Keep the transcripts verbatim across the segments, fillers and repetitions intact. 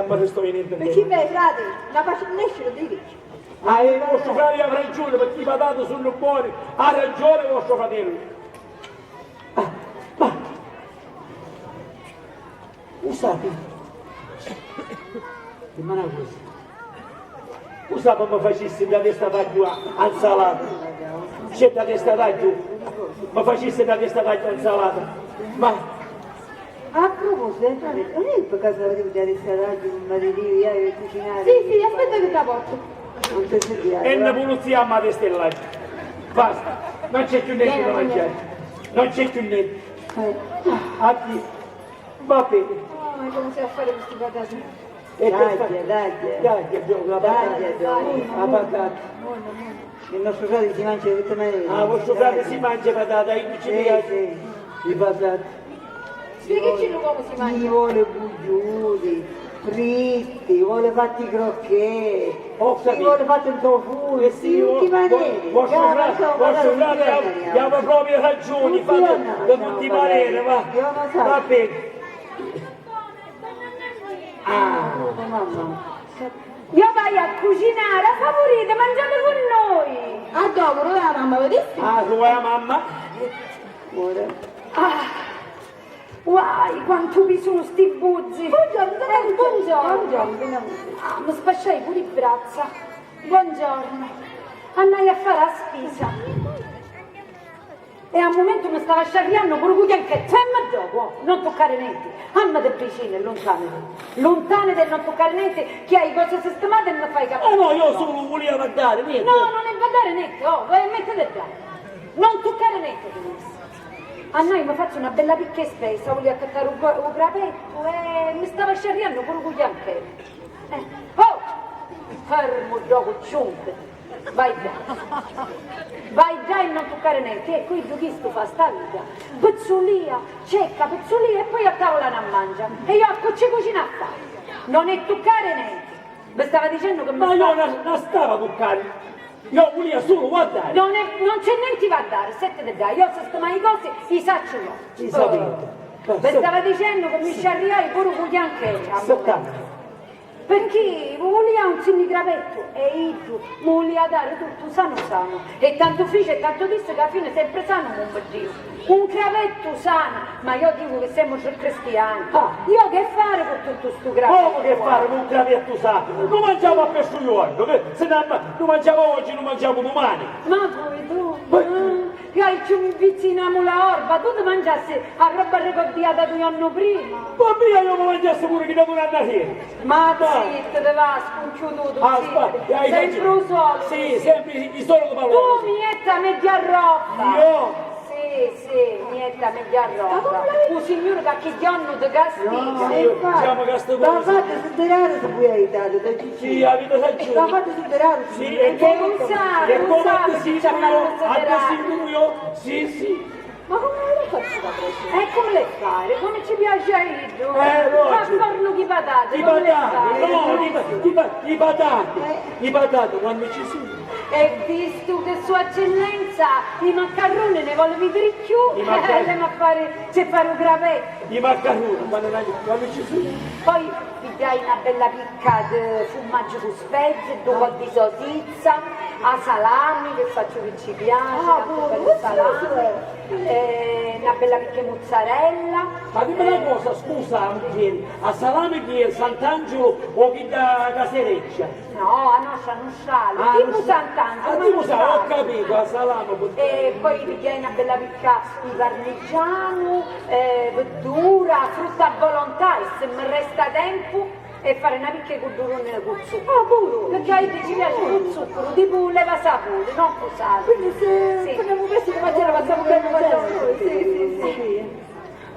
Ma ti sto venendo. Perché beh, frate, la faccio nescere di ricchi. Ah, e vostro fratello ha ragione, perché i patati sono buoni, ha ragione vostro fratello. Ah, ma, u sapi? Dimmi una cosa. U sapi mi facissi da testa taggio a nsalata? C'è da testa taggio? Mi facissi da testa taggio a nsalata? Ma A proposito, non è per caso avete da restare oggi un marito, io e cucinare? Sì, sì, aspetta che ti porto. Non ti senti. E ne pulizia a mare stella. Basta, non c'è più niente da mangiare. Non c'è più niente. A ti va bene. Oh, ma come si fa a fare questi patati? E dai, dai, dai, dai, la patata, la patata. Il nostro frate si mangia tutte le mattine. Ah, vostro frate si mangia patata, io ci piace. Sì, sì. I patati. Spiegaci come si mangia. Ci vuole bugliuti, fritti, vuole fatti crocchè. Ho capito. Ci vuole fatto un tofu, eh sì, in tutti i maneri. Vostro frate, vostro frate, abbiamo proprio ragione, fate da tutti i maneri, va. Io non so. Va bene. Ah, mamma. Io vado a cucinare, favorite, mangiate con noi. Ah, dopo, dove è la mamma, vedete? Ah, dove è la mamma? Ora. Ah, guai, quantu vi sono sti buzzi. Buongiorno, eh, buongiorno. Buongiorno. Ah, mi sfasciai pure i braccia. Buongiorno. Andai a fare la spesa. E a un momento mi stava sciarriannu puru cu chianchettu, e mi dopo, non toccare niente. Amma da vicino, lontano da, lontano da non toccare niente, che hai cose sistemate e mi fai capire. Ah no, io solo volevo guardare, niente. No, non è guardare niente, oh, vuoi mettere da. Non toccare niente, ti dissi. A noi mi faccio una bella picca spesa, volevo accattare un, un crapetto e mi stava sciarriannu puru cu chianchettu. Eh, oh! Fermu ddocu, ciunti! Vai ddà! Vai ddà e non tuccari nenti! Eccu iddu chistu fa sta vita! Pizzulia, cecca, pizzulia e poi a tavula na mangia! E io a cu ci cucina a fari? Non è tuccari nenti! Vi stava dicennu che mi... Ma io non la stava tuccari! Io vulia sulu guardari! Non è, non c'è nenti guardari! Settiti ddà! Io sistimai i cosi, i sacciu io! I sapiti! Vi stava dicennu che mi sciarriai puru cu chianchettu! Aspettami! Pirchì vulia un sinni crapettu e iddu mi vulia dari tuttu sanu sanu e tantu fici e tantu dissi ca a fini sempri sanu mu mi diu un crapettu sanu ma io dicu chi semu tri cristiani io che fari cu tuttu stu crapettu comu che fari cu un crapettu sanu lu mangiamu a pesciu juornu si nu mangiamu oggi lu mangiamu dumani ma puru tu Io aiu mi vizzinamu la orba, tu ti mangiassi a roba arricoddiata du jonnu prima. Poi mia io mi mangiassi puru chi da duna annasera. Ma zitti, ti va scunchiututu, zitti. Sempri u solitu. Sì, sempri i solitu paroli. Tu mi jetti a megghiarroba. Io? Sì, sì, mi jetti a megghiarroba. U Signuri qualchi jonnu ti castiga. Sì, diciamo castigu. Ma fatti suddirari si poi aiutari, da Cicci. Sì, aviti ragiuni. Ma fatti suddirari. Sì, e comu, e comu a desidiriu io, a desidiriu io, sì, sì. Ma comu l'hai fattu sta pressioni? E comu l'hai fari? Comu ci piaci a iddu? Eh, no, a fornu chi patati, chi comu l'hai fari? No, i pa-, i pa-, i patati, i patati quannu ci sunu. E vistu che sua eccellenza i maccarruni ne voli vidiri cchiù, l'emu a fari, ci fari u cravettu. I maccarruni quannu, quannu ci sunu. Poi pigghiai na bella picca di furmaggiu cu spezi, dui coddi sosizza, a salami, che sacciu chi ci piaci, ah, tantu bellu salami, e na bella picca di muzzarella. Ma dimmi una cosa, scusa, mugghieri, a salami chi è Sant'Angelo o chi da Casereccia? No, a nostra nustrali, ah, tipu Sant'Angelo, ah, tipu Sa-, ho capito, a salami. E poi pigghiai na bella picca di parmigianu, eh, virdura, frutta a volontà e se mi resta tempu e fari na picca di cudduruni cu zuccaru. Ah, puru! Pirchì a iddi ci piaci cu zuccaru, tipu leva sapuri, non cu sali. Quindi se funiamu prestu di mattina passamu beni, sì, sì, sì.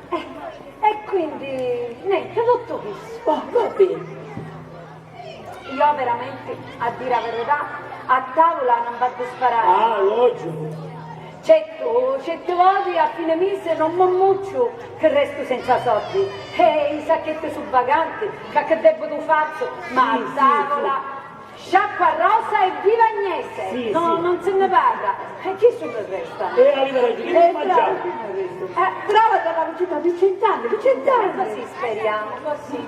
Eh, e quindi, nenti, tuttu chistu. Oh, va beni. Io veramenti, a diri a verità, a tavula non v'addu sparari. Ah, logicu. Certu, certi voti a fine misi non m'ammucciu chi restu senza soddi. E i sacchetti su vacanti, ca chi debbitu fazzu, ma a tavula, sciacqua rosa e viva Agnese! Sì, no, non si ne parla. E chi su chi resta? E aviti ragiuni, chi mangiamu? Eh, brava donna Lucetta, di cent'anni, di cent'anni! Così speriamo, così.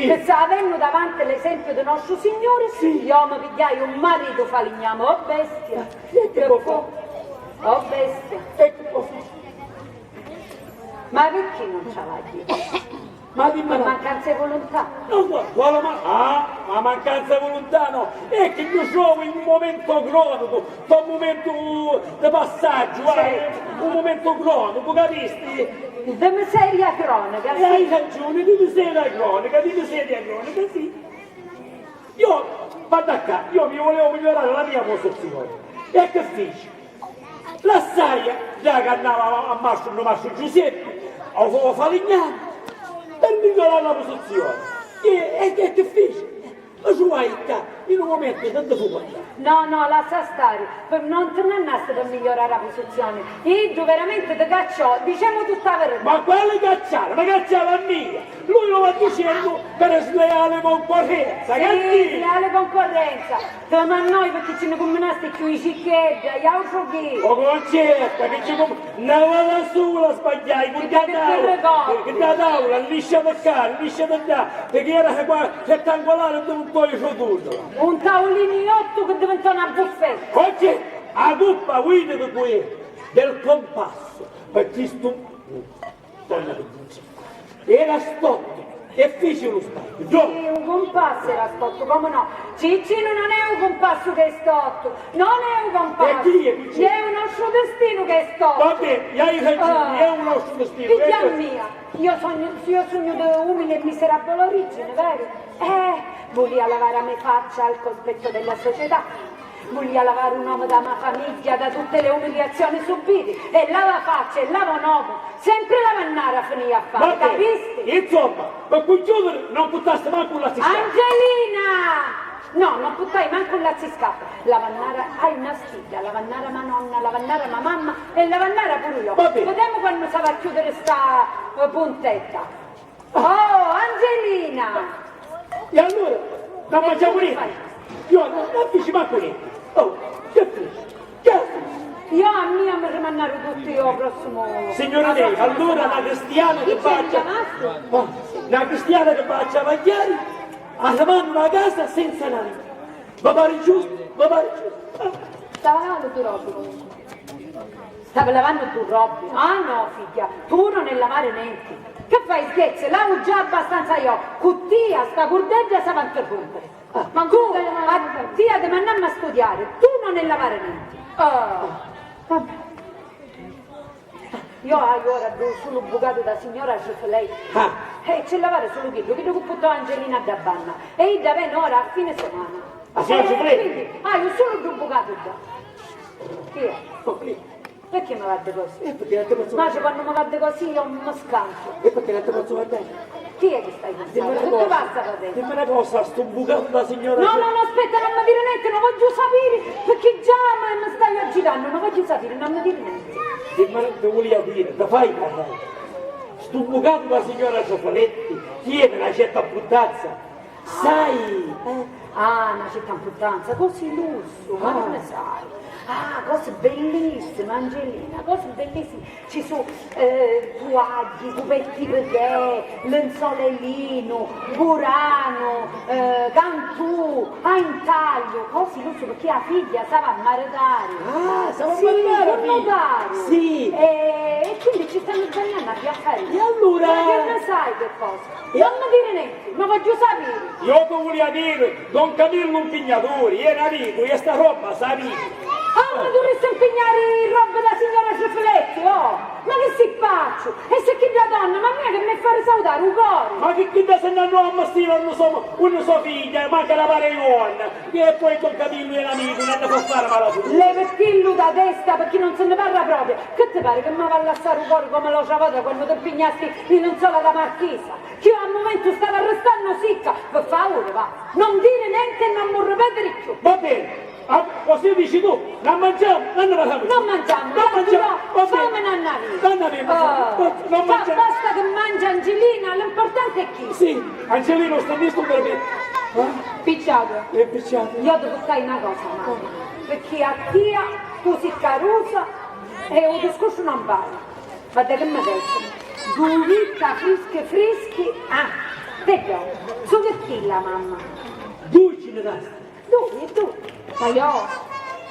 Sì. Chissà, avennu davanti l'esempiu di nostru Signuri, sì, io mi pigghiai un maritu faligname, oh bestia! E chi po' fa? Oh bestia! E chi po' fa? Ma picchì non ci la dici? Ma dimmi, ma mancanza di volontà? No, qua-, quale ma-, ah, ma mancanza di volontà no, è che mi trovo in un momento cronico, sto momento di passaggio, guarda, sì, un momento cronico, capisti? Di miseria cronica, sì. E hai ragione, di miseria cronica, di miseria cronica, sì. Io, guarda qua, io mi volevo migliorare la mia posizione. E che fici? Lassai già che andava a, a mastru, mastru Giuseppi, o, o faligname, per migliorare la posizione. E, e, e che fici? Lo truvai qua, in un momento tanto fu guardare. No, no, lassa stari, p-, non ti nn'annasti per migliorare la posizione. Iddu veramente ti cacciò, dicemu tutta la verità. Ma quale cacciare? Ma cacciare a mia! Lui lo va dicendo per sleale concorrenza, sì, che dici? Sleale concorrenza. Ti mannoi perché ci ne combinasti più i cicchedda, i autru chi? O Concetta, che ci com-, una vota sola sbagliai, che da tavula, che da tavula, liscia da qua, liscia da là, perché era qua rettangolare e diventò il rotondo. Un taulino di otto che diventò una buffetta. Concetta, a cuppa, vidi di cui è? Del compasso, perché stu Era stottu e fici lu sbagliu. Sì, u cumpassu era stottu, comu no? Ciccinu, non è u cumpassu che è stottu, non è u cumpassu. E chi è, Cucina? È u nostru destinu che è stottu. Va bene, hai ragione, ah, è u nostru destinu. Figghia mia, io sognu, io sugnu di umile e miserabile origine, vero? Eh, volia lavare a me faccia al cospetto della società. Vulia lavari un omu da ma famigghia, da tutte le umiliazioni subiti, e lava faccia e lava un omu, sempre la mannara finì a fari, capisti? Insomma, per concludere, non puttasti manco un lazziscappa. Angelina! No, non puttai manco un lazziscappa. La mannara hai una sfida, la mannara ma nonna, la mannara ma mamma e la mannara puru io. Va bene. Vedemu quannu s'ava a chiudere sta, eh, puntetta. Oh, Angelina! E allora, non mangiamo niente? Io non, non fici manco niente. Oh, che fici? Che fici? Io a mia mi rimannaru tutti io prossimu. Signori miei, allura na cristiana che va a, na cristiana che va a travagghiari, arrivannu a casa senza na lira. Vi pari giustu? Vi pari giustu? Ah. Stava lavannu ddu robbi comunque. Stavi lavannu ddu robbi? Ah no, figghia, tu non è lavare nenti. Che fai, scherzi? Lavu già abbastanza io. Cu tia sta curdedda s'ava a ntirrumpiri. Ah, ma tu, a tia ti mannammu a studiari, tu non è lavare nenti. Oh. Vabbè. Io haiu ora ddu sulu bucatu da signora Ciufiletti. Ah. E c'è lavari sulu chiddu, chiddu cu puttò Angelina dda banna. E idda veni ora a fine semana. A signora Ciufiletti? Eh, quindi haiu sulu ddu bucatu dda. Chi è? Perché mi guardi così? Eh, perché non ti posso... Ma quando mi guardi così io mi scanto. E perché non ti posso guardare? Chi è che stai pensando? Dimmi una cosa. Che ti passa da te? Dimmi una cosa, stu bucatu da signora... No, no, no, aspetta, non mi dire niente, non voglio sapere, perché già mi, mi stai agitando, non voglio sapere, non mi dire niente. Dimmi, ti volia dire, ti fai parlare. Stu bucatu da signora Ciofaletti tiene una certa puntazza. Sai? Eh, ah, una certa puntazza, così lusso, ma come sai? Ah, cose bellissime, Angelina, cose bellissime. Ci su, eh, tuagli, cupetti preghe, lenzole linu, buranu, eh, cantù, a intagliu, cosi lusu, picchì a figghia s'ava a maritari. Ah, s'ava a maritari? Sì, cu nutari. Sì. E, e quindi ci stanno sbagliando a viaggiare. E allora? Ma che ne sai che cosa? Non mi dire niente, non voglio sapere. Io ti volia dire, don Camillu Mpignaturi, ieri amicu, e sta robba, sapi? Ah, ma tu risti mpignari robba da signora Ciufiletti, oh! Ma che si pazzu? E se chidda donna, ma mia che mi fari saudari u cori! Ma che chidda se n'annò a mastira unni so, unni so figlia, manca la pari donna, e poi don Camillu è l'amicu, non ne fa fare male a tutti. Levettillu da testa, perché non se ne parla proprio. Che ti pare che mi va a lassare u cori come l'otra volta quando ti mpignasti i lenzola da marchesa? Chi a mumentu stava arrestannu sicca, pi favuri, va, non diri nenti e non mu ripetiri cchiù. Va beni, ah, così dici tu, non mangiamo, non ne parliamo. Non mangiamo, non mangiamo, va beni. Fammi n'annavina. N'annavina, non mangiamo. Basta che mangia Angelina, l'importante è chi. Sì, Angelina, sta visto per me. Eh? Picciato. È picciato. Io ti portai una cosa, mamma, perché a tia tu si carusa e u discorso non parla. Guarda che mi desti, dui vita frischi frischi, ah, te do, su che chilla, mamma. Dui ci ne dasti? Dui, dui. Ma io?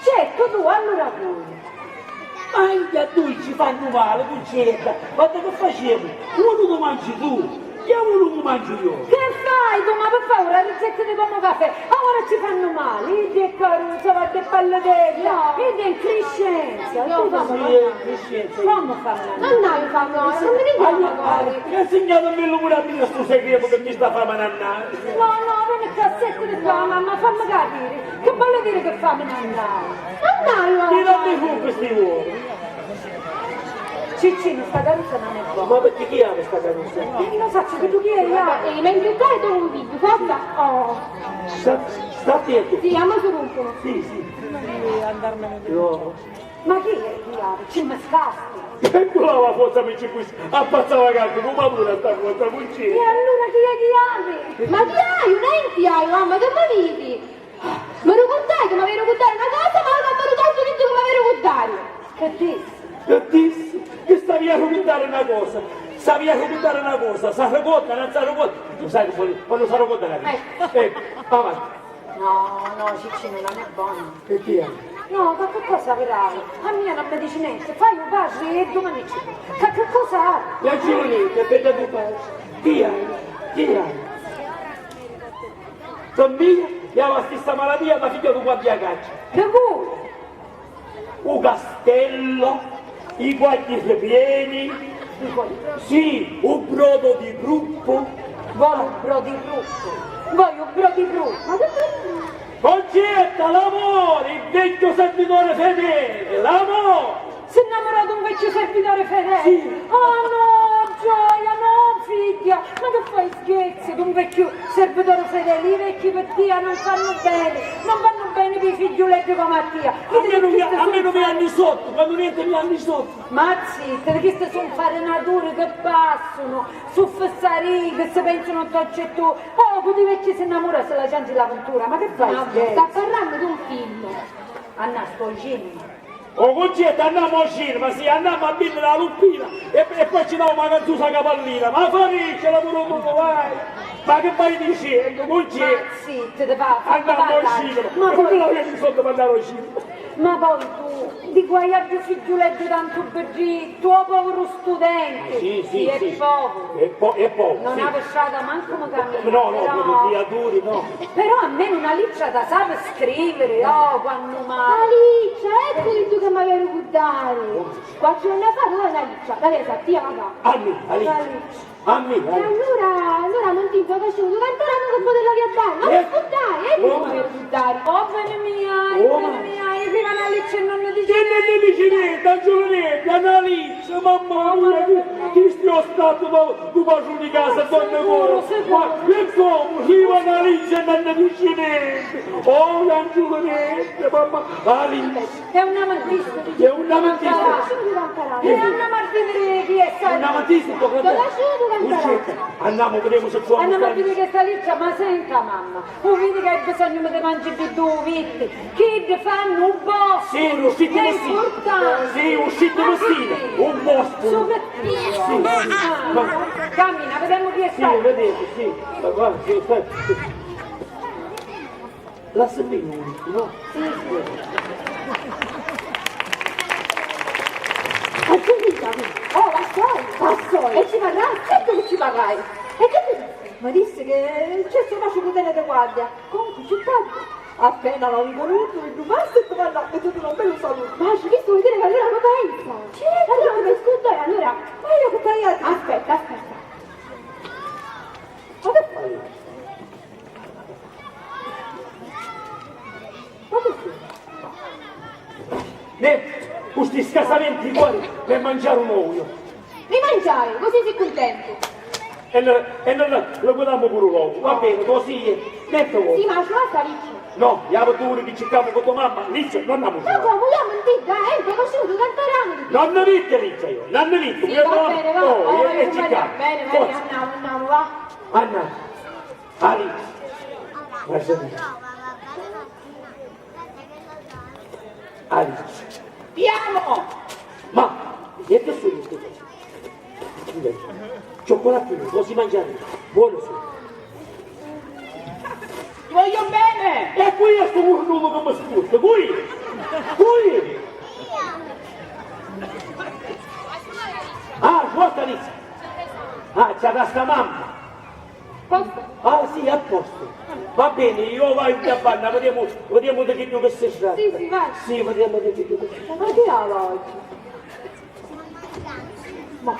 Certo, dui, allura dui. Ma anche a dui ci fannu mali, Cuncetta, guarda che facemu, unu lu mangi tu, e unu lu mangiu io. Che fai tu? Ma pi favuri, arricchiti comu cafè, ora ci fannu mali, iddi è carusa, guarda è pallitedda, iddi è in criscenza, tu fammi mannari. Comu fammi mannari? Non hai fammi mannari, non mi dici. Allora, e insignatimillu pure a mia stu segretu che mi sta fammi mannari. No, no, veni ccà, settiti ccà, mamma, fammi capiri. Che voli diri che fammi mannari? Non hai fammi mannari. Tirami fu questi uova. Ciccinu, sta carusa non è bona. Ma perché chi havi sta carusa? Eh, non sacciu chi tu chi è, io. Eh, ma in più cari tu non vivi, forza. Oh. Sta, sta attento. Sì, a mo si rompono. Sì, sì. Prima di andarmene via. No. Ma chi è chi havi? Ci mi scasti. E quella la forza mi ci puoi appazzare la carta, come pure sta cosa, non c'è. E allora chi è chi havi? Ma chi hai? Nenti hai, mamma, che mi vidi? Mi ricurdai chi m'avia ricurdari na cosa, ma ora non mi ricordu nenti chi m'avia ricurdari. Che dissi? Che dissi? Che s'avia ricurdari na cosa. S'avia ricurdari na cosa, s'arricorda, non s'arricorda. Tu sai quannu, quannu s'arricorda la vita. Ecco. Ecco, avanti. No, no, Ciccinu, non è bona. E chi è? No, qualche cosa avirà. A mia non mi dici nenti. Fai u patri e dumani ci... Qualche cosa ha. E a Giulì, che vede tu fai? Chi è? Chi è? Pi mia, e ha la stessa malatia, ma figghia tu quanti a caccia. Di cu? U castellu, i quattru ripieni, sì, u brodo di pruppu. Voli u brodo di pruppu? Voli u brodo di pruppu? Ma che... Concetta, l'amore, il vecchio servitore fedele, l'amore! Si nnamurò d'un vecchiu servitore fedeli? Sì. Oh no, gioia, no, figghia, ma che fai scherzi d'un vecchiu servitore fedeli? I vecchi pi tia non fannu beni, non fannu beni pi figghiuleddi comu a tia. Almenu mi, almenu mi hanni sottu, quannu nenti mi hanni sottu. Ma zitti, chisti su nfarinaturi chi passunu, su fissarii chi si pensunu ntorci e tu. Oh, cu dui vecchi si nnamura si la ciangi la vintura, ma che fai scherzi? Sta parrannu d'un film. Anna, sto cinema. O Cuncetta, annamu ô cinema, sì, annamu a vìnniri a luppina e, e poi ci dau una cazzusa capallina. Ma fa riccia la puru tu, vai! Ma chi vai dicennu, Cuncetta? Ma zitti, ti parli, ma annamu ô cinema. Ma e poi non avemu soldi per andare al cinema. Ma poi tu, di guai a ddu figghiuleddu tantu biddittu, o poviru studenti! Ah, sì, sì, sì. È poviru. È po-, è poviru, non havi strada mancu mi cammina. No, no, però, come criaturi, no. Però almenu na littra ta sapi scriviri, oh, quannu mai. Alicia, eccu di tu che m'havi a ricuddari. Quattru anni fa tu hai na littra, la vesa, tia, va. A mi, Alicia. Alicia. A mi, e Alicia. Allura, allura non ti facciu un cantare, non poterla viaggiare, ma eh? Scurdai, eccu come ricuddari. Oh, beni mia, oh, beni mia, io prima na littra e non ne dici niente. E non ne dici niente, Angiulinetta, na littra. Mamma mia, chi, chi sto stato do, do padrone di casa, donna Cora? Ma che come? Viva una legge e non ne dice niente. Oh, Angiulinetta, mamma, la legge. È un amatista. È un amatista. È un amatista, chi è stato? Un amatista, tu cantarai. Lucietta, andiamo, vediamo se troviamo. Andiamo a vedere questa lettera, ma senta, mamma. U vidi ca hai bisognu di mangiari di dui vitti, chiddi fannu u boscu. Sì, un sittu vestito. Sì, un sittu vestito. Un boscu. Su, sì. Ah, ma cammina, vediamo chi è stato. Sì, vedete, sì. Ma guarda, sì, sta-, sì. Lascia lì, no? Sì, sì. Agghiuntami. Oh, la soi. La soi. E ci varrai? Certu che ci varrai. E che ti dissi? Mi dissi che c'è sto maciu cu teni di guardia. Comunque, ci parli. Appena l'hai conosciuto, il master ti manda a tutti un bello saluto. Ma ci visto vuol dire che allora lo pensa? Certo, allora non mi scordo, allora. Ma io che tagliati? Aspetta, aspetta. Ma che fai? Ma che fai? Nè, cu sti scasamenti di cuori per mangiare un uovu. Mi mangiai, così si cuntentu. E no, e no, no, lo guadagno pure l'uovu. Va bene, così è. Nè, te vuoi? Sì, ma ci va sta Licia. No, io tu che cercavo con tua mamma, Licia, non andiamo. Ma come, io non ti dai, eh, conosciuto tanto ramo. Non ne vite Licia io, non ne vite. Sì, va bene, va. Oh, e ci va bene, va, andiamo, andiamo, va. Anna. Alice. Guarda. Alice. Ti amo! Ma, e che sono queste cose? Cioccolatini, così mangiare. Buono sono. Ti voglio bene! E qui è sto curnuto che mi spusta, qui! Qui! Ah, guarda Alice! Ah, c'è la sta mamma! Posto? Ah, sì, a posto. Va bene, io vado in capanna, vediamo, vediamo di che due che si tratta. Sì, sì, vai. Sì, vediamo di che due che si tratta. Ma che ha oggi? Ma,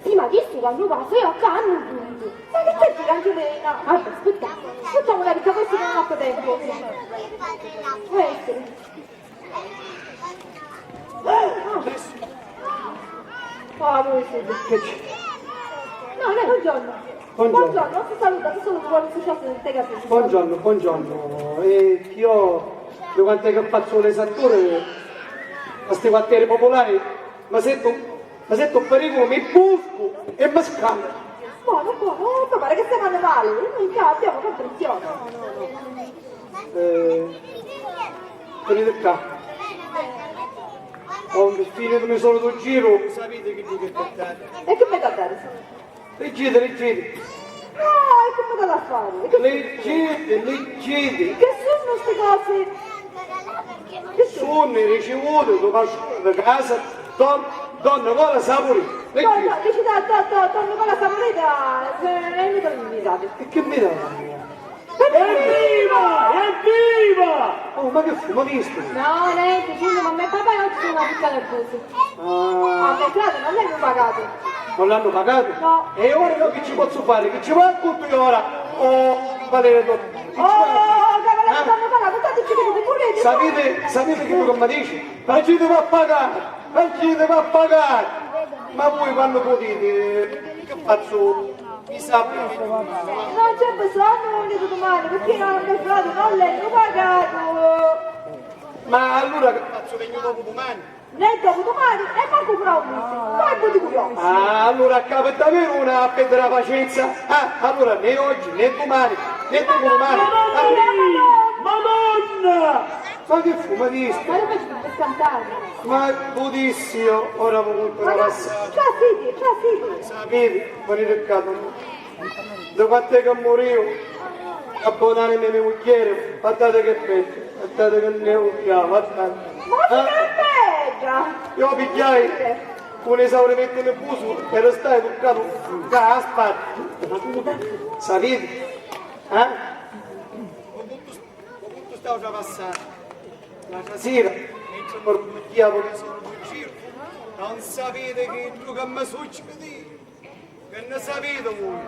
sì, ma chi stu quannu passa? Io a ca hannu pulito. Ma che c'è gira Angelina? Vabbè, aspetta, facciamo una vita così non ho tempo. Può essere. Ah, voi siete. Che c'è? No, lei, buongiorno. Buongiorno. Buongiorno, si saluta, si saluta, quando si trasmette, capito? Buongiorno, buongiorno. E io, da quant'è che faccio l'esattore a sti quartieri popolari, mi sento, mi sento un pericolo, mi busco e mi scaldo. Buono, buono, oh, mi pare che stai male, noi abbiamo comprensione. Eh, venite qua. Ho finito il mio solito giro, sapete che dite che fate. E che mi da dare? Leggete, leggete. Ah, e che mi da fare? Leggete, leggete. Che sono ste cose? Che sono? Sono ricevute da casa, don, don Nicola Saporì. Leggete. Don, don, dici da, da, da, don Nicola Saporì, da, eh, eh, mi dà un messaggio. E che mi dà? Evviva! Evviva! Oh, ma che fu? Ma chi stu? No, niente, Giulio, ma me papà e oggi sono una piccola cosa. Ah. Ah, me frate non l'hanno pagato. Non l'hanno pagato? No. E ora io che ci posso fare? Che ci va a conto io ora? Oh, Valeria, tu, che ci va? Oh, cavolo, non l'hanno pagato, tanto ci vedo, correte. Sapete, sapete che mi dice? Facitemi a pagare, facitemi a pagare! Ma voi quando potete, che faccio? Mi sa. Non c'è bisogno, venite domani, perché non mi frate non l'hanno pagato. Ma allora che faccio? Vengo dopo domani? Né dopo domani e manco fra un mese. Poi vi dico io. Ah, allora a capo è davvero una a perdere la pazienza. Ah, allora né oggi, né domani, né dopo domani. Madonna! Madonna! Ma chi fu? Ma chi fu? Ma io faciu per scantare. Ma pudissi io, ora vi contu una passata. Trasiti, trasiti. Sapiti, veniti ccà, da quant'è che muriu, a bonanima di me mugghieri, guardati che bedda, guardati che nni è, guardati. Ma che bedda! Io pigghiai un esaurimentu nervusu e restai tuccatu ccà a spatti. Sapiti? Eh? Cu tuttu stau travassannu. L'atra sira, mentri dormia, puru sulu un circu, non sapiti chiddu ca mi succidi. Chi nni sapiti vui?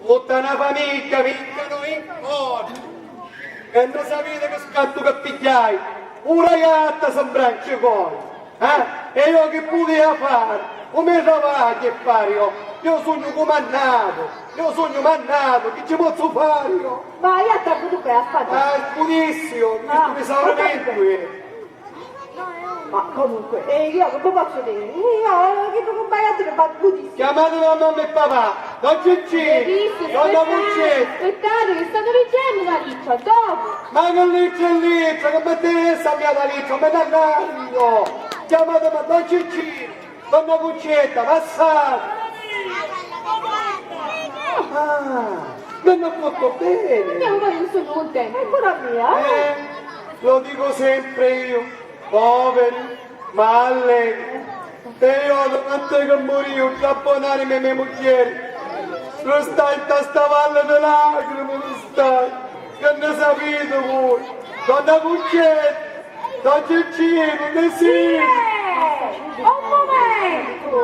Tutta na famigghia vincanu in cornu. Chi nni sapiti chi scattu ca pigghiai? Puru a jatta si mbrancicò. Eh? E io chi pudia fari? U me travagghiu è fari io. Io sugnu cumannatu. Io sugnu mannatu. Chi ci pozzu fari io? Ma io attaccu tu per la spalla. Ah, pudissi io, vistu l'esaurimento, eh. Ma comunque, eh, io che vi pozzu diri? Io, eh, che vi vogghiu diri, ma pudissi. Chiamati a mamma e papà. Don Ciccì, donna Cuccetta. Aspettate, che statu dicennu la litra, dopu. Ma che litra e litra, che mi interessa a mia la litra, mi dannario. Chiamati a Don Ciccì. Donna Cuccetta, passate! Ah, mi hanno fatto bene! Io non sono contenta. Ancora mia, eh? Eh, lo dico sempre io, poveri, ma allegri. E io, quanto che moriu, tra bonanima e me mugghieri, restai nta sta valle di lacrime, restai. Che ne sapete voi? Donna Cuccetta! Don Ciccinu, unni siti? Chi è? Un mumentu!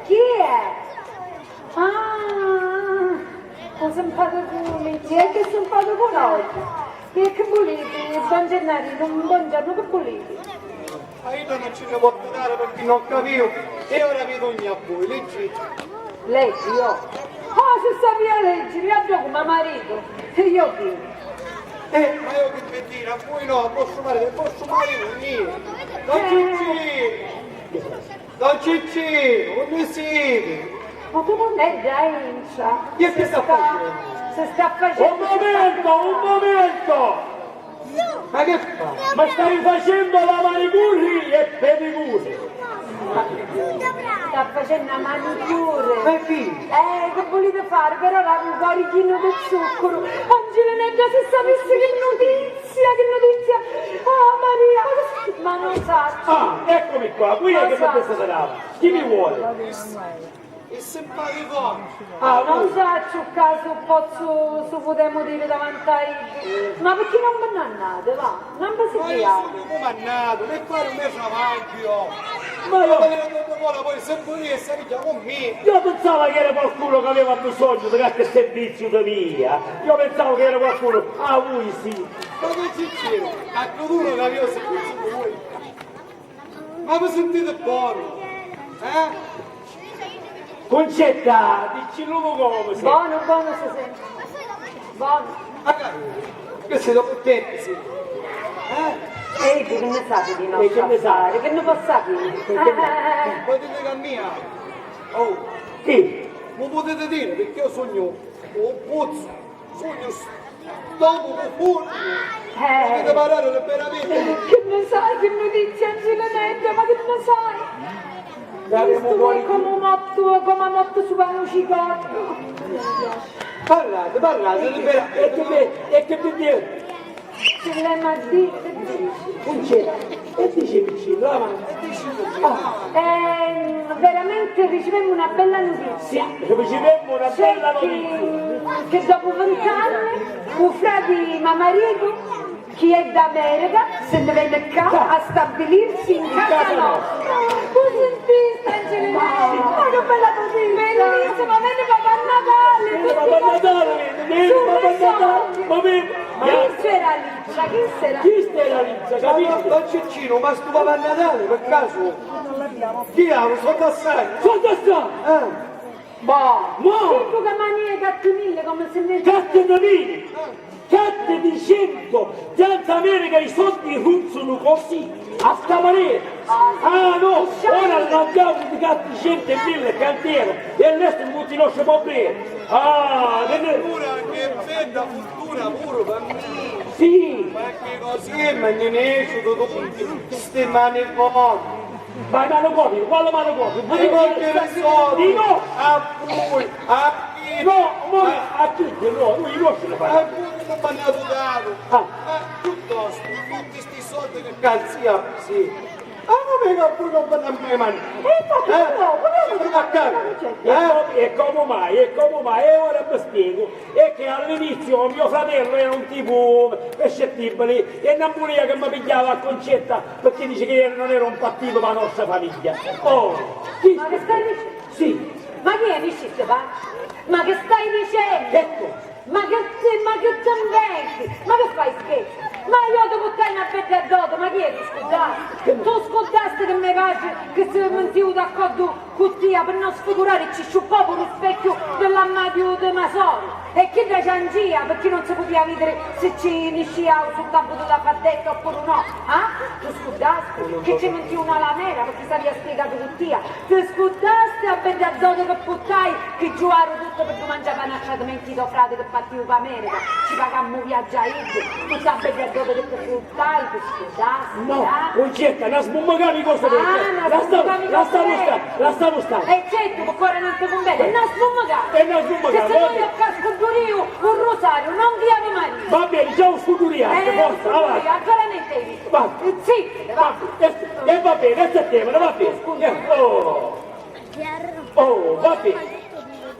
Chi è? Ah, u simpaticu Luigi, e chi simpaticu Luigi? E chi vuliti? Don Gennarinu, un buongiornu, chi vuliti? Ma iddu non ci ne può dare perché non capiu e ora vi dugnu a voi, leggiti. Leggi, io. Oh, si sapia leggiri, io giocu ma maritu, e io chi? Eh, ma io chi vi diri, a voi no, a vostru maritu, e vostru maritu mio. Don Ciccì! Don Ciccì, unni siti? Ma tu non... E già intra. Che si sta facendo? Si sta facendo. Un momento, un momento! Ma che fa? Ma stai facendo la manicure e pedicure? Sta facendo la manicure. Ma chi? Eh, che volete fare? Però la un cuoricinu di zucchero. Angelinetta, se sapessi che notizia, che notizia. Oh, Maria, ma non sacciu. Ah, eccomi qua, qui è che mi desiderava. Chi mi vuole? E simpatico! Ah, non sacciu ca su pozzu, su putemu diri davanti a iddu. Ma perché non ve n'annate, va? Non ve si... Ma io sono comandato, per fare un mio travaglio. Ma io... Ma io non vuole poi sempre dire sta vita con me. Io pensavo che era qualcuno che aveva bisogno di qualche servizio da mia. Io pensavo che era qualcuno. Ah, voi sì. Ma che ci c'era? A cultura che avevo servizio con voi. Ma vi sentite buono? Eh? Cuncetta, diccillu comu si. Buono, buono, si sente. Buono. Ma che, che siete contenti, sì? Eh? E iddu chi ne sapi di nostri affari? Chi ne può sapiri? Poi dite che a mia. Oh. Chi? Mi potete dire, perché io sogno un pozzo. Sugnu stomacu furtu! Eh. Potete parlare veramente? Chi ne sai, chi notizia, Angelinetta, ma chi ne sai? Vistu che come mortu, come mortu su panu cicotto. Parlate, parlate, libera-, e che vi, e che vi dico? Problema di... Cuncetta, e dici vicino, avanti. Ah. Ehm, veramente ricevemmo una bella notizia. Sì, ricevemmo una bella notizia. Che, che dopo vent'anni, un frati, ma marito, chi è d'America, se ne venne qua a stabilirsi in casa nostra. Lo sentiste, Angelina? Ma che bella notizia! Bellissima, veni Babà Natale, tutti quanti. Veni Babà Natale, veni Babà Natale, ma veni. Chi sarà lì? Ma chi sarà? Chi sarà lì? Capito? Ma, ma Ciccino, ma stu Babà Natale, per caso? Chi ha? Sotto assai? Sotto assai! Eh. Boh! Boh! Sento che mania di cartunille come se ne... Cartunille! Carte di cento! Tanto America i soldi ruzzano così, a sta maniera! Ah no! Ora allarghiamo di carte di cento e mille cantiere e il resto non ti lascio problemi! Ah, che ne... Pure che bella fortuna! Puru p'ammì. Sì. Qualchi così mi nni nesciu tutti sti mani vuoti. Ma i manu vuoti? Quali manu vuoti? Ma io che ne so? Dico! A voi, a chi? No, no, a tutti, no, no, io non ce ne parlo. A voi non mi hanno aiutato. Ah. Ma piuttosto, tutti sti soldi che calzia, sì. Ah, ma mica pure non mi hanno mai mandato. E infatti, eh? No, ma non mi hanno mai mandato. E co-, e comu mai? E comu mai? E ora vi spiego. È che all'inizio mio fratello era un tipo percettibile e non voleva che mi pigliava a Concetta perché dice che era, non era un pattivo per la nostra famiglia. Oh, chi... Ma che stai dicendo? Sì. Ma chi è, mi sciste, va? Ma che stai dicendo? Ecco. Ma che ti, ma che ti inventi? Ma che fai scherzi? Ma io ti buttai una bedda dota, ma chi è, ti scurdasti? Che no? Tu scurdasti che me patri che si mentivu d'accordu cu tia, pi non sfigurari ci sciuppò puru u specchiu di l'ammadiu di ma soru. E chidda ciangia, picchì non si putia vidiri si ci niscia u succavu di la faddetta oppuru no. Ah? Tu scurdasti? Chi ci mintiu una lamera, picchì s'avia spiegatu cu tia. Ti scurdasti a bedda dota che puttai, chi giuaru tuttu pi du mangia panaccia di menti to frati che partiu p'America. Ci pagammu u viaggiu a iddu, tutta a bedda dota che ti puttai, ti scurdasti? No, Concetta, na sbummacata di cose per te. Ah, na sbummacata di cose per te. Lassamu stare, lassamu stare. E certu, picchì ora non ti convene, na sbummacata. E na sbummacata, va bene. Che se no io cascu pure io, un rosario, non vi Ave Maria. Va bene, già un scuduriato, eh, forza, avanti. Ancora niente hai visto. Va. Zitti, va. Va. E, e va bene, e settevene, va bene. Scusa. Eh, oh. Oh, va bene.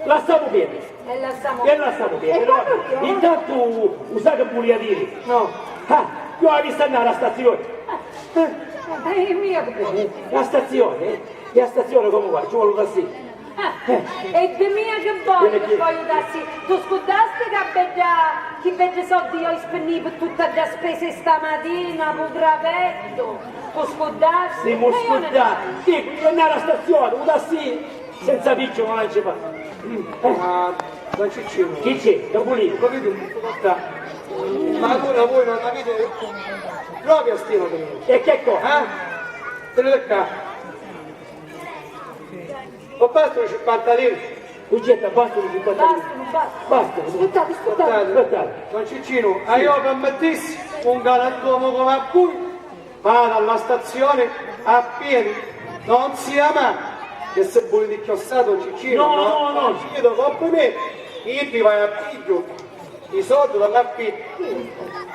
Lassamu perdere. E lassamu perdere. E lassamu perdere, va bene. Intanto, u sai che volia dire? No. Ah, io ho visto andare a stazione. Eh, eh, mia che... Eh, la stazione, eh? E a stazione come va? Ci vuole un tassì. Ah, e di mia che voglio, che voglio darsi, tu scurdasti che a bedda, chi beddi soldi io spennì per tutta la spesa stamatina, pu gravettu, tu scurdasti? Sì, mu scurdà. Dico, andare a stazione, un tassì senza piccio non ci fa. Ma, ma Ciccino. Chi c'è? Che volete? Capito? Ma allora voi non avete proprio stima di me. E che cosa? Eh? Tenete qua. O bastano cinquanta lire? Cuncetta, bastano cinquanta lire? Bastano, bastano. Bastano. Aspettate, aspettate. Aspettate. Don Ciccino, a io permettissi un galantuomo come a voi, vado alla stazione a piedi, non sia mai che se volete inchiossare Don Ciccino, no, no, no, no. Ci vedo coppa me, io ti vai a piglio. I soldi dall'affitto.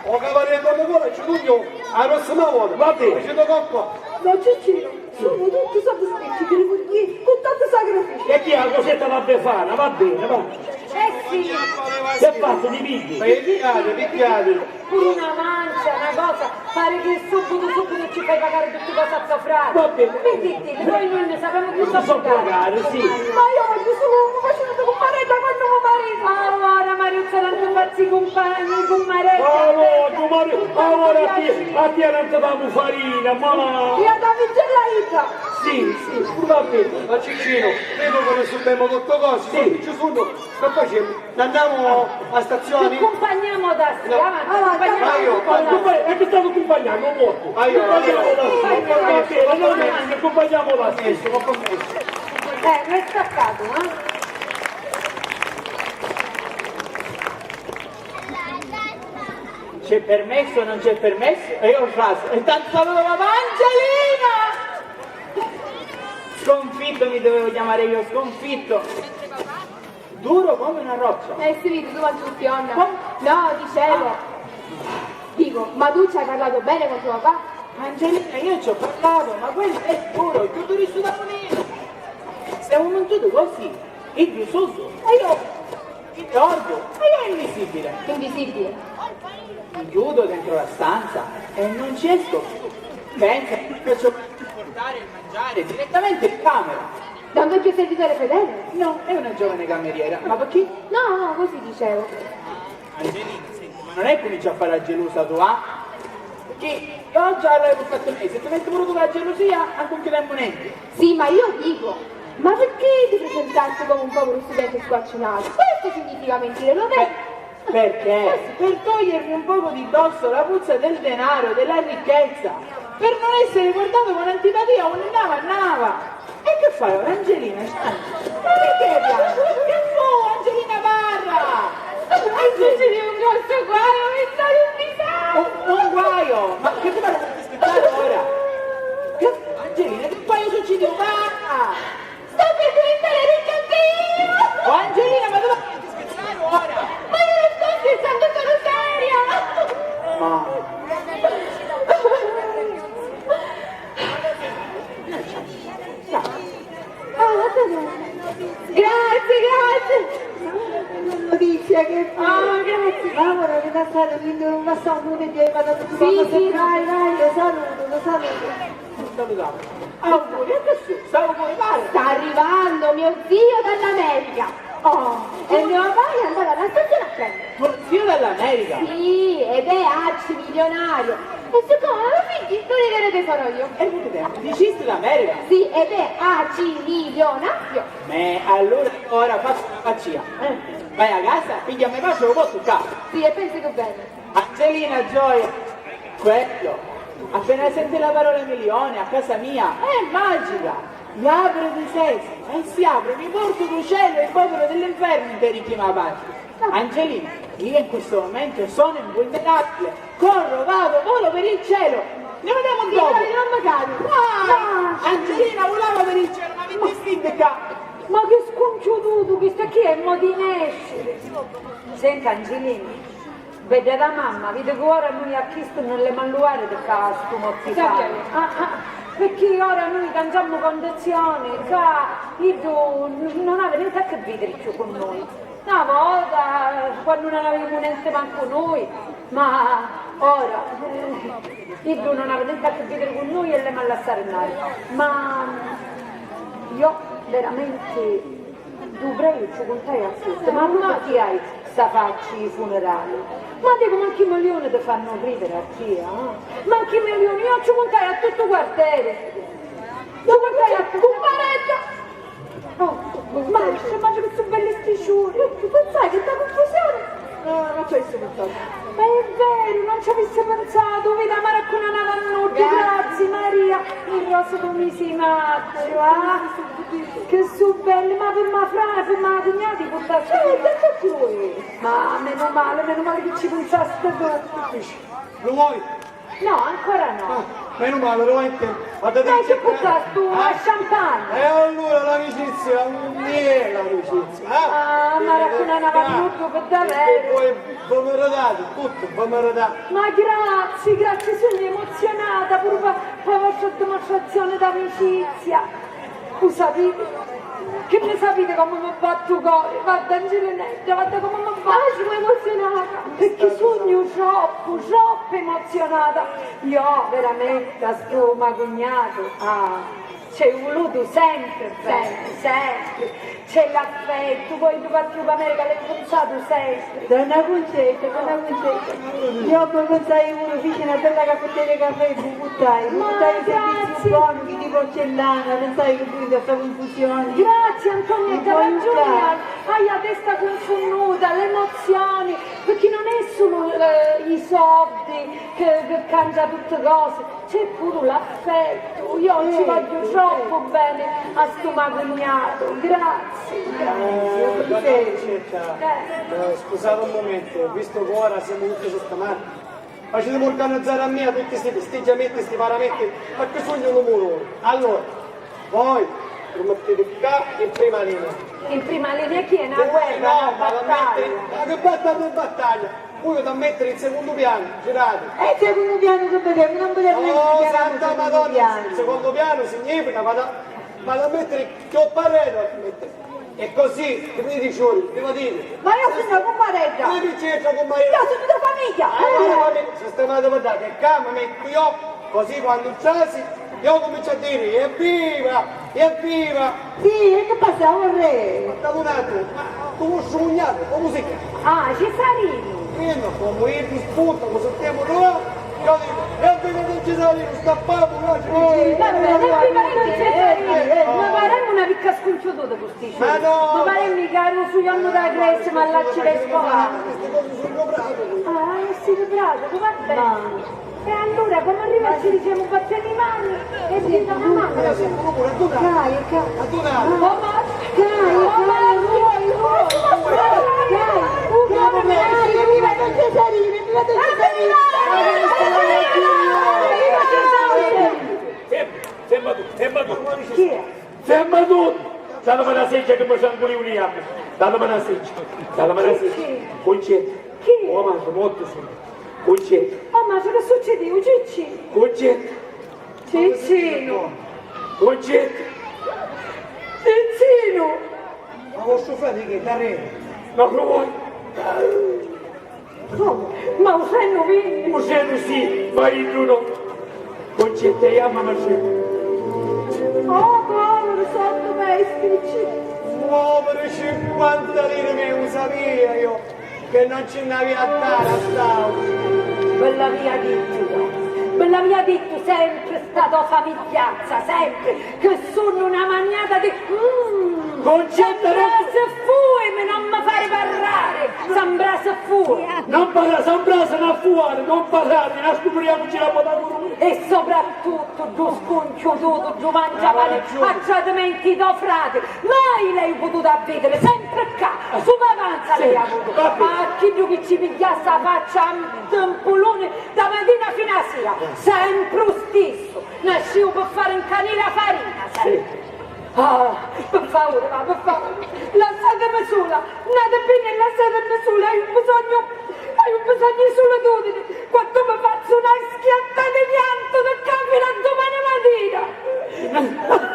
O cavaliere Don Nicola ci dugnu a prossima volta. Va bene. Facendo coppa. Don Ciccino, sono tutti soddisfatti che li voglio con tanto sacrificio. E chi ha la cosetta da Befana, va bene, va. Eh sì. Che faccio, li pigli? Ma li pigliate, li pigliate. Pure una mancia, una cosa. Pari chi subbitu, subbitu ci fai pagari tutti cosi a to frati. Va bene. Mettiti, poi noi ne sappiamo più. Posso pagare, sì. Ma io voglio solo un bacino di cummaretta quando mi marito. Allora, Mariuzza, non ti fazzi compagni, cummaretta. Allora, cummaretta, allora a ti, a ti non ti damo farina, ma... Io dammi gelaita. Sì, sì, va bene. Ma Ciccino, vedo come subbiamo tutto cose, sì. Ci sono. Che facciamo? Andiamo a stazione? Ti accompagniamo da sì, avanti, accompagniamo. Ma io, ma io. E che stanno accompagnando, un morto? Ma io, accompagniamo da sì. Va bene, no, no, accompagniamo da sì. Permesso, ho permesso. Eh, non è staccato, eh? C'è permesso, non c'è permesso? E io sbasso. E tanto saluto papà Angelina! Sconfitto mi dovevo chiamare io, sconfitto. Duro come una roccia. Eh, si vidi, tu mangi più fionda. Come? No, dicevo. Ah. Dico, ma tu ci hai parlato bene con tuo papà? Angelina, io ci ho parlato, ma quello è duro, è tutto rifiutato nero. Siamo montuti così, il più soso. E io, il più orbo, e io invisibile. Invisibile. Mi chiudo dentro la stanza e non ci esco più. Pensa, mi faccio portare il mangiare direttamente in camera. Da un vecchio servitore fedele? No, è una giovane cameriera. Ma perché? No, no, così dicevo. Angelina, senti, ma non è che comincia a fare la gelosa tu, ah? Perché io già l'avevo fatto me, se ti metti pure tu la gelosia, non concludiamo niente. Sì, ma io dico, ma perché ti presentasti come un povero studente squarcinato? Questo significa mentire, lo vedi? Perché? Per togliermi un poco di dosso la puzza del denaro, della ricchezza, per non essere guardato con antipatia, unn'annava, annava. E che fai ora, Angelina? Ma perché piangi? Che fu, Angelina, parra! E succede un grosso Ah, grazie, grazie. Notizia che... Ah, grazie. Mamma, non è passata, quindi non passa un minuto e mi ha dato... Sì, sì. Vai, vai, lo saluto, lo saluto. Salutiamo. Auguri, e che su? Sta auguri, vai. Sta arrivando mio zio dall'America. Oh, e mio papà è andato alla stazione a prendere. Tuo zio dall'America? Sì, ed è arcimilionario. E siccome non lo figli, non li vede tesoro io. E quindi te dicisti l'America? Sì, ed è arcimilionario. Beh, allora io ora faccio una magia. Eh. Vai a casa, pigliami pace, lo posso qua. Sì, e pensi tu bene. Angelina gioia, quello, appena sente la parola milione a casa mia, è magica, mi apre di sesta e si apre i porti del cielo e i poveri dell'inferno in terra chi mi apre. Angelina, io in questo momento sono invulnerabile, corro, vado, volo per il cielo, ne vediamo un dopo. Signori, non mi cadi. Ah, Angelina volava per il cielo, ma mi distingue qua. Ma che scunciututu, questo chi è? Mo di nesciri. Senti, Angelina, bedda da mamma, vidi ca ora nui a chistu non l'emu a luari di ccà stu mortifali. Ah, ah, picchì ora nui cangiammu condizioni, ca iddu n-, non havi nenti a che vidiri cchiù cu nui. Na vota, quannu non avimu nenti mancu nui, ma ora, eh, iddu non havi nenti a che vidiri cu nui e l'emu a lassari andari. Ma io veramenti Duprei ci cuntai a tutti, ma puru chi hai sta facci i funerali? Ma dicu, manchi milioni ti fannu ridiri a tia, eh? Manchi milioni, io ci cuntai a tuttu u quarteri. Ci cuntai a tutti. Cumparetta! Oh, ma, ma che su belli sti ciuri! Tu sai che sta confusione! No, non c'è sto peccato. Ma è vero, non ci avessi pensato, vita amara con una navannudda, grazie Maria, il rosa come si matto, ah, che su belli, ma per ma frana, per ma cugnati, portaste... Eh, detto tu! Ma meno male, meno male che ci pensaste tu. Lo vuoi? No, ancora no. Ah, meno male, lo vuoi? Guarda, dai, ci portastu a champagne. E allora l'amicizia non è l'amicizia, eh? Ah, ma raccunana va brutto per davvero. Perché voi vi meritati, tutto, vi meritati. Ma grazie, grazie, sono emozionata pure per, per la vostra dimostrazione d'amicizia. Lo sapete? Che ne sapete come mi batte il cuore? Guarda, Angelinetta, guarda come mi batte. Ah, sono emozionata. Perché sono troppo, troppo emozionata. Io veramente a sto ma cugnato, ah, ci hai voluto sempre bene, sempre. C'è l'affetto, poi tu parti per America, l'hai pensato sempre. Donna Concetta, donna Concetta, io poi pensai uno, fici una bella cafeteria caffè e vi buttai, vi buttai un servizio buono, di porcellana, pensai che poi da sta confusione. Grazie Antonietta, hai ragione, hai la testa confonnuta, le emozioni, perché non è solo, eh, i soldi che, che cambia tutte cose. C'è puru l'affettu, io ci vogghiu troppu beni a stu ma cugnatu, grazie, grazie. Eh, donna Concetta, eh, scusate un momento, visto che ora siamo tutti sistemati, facitemi organizzare a mia tutti sti festeggiamenti, sti paramenti, perché sugnu lu mururi. Allora, voi vi mettete ccà in prima linea. In prima linea chi è? Na guerra, na battaglia? Ma che battaglia, che battaglia? Voi vi mettere in secondo piano, girate. E il secondo piano che vedemu? Non vedemu niente. Oh, santa Madonna, il secondo piano significa vado, vado a mettere chi ho pareto a mettere. E così, che mi dici ora, prima di... Ma io sono comparetta. Ma che c'entra con me? Io sono di famiglia. Ah, ma la famiglia, sistemate, guardate, che qua mi metto io, così quando trasi, io comincio a dire, evviva, evviva. Sì, e che passa, o re? Aspetta un attimo, ma tu vuoi sognare, come si chiama? Ah, Cesarino. Io non come io ti spunto, cosa stiamo noi? Io dico, evviva Don Cesarino, scappato, no? Eh, vabbè, evviva Don Cesarino. Eh, eh, ma guarda, una picca scunciututa. Sì, sì. Ma no! Ma pare mica, ero sul giorno della cresima, ma là ci l'hai scolata. Queste cose sono bravi. Ah, eh, sì, bravo, va bene. E allora, quando arriva ci diciamo, batte le mani e ti dà una mano. Dai, ca-, dai, ca-, dai, viva Don Cesarino, viva Don Cesarino! Ferma, ferma tu, ferma tu. Chi è? Ferma tutti! Datemi na seggia che mi sanguliu li jammi! Datemi na seggia! Datemi na seggia! Chi? Cuncetta! Chi? Oh, ma mortu sono! Cuncetta! Ma che succedìu, Ciccinu? Cuncetta. Ciccinu. Cuncetta. Ciccinu. Ma vostru frati chi è darreri? Ma cu voi? Comu? Ma u sennu vinni? U sennu sì, ma iddu no. Cuncetta, jamma, ma c'è. Oh, poviru sottu mei, Ciccinu. Poviru cinquanta liri mei, u sapia iu. Che non ci n'avia a dare a st'autu. Ve l'avia dittu, ve l'avia dittu, sempri sta to famigliazza, sempri, che sunnu na maniata di... Mm. Concetta, non... S'ambrasa e fuimi, non mi fari parrari, s'ambrasa e fuimi. Non parra-, s'ambrasa, non fuari, non parrari, non scupriamuci la bota. E soprattuttu ddu scunchiututu, ddu mangiapani, a tradimenti i to frati, mai l'haiu pututu avvidiri, sempri ccà, su p'avanza l'haiu avutu. A chiddu chi ci pigghiassi a faccia a timpuluni da matina finu a sira, sempri u stissu, nascìu pi fari ncaniri a farina, sempri. Ah, pi favuri, va, pi favuri, lassatimi sula, nati pi nni, lassatimi sula, haiu bisognu, haiu bisognu di sulitudini, quantu mi fazzu na schiattata di chiantu di ccà finu a dumani matina.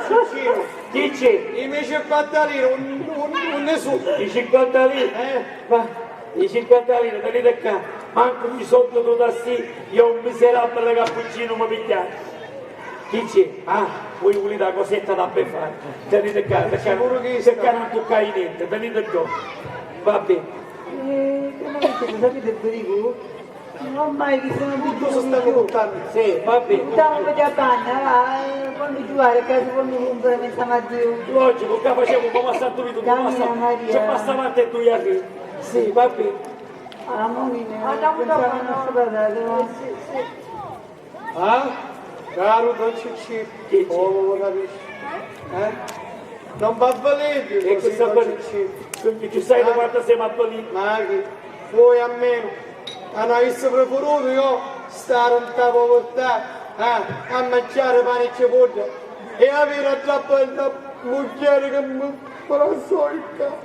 Ciccinu, dici, i me cinquanta liri, un, un, unni su? I cinquanta liri? Eh. Ma i cinquanta liri, teniti ccà, mancu un bisognu tu dassi, io un miserabili cappuccinu mi pigghiati. Chi c'è? Ah, voi vuliti la cosetta da befare? Teniti ccà, pecché, pecché non tuccai niente, teniti ddò. Va bene. Eh, che mi dite, sapete il pericolo? Ormai chi sono... Tutto si sta buttando. Sì, va bene. Buttavo per la panna, va, eh, quando ci vuole, caso quando compra mi sta mattina. Logico, qua facciamo come a Santo Vito, come a Santo Vito. Ci passa avanti e tu arrivi. Sì, va bene. Ah, mamma mia, pensavo non si parlava, no? Sì, sì. Ah? Caru don Ciccì, chi c'è? Comu lu capisci? Eh? Non v'avviliti così, don Ciccì. Quindi ci sai da quanto siamo avviliti? Ma chi? Voi almeno, a non avissi preferuto io stare in ta povertà, eh? A mangiare pane e cipolla e avere a trappa mugghieri che mi, mi la so in casa.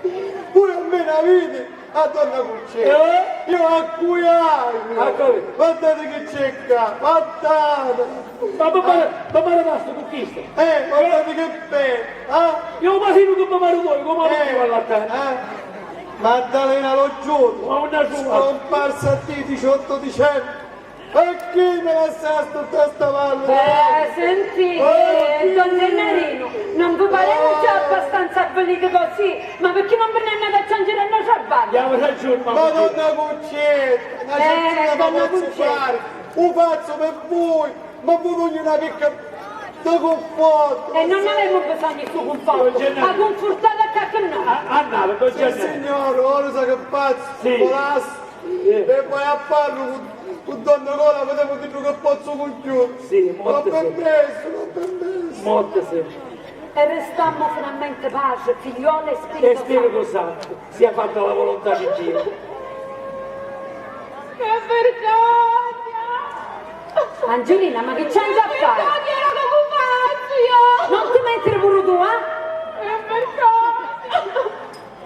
Voi almeno avete a donna Cuccetta. Eh? Io a cui hai? A cui? Guardate che c'è qua, guardate. Ma papà, papà rimasto cu chisto? Eh, guardate che bello, eh? Io imagino che papà voi, come eh, all'attacco. Eh? Maddalena Lo Giuto, scomparsa a te diciotto dicembre. E chi mi lassasti tutta sta valle? Beh, senti, eh, don Gennarino, non vi paremu già abbastanza avviliti così? Ma perché non vi ne andate a ciangere a nostra banda? Abbiamo ragione, ma... Madonna Cuccetta, una eh, donna Cuccetta. U fazzu per voi, ma vi voglio una picca di conforto. E non avevamo bisogno di sto conforto, ma confortate a qualche no. Andate, don Gennarino. Sì, signore, ora sa che faccio? Sì. Colassu. Eh. E poi a parlu cu, cu don Nicola, vediamo di che pozzo conchiudere. Sì, morte. L'ho permesso, l'ho permesso. Morte sì. E restammo finalmente pace, figliola e Spirito Santo. E Spirito Santo, sia fatta la volontà di Dio. Che vergogna! Angelina, ma che c'hai da fare? Che vergogna, ora come faccio io? Non ti mettere pure tu, eh? Che vergogna!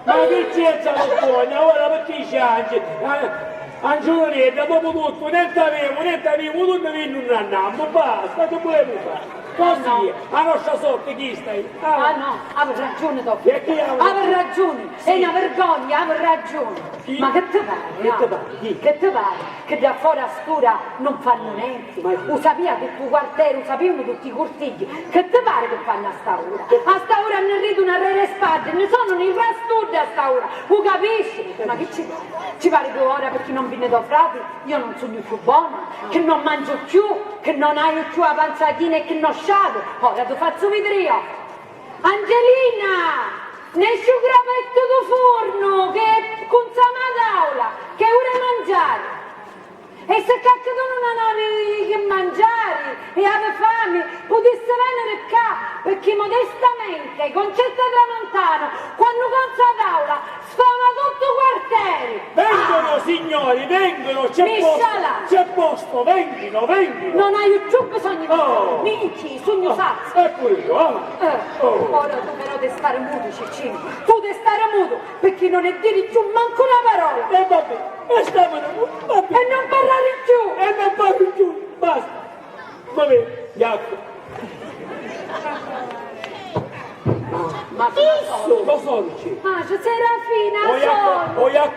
Ma chi c'entra la vergogna? Ora perché ciangi? Eh, Angiulinedda, dopo tutto, nenti avemu, nenti avemu, dunni vinni nun annammu, basta, che vulemu fari? Così, a nostra sorte chista è. Ah no, havi ragiuni to figghiu, havi ragiuni, è na vergogna, havi ragiuni. Ma che ti pari? Che ti pari? Chi? Che ti pari? Che da fora a st'ura non fanno nenti? U sapia tuttu u quarteru, u sapianu tutti i curtigghi. Che ti pari che fanno a sta ura? A sta ura nni ridunu arreri e spaddi, nni sonunu i rastuddi a sta ura, u capisci? Ma chi ci pari? Ci pari che ora perché non vinni to frati io non sugnu cchiù bona, che non mangiu cchiù, che non haiu cchiù a panza china e che non sciatu? Ora ti fazzu vidiri io. Angelina! Nesci u cravettu dû furnu, che cunzama a taula, ch'è ura 'i mangiari! E si cacchidunu non havi chi mangiari e havi fami, putissi veniri ccà, picchì modestamente Concetta Tramontano, quannu conza a taula, sfama tuttu u quarteri! Vengono, signori, vengono, c'è posto, c'è posto, venghino, venghino! Non haiu cchiù bisognu di... Oh! Minchì, sugnu sazia! E pure io, ah! Eh, ora tu però devi stare mutu, Ciccinu, tu devi stare mutu, picchì non è diri cchiù mancu na parola! E vabbè, e stamunu mutu, vabbè! E non parlare cchiù! E non parlo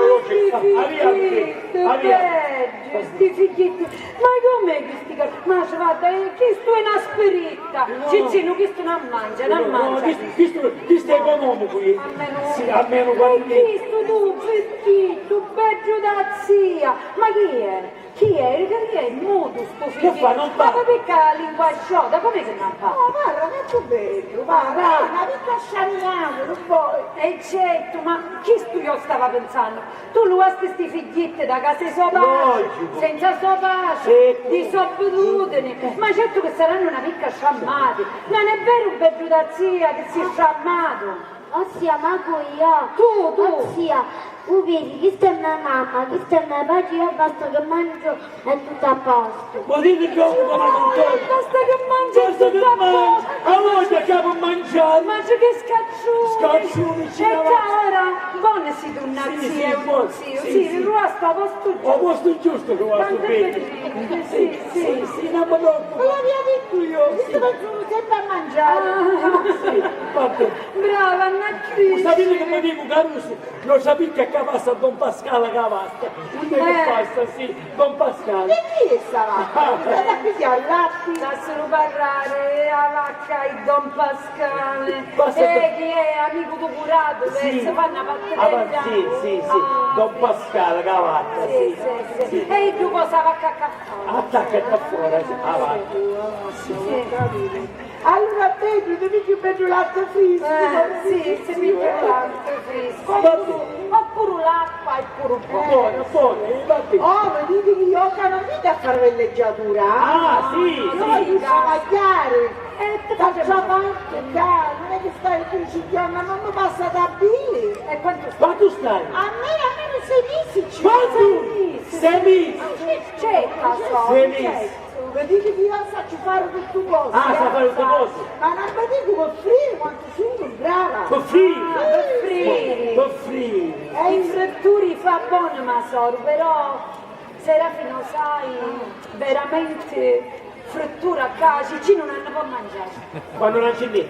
vuoi oggi? Sti figghitti, peggio, sti figghitti. Ma com'è chi sti ca-, ma guarda, eh, chistu è na spiritta. No. Ciccinu, chistu non mangia, non mangia. No, chistu, chistu, chistu è economico, eh. Almeno. Sì, almeno. E chistu tu, figghitti, peggio da zia. Ma chi è? Chi è? Chi è? È mutu stu figghiettu. Che fa? Non parla. Ma picca a lingua sciota, come che non parla? Oh, parla tantu beddu, parla. Ah, una picca sciamianu, non vuoi. E certo, ma chistu io stava pensando. Tu lu asti sti figghiette da casa di so pace, senza so pace, di so abitudini. Ma certo che saranno una picca sciammati. Non è vero, beddu da zia, che si sciammato? Oh zia, ma cu io? Tu, tu. Oh zia, u vidi, chista è me mamma, chista è me pace, io basta che mangio è tutto a posto. Ma dite che ho avuto la mangiata. Basta che mangio è tutto a posto. Allora che capo mangiare. Ma che scaccione. Scaccione, ci. E ora, buona si tu, una zia e un zio. Sì, sì, sì, sì, sì, sì, sì, sì, sì, sì, sì, sì, sì, sì, sì, sì, sì, sì, sì, sì, non mi preoccupare. Ve l'avia dettu io, visto che sono sempre a mangiare. Ah. Sì, vabbè. Brava, Anna Cristina. Sapete che mi dico, Caruso? Lo sapete che passa Don Pascale che passa? Uno che passa, sì, Don Pascale. E chi è sta vacca? State a pigliare latte? Lascialo parlare, è la vacca di Don Pascale. Passa. Eh, chi è? Amico tuo curato, sì. Adesso fanno la parte. Ah, sì, sì, sì. Ah, Don Pascale che passa, sì, sì, sì. E tu cosa va a cacca? Attacca da fuori, sì, avanti. Sì, sì. Allora, Pedro, ti Pigghiu beddu latte friscu, eh, sì, si pigghia latte friscu. Oppuru, oppuru l'acqua e puru bonu. Bonu, bonu, eh, va bene. Oh, viditi chi iu ccà non vigghiu a fari villiggiatura, ah, sì, iu sì, vogghiu travagghiari. Eh, ti facciu parte ccà, non è che staiu quindici giorni, non mi passa da biri. E quantu stai? Quantu stai? A me, a me sei misi ci. Quantu? Sei misi. Sei misi. C'è, c'è, sei misi. Viditi chi iu sacciu fari tutti cosi, ah, sa fari tutti cosi. Ma non vi dicu pi friri quantu sugnu brava. Pi friri? Ah, pi friri. Pi friri. Eh, i fritturi fa boni, ma soru, però, Serafina, sai, veramenti frittura ccà, Ciccinu non ni po mangiari. Quannu non ci nn'è?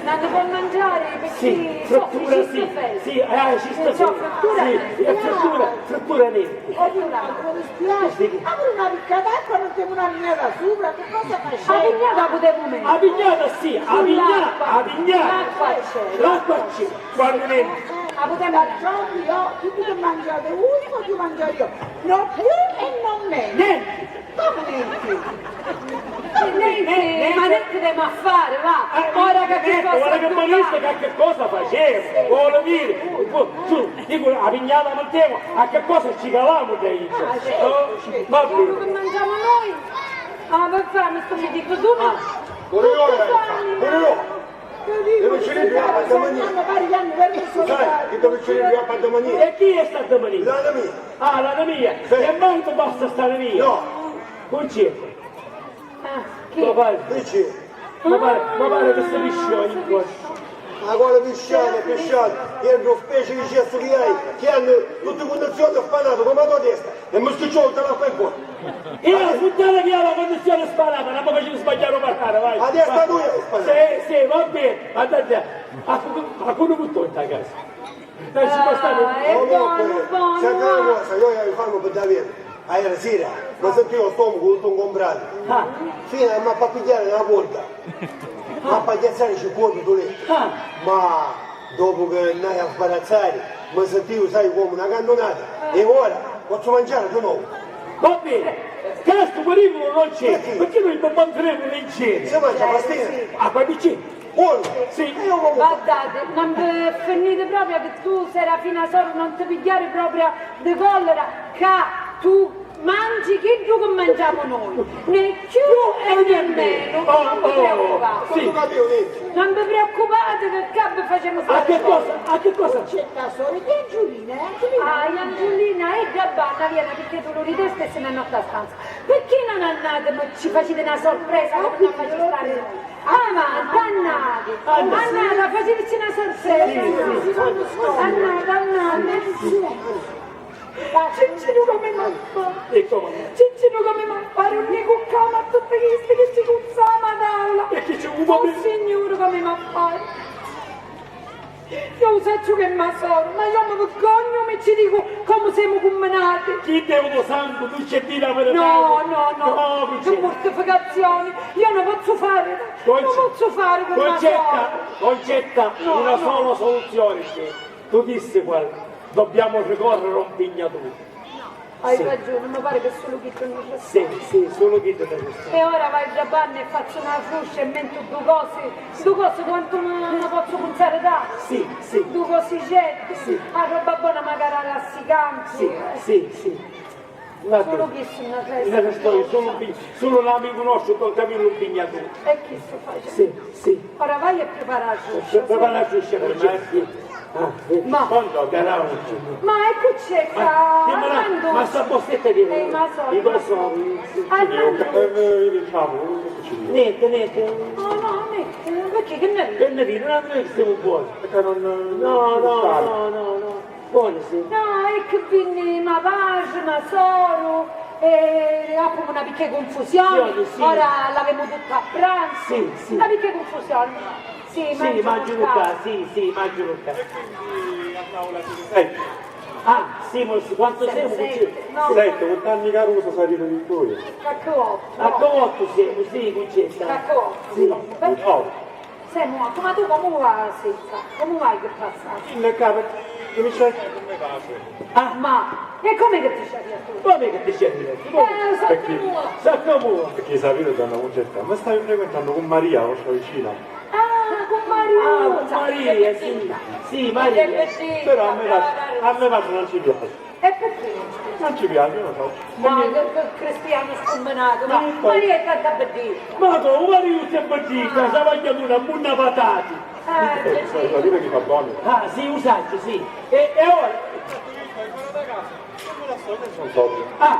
Non ni po mangiari picchì soffri, sì, cisti feti. Sì, eh, cisti feti. Frittura nenti. Sì, è frittura, frittura nenti. Oppuru, mi dispiaci, ma puru una picca d'acqua non temu una pignata supra, che cosa facemu? A pignata putemu metiri. A pignata sì, a pignata, a pignata. L'acqua c'è. L'acqua c'è, quannu nenti. A putemu metiri. Io, tuttu che mangiate voi, voglio mangiare io. No più e non meno. Nenti. Comu nenti? Nenti, ma nenti demu a fari, va. Eh, ora che nenti, ora che mi dici qualche cosa facemu, vuole dire, tu, dico, a pignata mantemu, a che cosa ci calamu da io? Ah, sì, sì. Va bene. Quello che mangiamo noi, ah, per fare mi sto mi dico tu no. Ah, pure io, pure io. Dove ci arrivi a Padamania? Sai, che dove ci arrivi a Padamania? E chi è sta Padamania? L'animia. Ah, l'animia. Sì. E manco basta sta animia? No. Non c'è. Ah, chi? Ma pare. Chi c'è? Ma pare, ma pare che si pisciò in corso. Ma quale pisciano, pisciano? Io non specie di cesso che hai, che hanno tutte condizioni spanato come la tua testa. E mi schiacciò tutta l'acqua in cuore. Io la puttana che ha la condizione sparata, non mi facevi sbagliare un parlare, vai. Adesso vai. Tu hai sparato. Sì, sì, va bene, andate a, a, a quello butto in casa. Dai, ci può stare. Ah, è buono, buono. Senti una cosa, io vi fanno per davvero. Ieri sera, mi sentivo lo stomaco tutto ingombrato. Ah. Fino a mi fa pigliare una porta. Ah. Mi fa piazzare cinque ore tu letto. Ah. Ma dopo che andai a sbarazzare, mi sentivo, sai, come una cannonata. E ora posso mangiare di nuovo. Va bene, questo pericolo non c'è, perché noi non mancheremo leggeri. Si mangia pastina. Ah, poi piccino. Buono. Sì. E io comunque. Guardate, non vi finite proprio che tu, Serafina, soru, non ti pigliare proprio di collera, ca tu mangi chiddu che mangiamo noi, né più e né meno, non vi preoccupate. Sì. Non vi preoccupate che ccà vi facciamo stare. A che cosa? A che cosa? C'è da solo, gli Angiolina, eh, Angiolina. Ah, Angiolina, e da banna, vieni, perché tu non ridesti e se ne notte a stanza. Perché non andate, ma ci facete una sorpresa, come non faccio stare noi? Avanti, andate, andate, faceteci una sorpresa. Andate, andate. Ciccinu, come mi fa? Ciccinu, come mi fa? Fare un nicu ccà, ma tutti chisti che ci cuzzama a tavola. E chi ci cuzzama? Oh, signore, come mi fa? Io u sacciu che è ma soru, ma io mi vergognu, mi ci dicu comu semu cumminati. Chi te lo sangu, tu c'è di la verità? No, no, no, che mortificazioni, io non posso fare, non posso fare per ma soru. Concetta, Concetta, una sola soluzione c'è. Tu dissi qual? Dobbiamo ricorrere a un pignatore. Hai ragione, mi pare che sulu chiddu non resta. Sì, sì, sulu chiddu non resta. E ora vai da banna e fazzu una fruscia e mentu du cosi, du cosi quantu mi, mi pozzu cunzari da? Sì, sì. Du cosiceddi. Sì. A roba bona magari a rassicanti. Sì, sì, sì. Sulu chissu non resta. Non resta sulu un pi-, sulu l'amicu nostru, don Camillu Pignaturi. E chissu faci? Sì, sì. Ora vai a preparare la fruscia. Prepara la fruscia per me. Ah, ma quando caramucci? Ma ecco c'è qua. Ma sta borsetta di, eh, ma so, i corsori. Niente, niente. No, no, niente. Perché che ne vedi? Che ne vedi? Non è che siamo buoni. No, no, no, no, no. Buoni, sì. No, è che vinni ma patri, ma soru, e avemu una picca di confusione. Sì, sì. Ora l'avemu tutta a pranzu. Sì, sì. Una picca di confusione. Sì, sì, immagino sta. Sì, sì, immagino sta. E quindi a tavola siete sette? Ah, sì, ma quanto siamo? Sette, sette, no. Sette, con tanti caruso saremo di due. A che otto? A che otto siamo, sì, Concetta. A che otto? Sì. Beh, otto. Semu, ma tu comu va, secca? Comu vai che passa? Inne capa, che mi c'è? Ah, ma, e come che ti sciarri a tu? Come che ti sciarri a tu? Eh, saccamuva! Saccamuva! Perché sapete, donna Concetta, mi stavi frequentando con Maria, la vostra vicina. Ah, Ah, Maria, sì, sì, Maria. Però a me, a me non ci piace. E perché non ci piace? Non ci piace, io lo so. Ma che, che cristiano scumminato, ma Maria è tanta bedita. Ma tu, Maria è tanta bedita, ah, sa mangiato una bunna patati. Ah, eh, sì. Sapete che fa buono? Ah, sì, lo saccio, sì. E, e ora? Ah,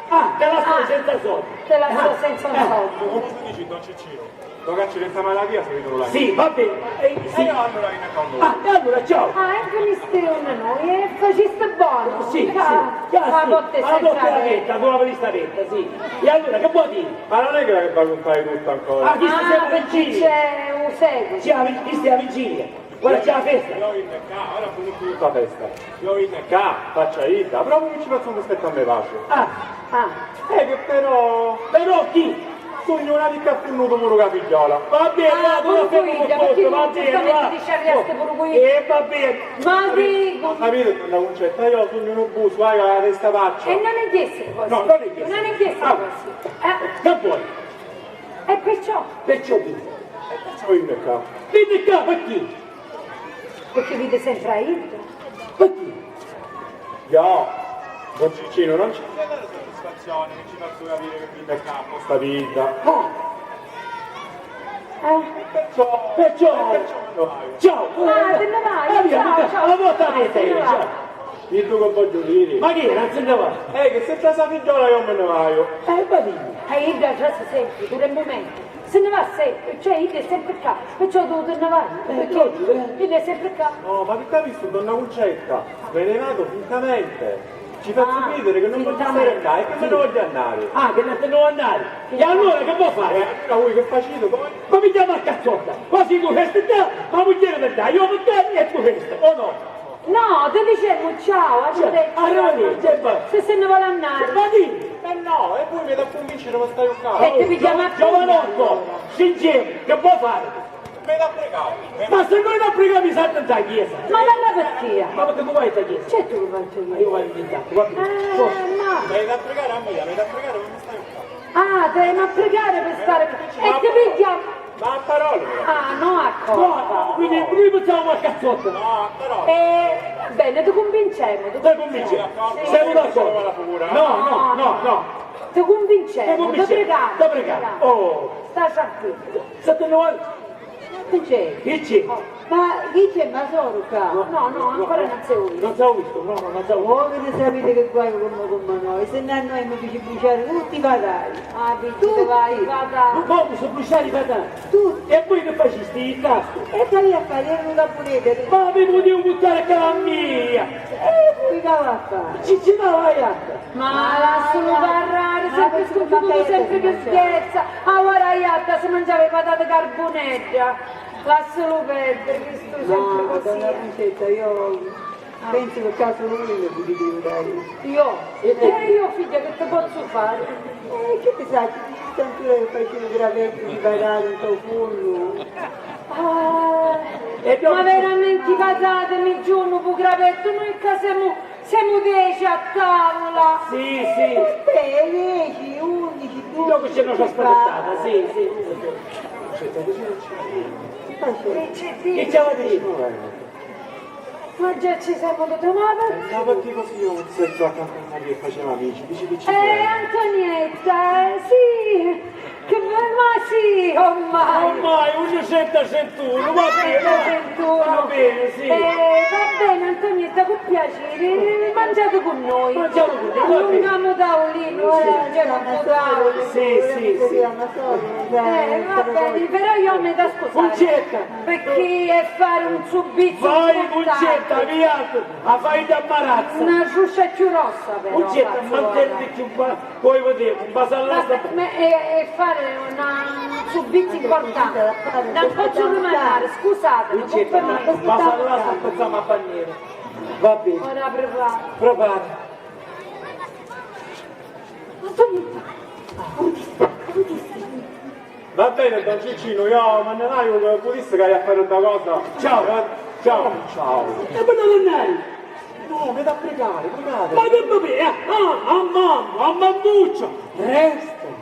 ah, te la sto senza soldi. Te la sto senza soldi. Come si dice, don Ciccino? Lo cacci senza malatia se vedono là. Sì, va bene. Eh, sì. E io allora vino con voi. Ah, e allora ciao. Ah, e venisti con noi e faciste buono. Sì, sì. Ciao. Ciao, sì. La porta è sempre aperta. La porta è aperta, tu la vista aperta, sì. E allora che vuoi dire? Ma non è che la va a contare tutto ancora. Ah, chi sta sempre in giro? C'è un seguito. Sì, la vi-, chi sta in giro? Ora c'è la festa! Io vino ccà, ora finisco tutta la festa. Io vino ccà, faccio a idda, proprio non ci faccio un rispetto a me pace. Ah, ah. Eh, che però... Però chi? Sugnu una picca affunnutu puru ca figgiola. Va bene, ah, va, puru figlia, perché giustamente ti sciarriasti puru cu idda. Eh, va bene. Ma dico... Capito, donna Cuncetta, io sugnu un busu, vai, la testa faccia. E non è chiesto così. No, non è chiesto. Non è chiesto così. Ah, che vuoi? E perciò? Perciò chi? E perciò vino ccà. Vino ccà, perché? Perché vide sempre a idda. Perché? No, don Ciccino, non ci deve dare soddisfazione che ci faccio capire che vino ccà apposta vita. Ah. Eh. Perciò, perciò, perciò me ne vado. Ciao. Ah, te ne vai? Ah, via, ciao, ciao. Una volta a te, ciao. Dittu che vogghiu diri. Ma chi è? Non se ne va? Eh, che se c'è sta figgiola io me ne vado. Eh, va bene. Eh, idda già si sente, pure un momento. Se ne va sempre, cioè, idda è sempre ccà, perciò tu te ne vai, eh, perché idda è sempre ccà. No, ma avete visto, donna Cuncetta? Me ne vado francamente. Ci faccio credere che non voglio stare ccà e che me ne voglio andare. Ah, che non te ne vuoi andare? E allora che vuoi fare? Eh, allora voi che facete poi? Ma mi chiama a cazzotta, quasi tu resti ccà, ma mugghieri te dai, io per te e tu resti, o no? No, ti dicemu ciao, arrivederci. Arrivederci, e va. Se se ne vuole andare. Ma chi? Eh no, e voi mi da convincere ma stai un cazzo. E ti pigliamo a giovanotto, scingiemo, che vuoi fare? Mi da pregare. Ma se noi non preghiamo i santi in chiesa. Ma non la vecchia. Ma perché tu vai in chiesa? C'è tu che vai in chiesa? Ma io vado in chiesa, guarda. Eh, ma... Mi da pregare a me, mi da pregare, ma mi stai un cazzo. Ah, te ma pregare per stare... E ti pigliamo. Ma a parole, però. Ah, no, a cosa? No, quindi noi pensiamo a cazzotta. No, a parole. Eh, va bene, ti convincemo, ti convincemo. Ti convinci? Sì. Siamo d'accordo? No, no, no, no. Ti convincemo, ti preghiamo. Ti preghiamo. Oh. Sta tranquillo. Sette e nove. Che c'è? Che c'è? Oh. Ma chi c'è, ma soru ccà? No, no, no, ancora non si è visto. Non si è visto, no, no, non si è visto. Voi che sapete che guai come, come noi, se no a noi mi fece bruciare tutti i patari. Ah, vedi, tutti. Vai, vada. Ma come si bruciare i patari? Tutti. E voi che facisti? Il casto? E che avevi a fare? Ero un capunete. Ma mi potevo buttare ccà a mia! E voi che va a fare? Ci, ci va, vai, andate. Ma lassulu parrari, sempre scuntutu, sempre pi scherza. Avora a jatta si mangiava i patati carbunedda. Lassulu perdiri, chistu sempre così. No, donna Cuncetta, io penso che ccà sulu unu mi putiti aiutari. Io? E io, figghia, che ti pozzu fari? Eh, che ti sacciu, ti tantu io faciu un gravettu di patati nto funnu. Ah, ma veramenti, patati, mi giunnu pu gravettu, noi ccà semu Semu deci a tavula! Sì, sì. E beh, deci, undici, dodici. Dopo c'è un'altra spaghettata, sì, sì. Che c'è da dire? Ma già ci siamo tutti, ma perché? Ma perché così io non sento accanto a Maria e facciamo amici? Dici che ci... Eh, Antonietta, eh, sì. Che be-, ma sì, ormai. Ormai, unni centu, centunu, va bene, va bene, sì. Eh, va bene, Antonietta, cu piaciri, mangiati cu noi. Mangiati cu noi, va bene. Allungamu u taulinu, eh, c'è un po' tavulu. Sì, sì, sì. Eh, va bene, però io mi da scusare. Cuncetta. Perché è fare un supplizio importante. Vai, Cuncetta, via, a fai da marazza. Una ciuscia più rossa, però. Cuncetta, manteniti più ba-, Poi vedemu, un basallasta. Ma, ma è, è fare una, un supplizio importante. Non posso rimandare, scusate, non posso rimandare. Basallasta, pensiamo a bandiera. Va bene. Ora preparo. Prepara. Antonietta, come ti sta? Come ti sta? Va bene, don Ciccino, io me ne vado, che pudisse che hai a fare una cosa. Ciao. Eh, ciao. Ciao. E poi non andai. No, mi da pregare, pregare. Ma che mi pre-, ah, ah, a mamma, a mammuccia, resto.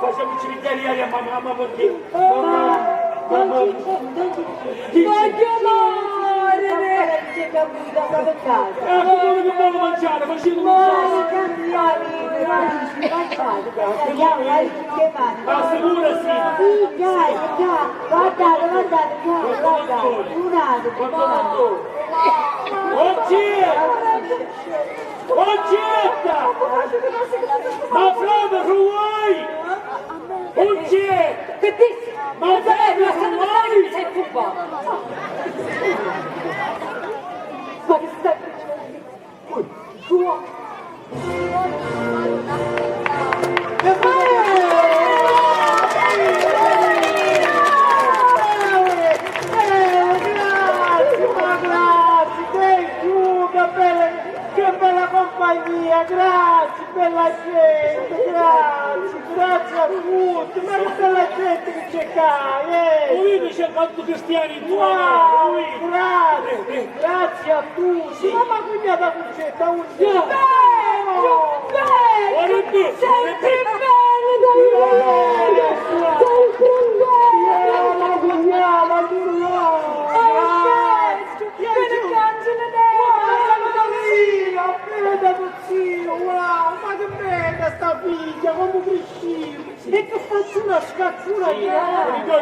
Facciamoci pigliare a mamma, mamma, perché mamma, mamma, voglio morire! Eh, come che vuole mangiare? Facciamo mangiare! Ma sicuro sì! Sì, dai, dai, guardate, guardate, guardate, guardate, un attimo. Oggi! Oggi! Ma frate, tu vuoi? Oggi! Che dici? Ma frate, tu vuoi? Sei furbo! Ma che stai dicendo? Ui, giù! Eh, grazie, ma grazie, thank you, che bella, che bella compagnia, grazie, bella gente, grazie, grazie a tutti, ma che bella gente che c'è qua, eh! Ui, c'è tanti cristiani intorno, wow, ui! Grazie, grazie a tutti, ma, ma cugnata Concetta, un Bello, bello, sempre bello, sempre bello, sempre bello. Oh, bello, che ne cangelo nero. Zio, wow, ma che bella sta figlia, come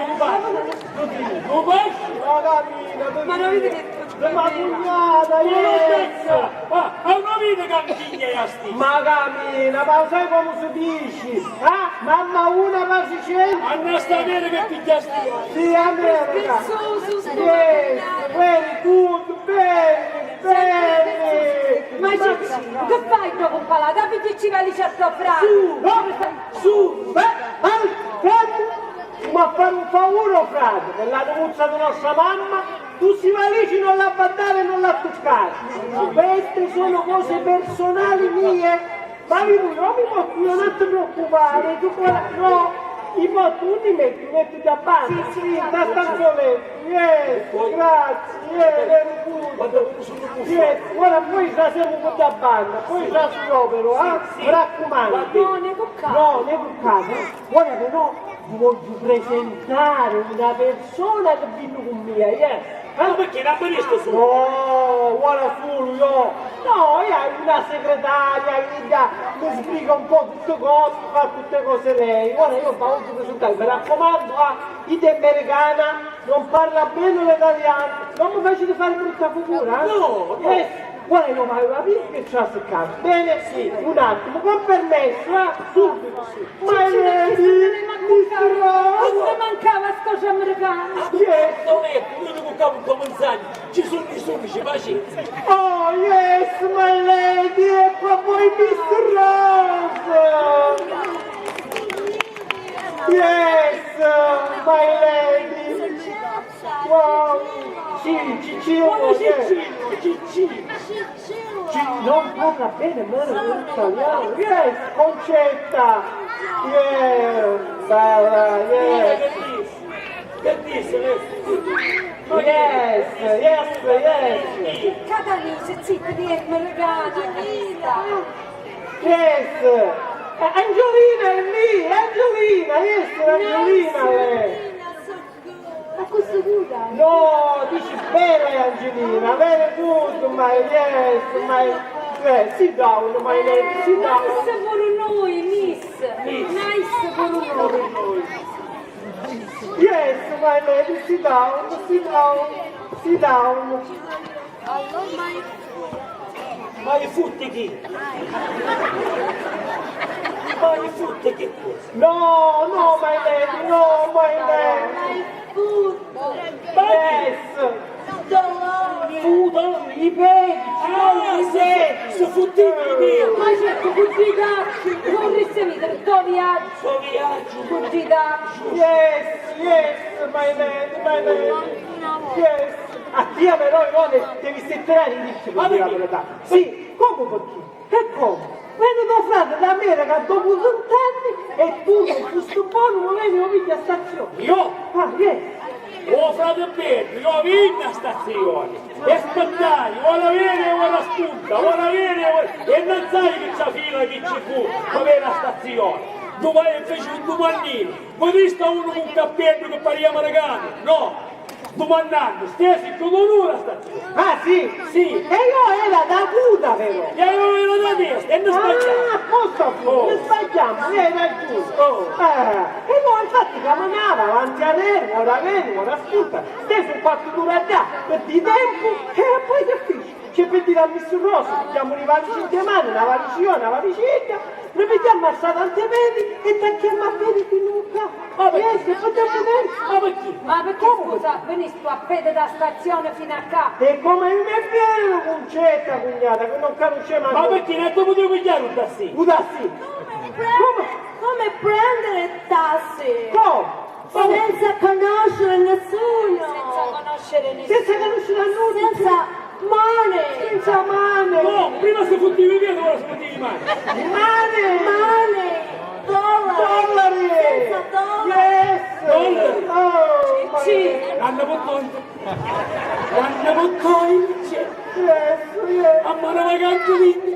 Lu fasci? Lu fasci? Ma camina, ma no vidi che... Ma cugnata, ma non vidi che anchigna è sti? Ma camina, ma sai come si dice? Ah, mamma una, pasi cento. Anna sta bene che ti chiasti. Sì, America. Yes, very good, bene, bene. Ma Ciccì, che fai dopo un palato? Avvicini a certo frate. Su, no, su, beh, fermu. Ma fai un favore, o frate, per la nuvuzza di nostra mamma, tu sti valici non la bandare e non la toccare. Queste sono cose personali mie. Ma mi, non mi porto, non ti preoccupare, tu qua, no, i porto, non ti metti, metti da parte, sì, sì, da stanzoletto, yes, grazie, yes, very good, yes, ora poi trasiamo con da banda, poi trasopero, eh, mi raccomando, no, ne toccate, no, ne toccate, ora però vi voglio presentare una persona che vino con me, yes. Ma perché non mi dici solo? No, ora solo io. No, io ho una segretaria che già mi sbriga un po' tutte cose, fa tutte cose lei. Ora io vi voglio presentare, mi raccomando, ah, io americana, non parla bene l'italiano, non mi facete fare brutta figura, eh? No, no. Eh, Guarda, io vado a capire che c'è a seccare. Bene, sì, un attimo, con permesso, eh, subito. Ma lei, mister Rosa. Non mi mancava sto americano. Yes. Io dico che come insani, ci sono i sudici, pazienza. Oh, yes, my lady, ecco a voi, mister Rosa. Yes, my lady. Wow! Sì, Ciccino, Ciccino, Ciccino. Ci-, non parla bene, ma è italiano. Yes, Concetta. Yeah, bella, yes. Che dici? Yes, yes, yes. Catanese, zitta, di me regalo, vita. Yes. Eh, Angelina è lì, Angelina, yes, Angelina, eh. Ma questo pure? No, dici bella è Angelina, very good, my, yes, my, eh, sit down, my lady, sit down. Nice for noi, miss. Miss. Nice for noi. Yes, my lady, sit down, sit down, sit down. Ma i futti chi? Ma i futti chi cosa? No, no, my lady, no, my lady. Yes. Futon, i pedi, ah, i pedi. Si futtiti i pedi. Ma certo, cugita, non ricevete, sto viaggio. Sto viaggio. Cugita. Yes, yes, my lady, my lady. Yes. A tia però, no, te, te devi setterare i ricci, per dire la verità. Sì, come perché? E come? Veni tuo frate d'America dopo vint'anni e tu non fusti buono, non veni, lo pigli a stazione. Io? Ah, yes. Oh, frate Pedro, io vinni a stazione. E aspettai, ora veni e ora spunta, ora veni e ora... E non sai che c'è fila che ci fu, ma veni a stazione. Domani feci un domandino. Vodisti a uno cu un cappeddu chi paria maricanu? No! Dumannannu, stesi cchiù d'un'ura sta zia. Ah, sì? Sì. E io era d'acuta, però. E io era da destra, e non sbagliavo. Ah, apposta fu, oh, non sbagliamo, era giusto. Oh. Eh, e no, infatti caminava avanti a lei, ora veni, ora ascolta, stesi un quartu d'ura già, per di tempo, e poi che fece? Ci pigghiammu a mister Rossi, pigghiammu li valici in te manu, na valici io, na valici idda, li pigghiammu a strata nte pedi e tacchiammu a pedi finu ccà. Ma perché? Niente, facciamo niente. Ma perché? Ma perché, scusa, venistu a pedi da stazione fino a ccà? E come mi è vero, Cuncetta, cugnata, che non conosceva... Ma perché non ti potevi pigliare un tassì? Un tassì? Come? Come prendere il taxi? Come? Senza conoscere nessuno. Senza conoscere nessuno. Senza conoscere a nulla. Senza money. Senza mani. No, prima si futtivi i piedi, ora si futtivi i mani. Mani. Money. Dollari. Dollari. Senza dollari. Yes. Dollari. Oh, sì. Hanno buttoni. Quannu vuoi c'è? Yes, yes. A mano vacante vinni.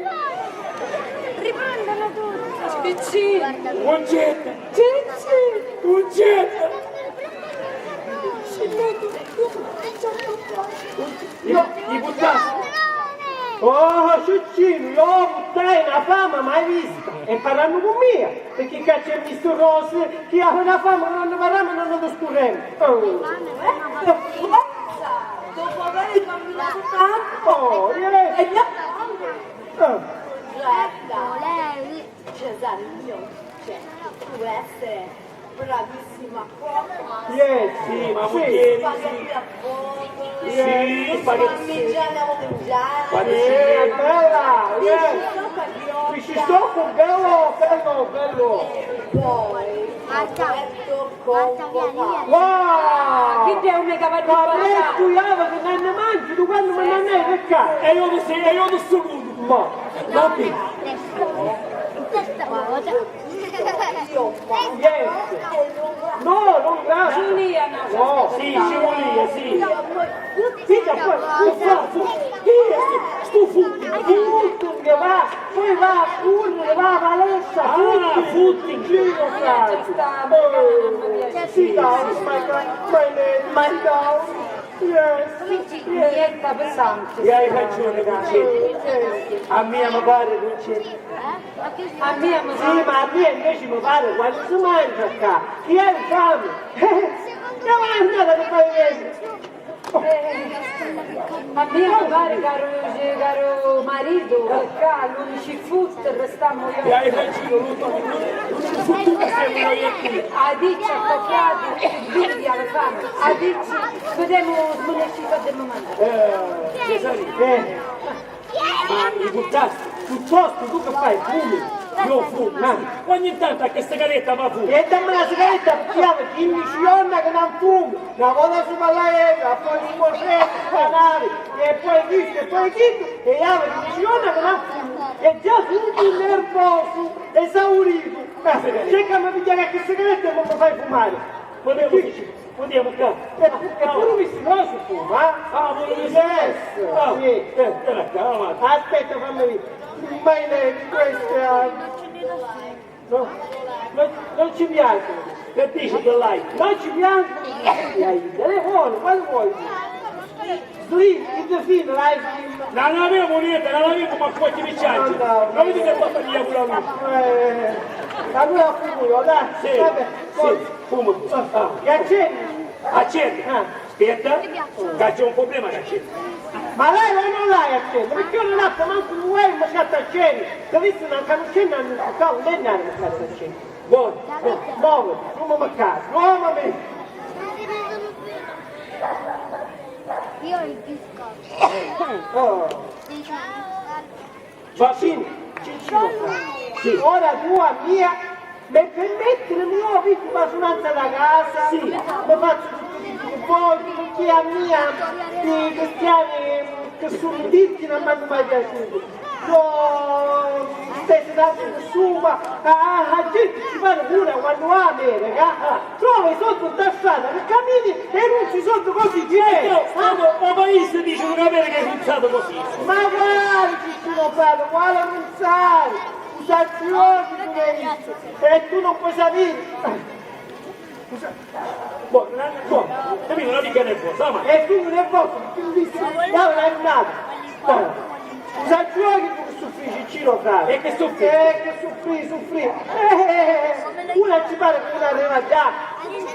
Riprendono tutti. Piccini. Concetta. Cici. Concetta. Io, i buttati. Oh, Ciuccinu, iò puttai na fama mai vista! E parrannu cu mia, picchì ccà c'è mistu Rosy chi havi na fama ca non ni parramu e non ni discurremu! Oh. Forza! Dopu aviri camminatu tantu! Oh, iè! E mia fama! Oh. Guarda, Cesarino, cioè, tu vuoi essere bravissima cuoca? Iè, sì, ma sì. Spaghetti a vongole, sì, spaghetti, sì, parmigiani a vongole. Sì, bella, iè. Pisci soccu, bello, bello, bello. E poi, un petto con cocco. Wow! Chi è un mega. Caprettu, iava, che non ne mangi, tu quando mi non ne hai, perché? E io ti sei, e io ti sono. Ma, va bene. Yes. No, non grazie. Ci vulia, no. No, sì, ci vulia, sì. Figa, poi, fu, fu, fu, chi è stu, stu fu, fu, che va, poi va a correre, va a palestra, ah, footing, footing. Giro, frate. Oh, sì, dai, ma, ma, ma, ma, dai. Yes, yes. Niente pesante. E hai ragione, Concetta. A mia mi pare, Concetta. A mia mi pare. Sì, ma a mia invece mi pare quando si mangia ccà, chi è fame? Che va andare a fare niente? A mia mi pare, caru, caru maritu, che ccà l'unici foot restammo io. E hai ragione, l'unici foot che siamo noi e tu. A dicci a to frati, vidi alla fame. A dicci, vedemu, smunecci, vedemu mangiare. Eh, Cesarì, eh. Ma i putasti, piuttostu tu che fai, fumi? Io fumo, ma ogni tanto a che sigaretta va fumo. E dammi la sigaretta, perché io quindici giorni che non fumo. Una volta su parlare, poi un po' spanare, e poi questo, e poi questo, e io quindici giorni che non fumo. E già sono nervoso, esaurito. Eh, cerca di pigliare a che sigaretta e non mi fai fumare. Vogliamo, vogliamo ccà. E, e pure visti no si fuma, eh? Ah, vuoi visti? Yes, ah, sì. Eh, era ccà, avanti. Aspetta, fammi vedere. Ma lei, questa, no, non, non ci piace. Che dici, che like? Non ci piace. E hai il telefono, quale vuoi? Slim, il fine, l'hai slim. Non avevo niente, non avevo ma qualche messaggio. No, no. Non vedi che porta via pure lui? Eh, allora fumo io, dai. Sì, vabbè, sì, fumo. Ah. E accendi? Accendi. Ah. Aspetta, che c'è un problema che accendi. Ma l'hai o non l'hai accendi? Perché io non ho manco un uovo, ma c'è accendi. Te visto, non c'è accendi, non c'è accendi. Buono, buono, muoviti, non mi mancare, muoviti. Io il biscotto. Oh. Ciccino, Ciccino, sì. Ora tu a mia mi permetti, mi io vi faccio un'altra da casa, sì, mi faccio tutto quello che voglio, perché a mia i cristiani che sono ditti non mi hanno mai piaciuto. Io stessi tanto nessuno, a, a gente ci pare pure quando va a America, trova i soldi da strada, per cammini e non ci sono così diversi. Eh, ma, ma paese dice una vera che è pensato così. Ma quale ci sono frate, quale non sai? Usarci oggi tu l'hai visto e tu non puoi sapere. Boh, boh, capito? Non dica nervoso, ma... E tu non è posto, tu dici, dai, l'hai andato. Boh, usarci oggi tu soffri, Ciccino, frate. E che soffri? Eh, che soffri, soffri. Eh, una ci pare che una arriva già.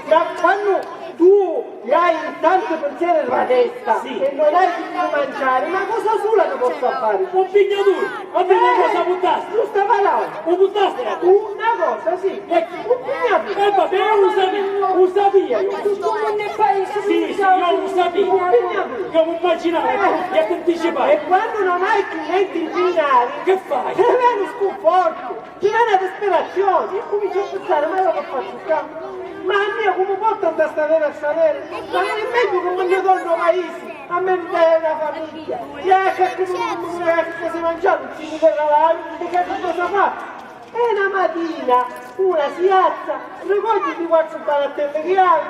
Ma quando tu hai tanti pensieri nella testa, sì, e non hai più da mangiare, una cosa sola ti posso fare. Un pigliatore, ma tu una cosa buttasti. Tu stai parlando. Un buttasti. Una cosa, sì. Ecco. Un pigliatore. E vabbè, lo sapevo, lo sapevo io. Tu, tu non ne fai, sì, sì, io lo sapevo. Un pigliatore. Io mi immaginavo, eh, che ti anticipavi. E quando non hai più niente in finale, che fai? Ti viene un sconforto. Ti viene la disperazione, io comincio a pensare, ma io che faccio qua? Ma a mia come porto da sta vera a sta vera? Ma non è meglio che me ne torno a paese, a me mi dai una famiglia, e a che come che si mangia, non si mi dà la, che cosa fa? E una mattina una si alza, ricoglie di quattro barattelle che hai,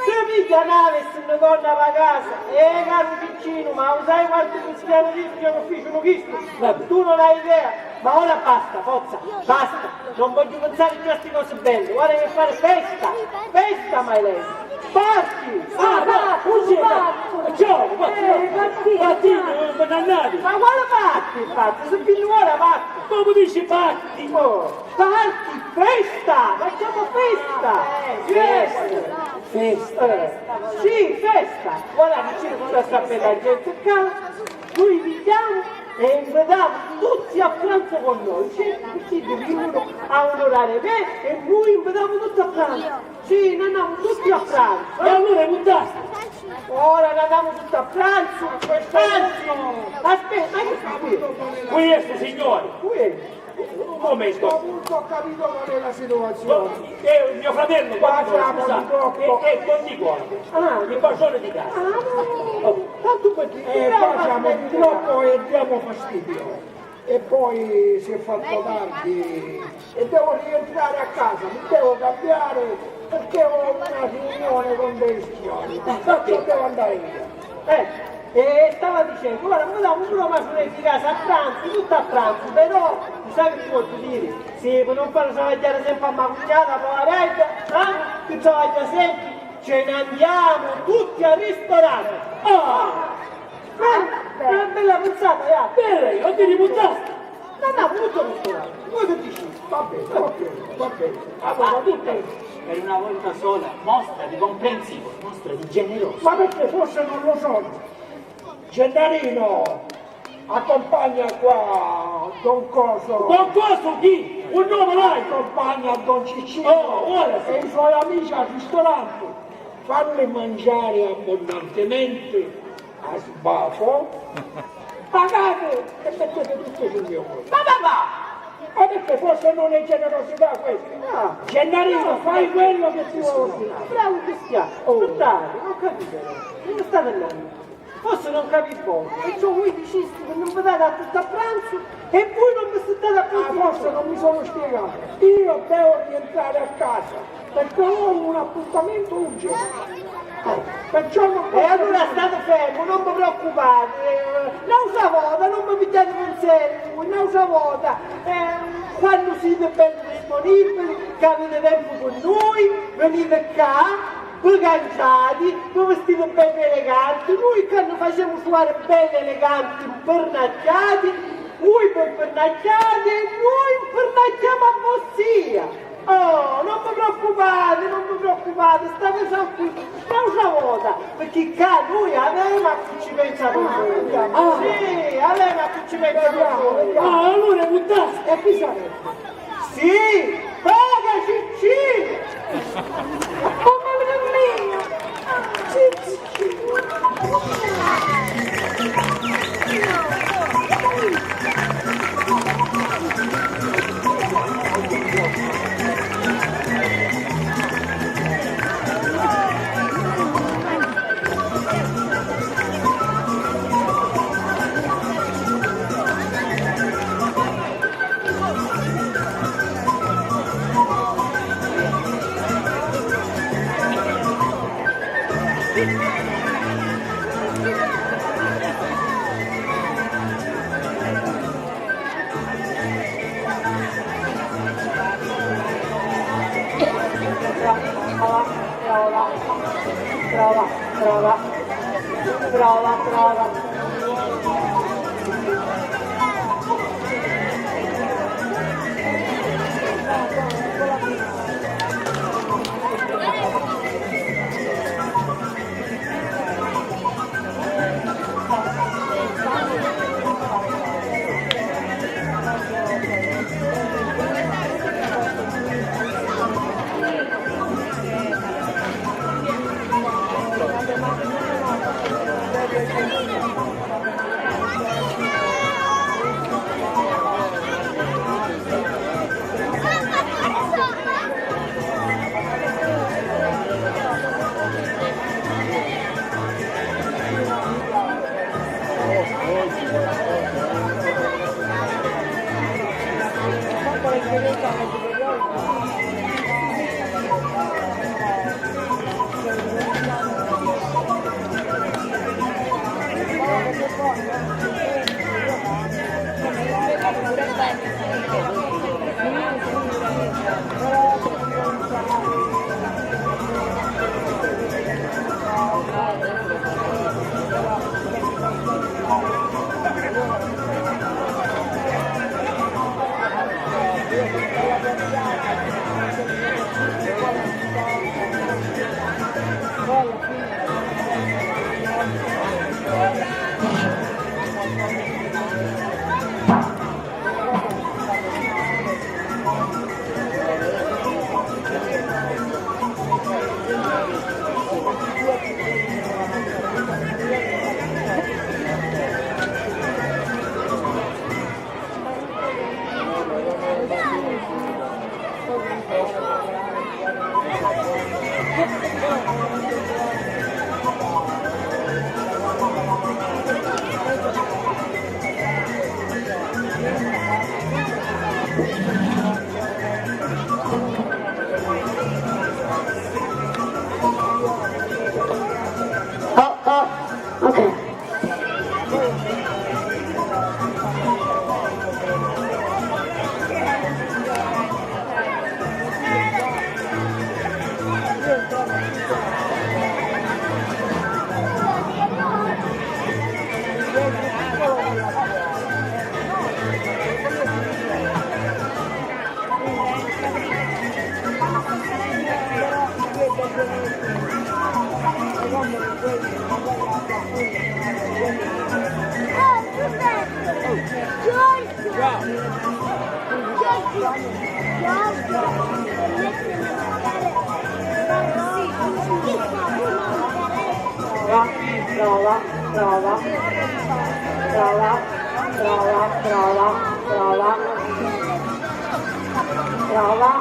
si piglia nave e se ne torna alla casa. E caro Ciccino, ma lo sai quanti cristiani che ficinu chisto? Tu non hai idea. Ma ora basta, forza, basta. Non voglio pensare più a sti cose belle. Ora devi fare festa, festa, my lady. Party! Ah, party, party. Ciao, ma Eh, patti! Patti, ma, ma nannari! Ma quali patti, patti? Si vinni ora patti! Comu dici patti? Oh, patti, festa! Facciamo festa! Festa! Festa! Eh, sì, festa! Guarda che c'è tutta sta bella gente qua, noi viviamo e invitiamo tutti a pranzo con noi, sì, così vengono a onorare me e noi invitiamo tutti a pranzo. Sì, noi andiamo tutti a pranzo, eh? E allora è buttata. Ora noi andiamo tutti a pranzo, a pranzo. Aspetta, ma che fa qui? Qui è sto signore. Qui è. Un momento. Comunque ho capito qual è la situazione. Eh, mio fratello, qua siamo di troppo. E, e con di cuore. Ah, il padrone di casa. Ah, no. Tanto per dire. Eh, qua siamo di troppo e diamo fastidio. E poi si è fatto tardi e devo rientrare a casa, mi devo cambiare perché ho una riunione con dei signori, perciò devo andare via. Eh, e stava dicendo, ora noi andiamo pure a mangiare di casa a pranzo, tutto a pranzo, però, sai che ti voglio dire? Sì, per non far travagliare sempre a ma cugnata, poveretta, eh? Che travaglia sempre, ce ne andiamo tutti al ristorante. Ah! Eh, una bella pensata, ja. Bella, io ti ributtaste. No, no, brutto ristorante. Voi che dici? Va bene, va bene, va bene. Allora, va bene. Per una volta sola, mostra di comprensivo, mostra di generoso. Ma perché forse non lo sono. Gennarino, accompagna qua Don Coso. Don Coso chi? Un nome l'hai? Accompagna Don Ciccino. Oh, ora sì. E i suoi amici al ristorante. Falli mangiare abbondantemente a sbafo, pagate e mettete tutto sul mio conto. Ma papà! Ma perché forse non è generosità questa? No. Gennarino, no, fai quello che ti ho ordinato. Bravo Cristiano, oh, scusate, non capite, no? Dove state andando? Forse non capite voi, perciò voi diciste che non vi date a tutto a pranzo e voi non vi state a pranzo. Ah, forse non mi sono spiegato. Io devo rientrare a casa. Perché ho un appuntamento urgente. Eh, perciò non posso... E allora state fermo, non vi preoccupate. Eh, n'autra vota, non mi pigghiate per serio, n'autra vota, eh, quando siete belli disponibili, che avete tempo con noi, venite qua, vi cangiate, vi vestite belli eleganti, noi quando facciamo suonare belli eleganti, impernacchiati, voi vi impernacchiate e noi impernacchiamo a vossia. Oh, non vi preoccupate, non vi preoccupate, state tranquilli. N'autra vota, perché qua noi avemu a chi ci pensa per voi. Ah. Sì, avemu a chi ci pensa per voi. Ah, allora è buttato. E chi sarebbe? Sì, paga Ciccino! Oh, mamma mia! Ciccino! Prova, prova, prova, prova, prova. Prova, prova, prova, prova, prova, prova, prova. Prova.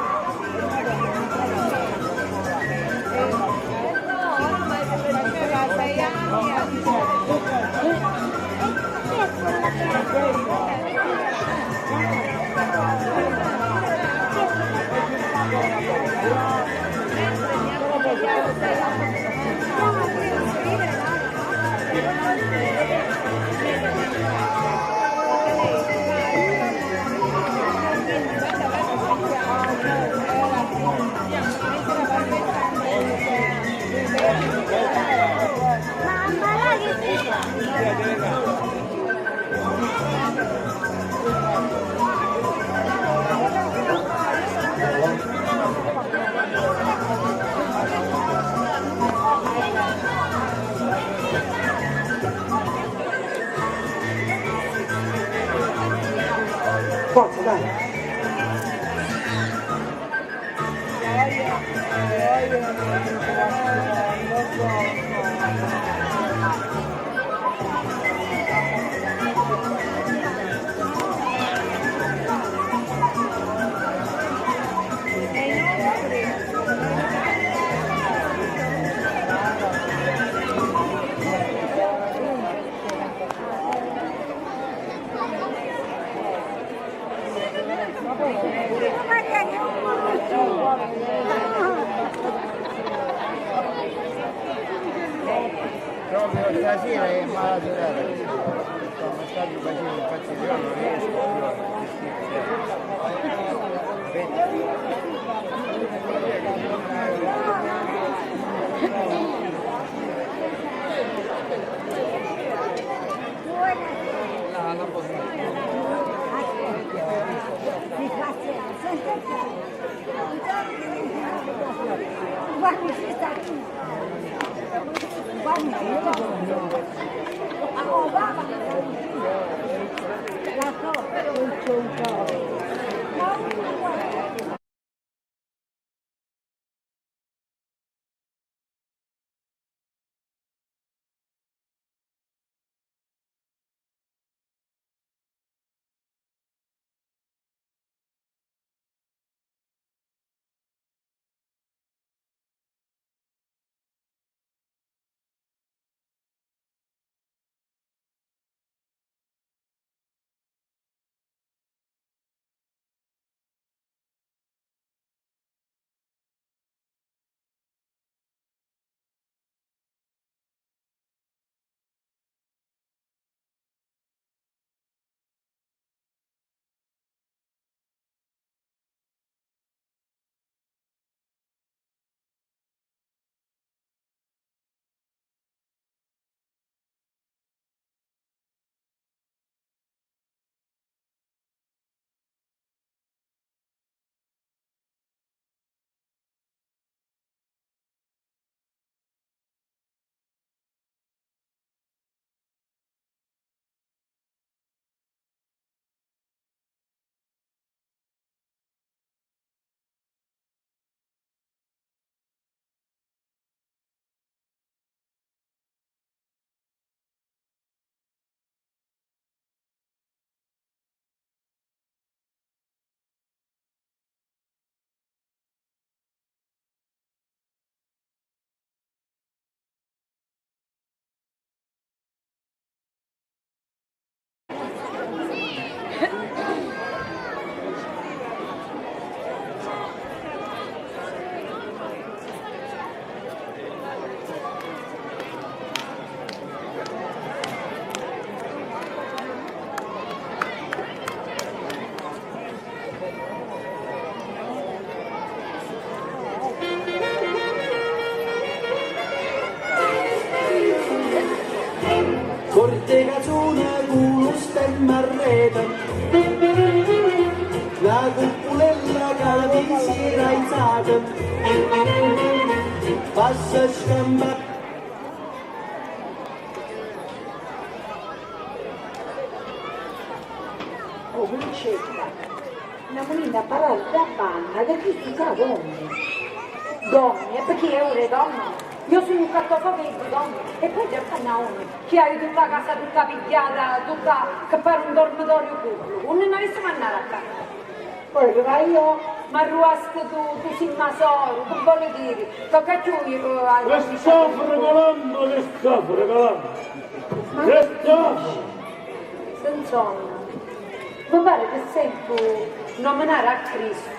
Forza, dai! Proprio stasera è mala serata, sto messaggio facevo, infatti io non riesco più a gestire. Corte cazuna cu lu stemma arreta, la cuppulella ca mi si era aizata, passa scampa. A parari dâ banna, ca chistu ca donni. Donni, e picchì è ura di donni? Iò sugnu ccà a to foca e iddu donni, e poi già stannu a unni, chi haiu tutta a casa tutta pigghiata, tutta, ca pari un dormitoriu pubblicu, unni n'avissi mannari a ccà? Poi arrivai iò. M'arruvasti tu, tu si ma soru, chi voli diri? Tocca a chiuiri, eh, a Cristoforo Colombo, Cristoforo Colombo, Cristoforo! Insomma, mi pari chi sentu nominari a Cristu.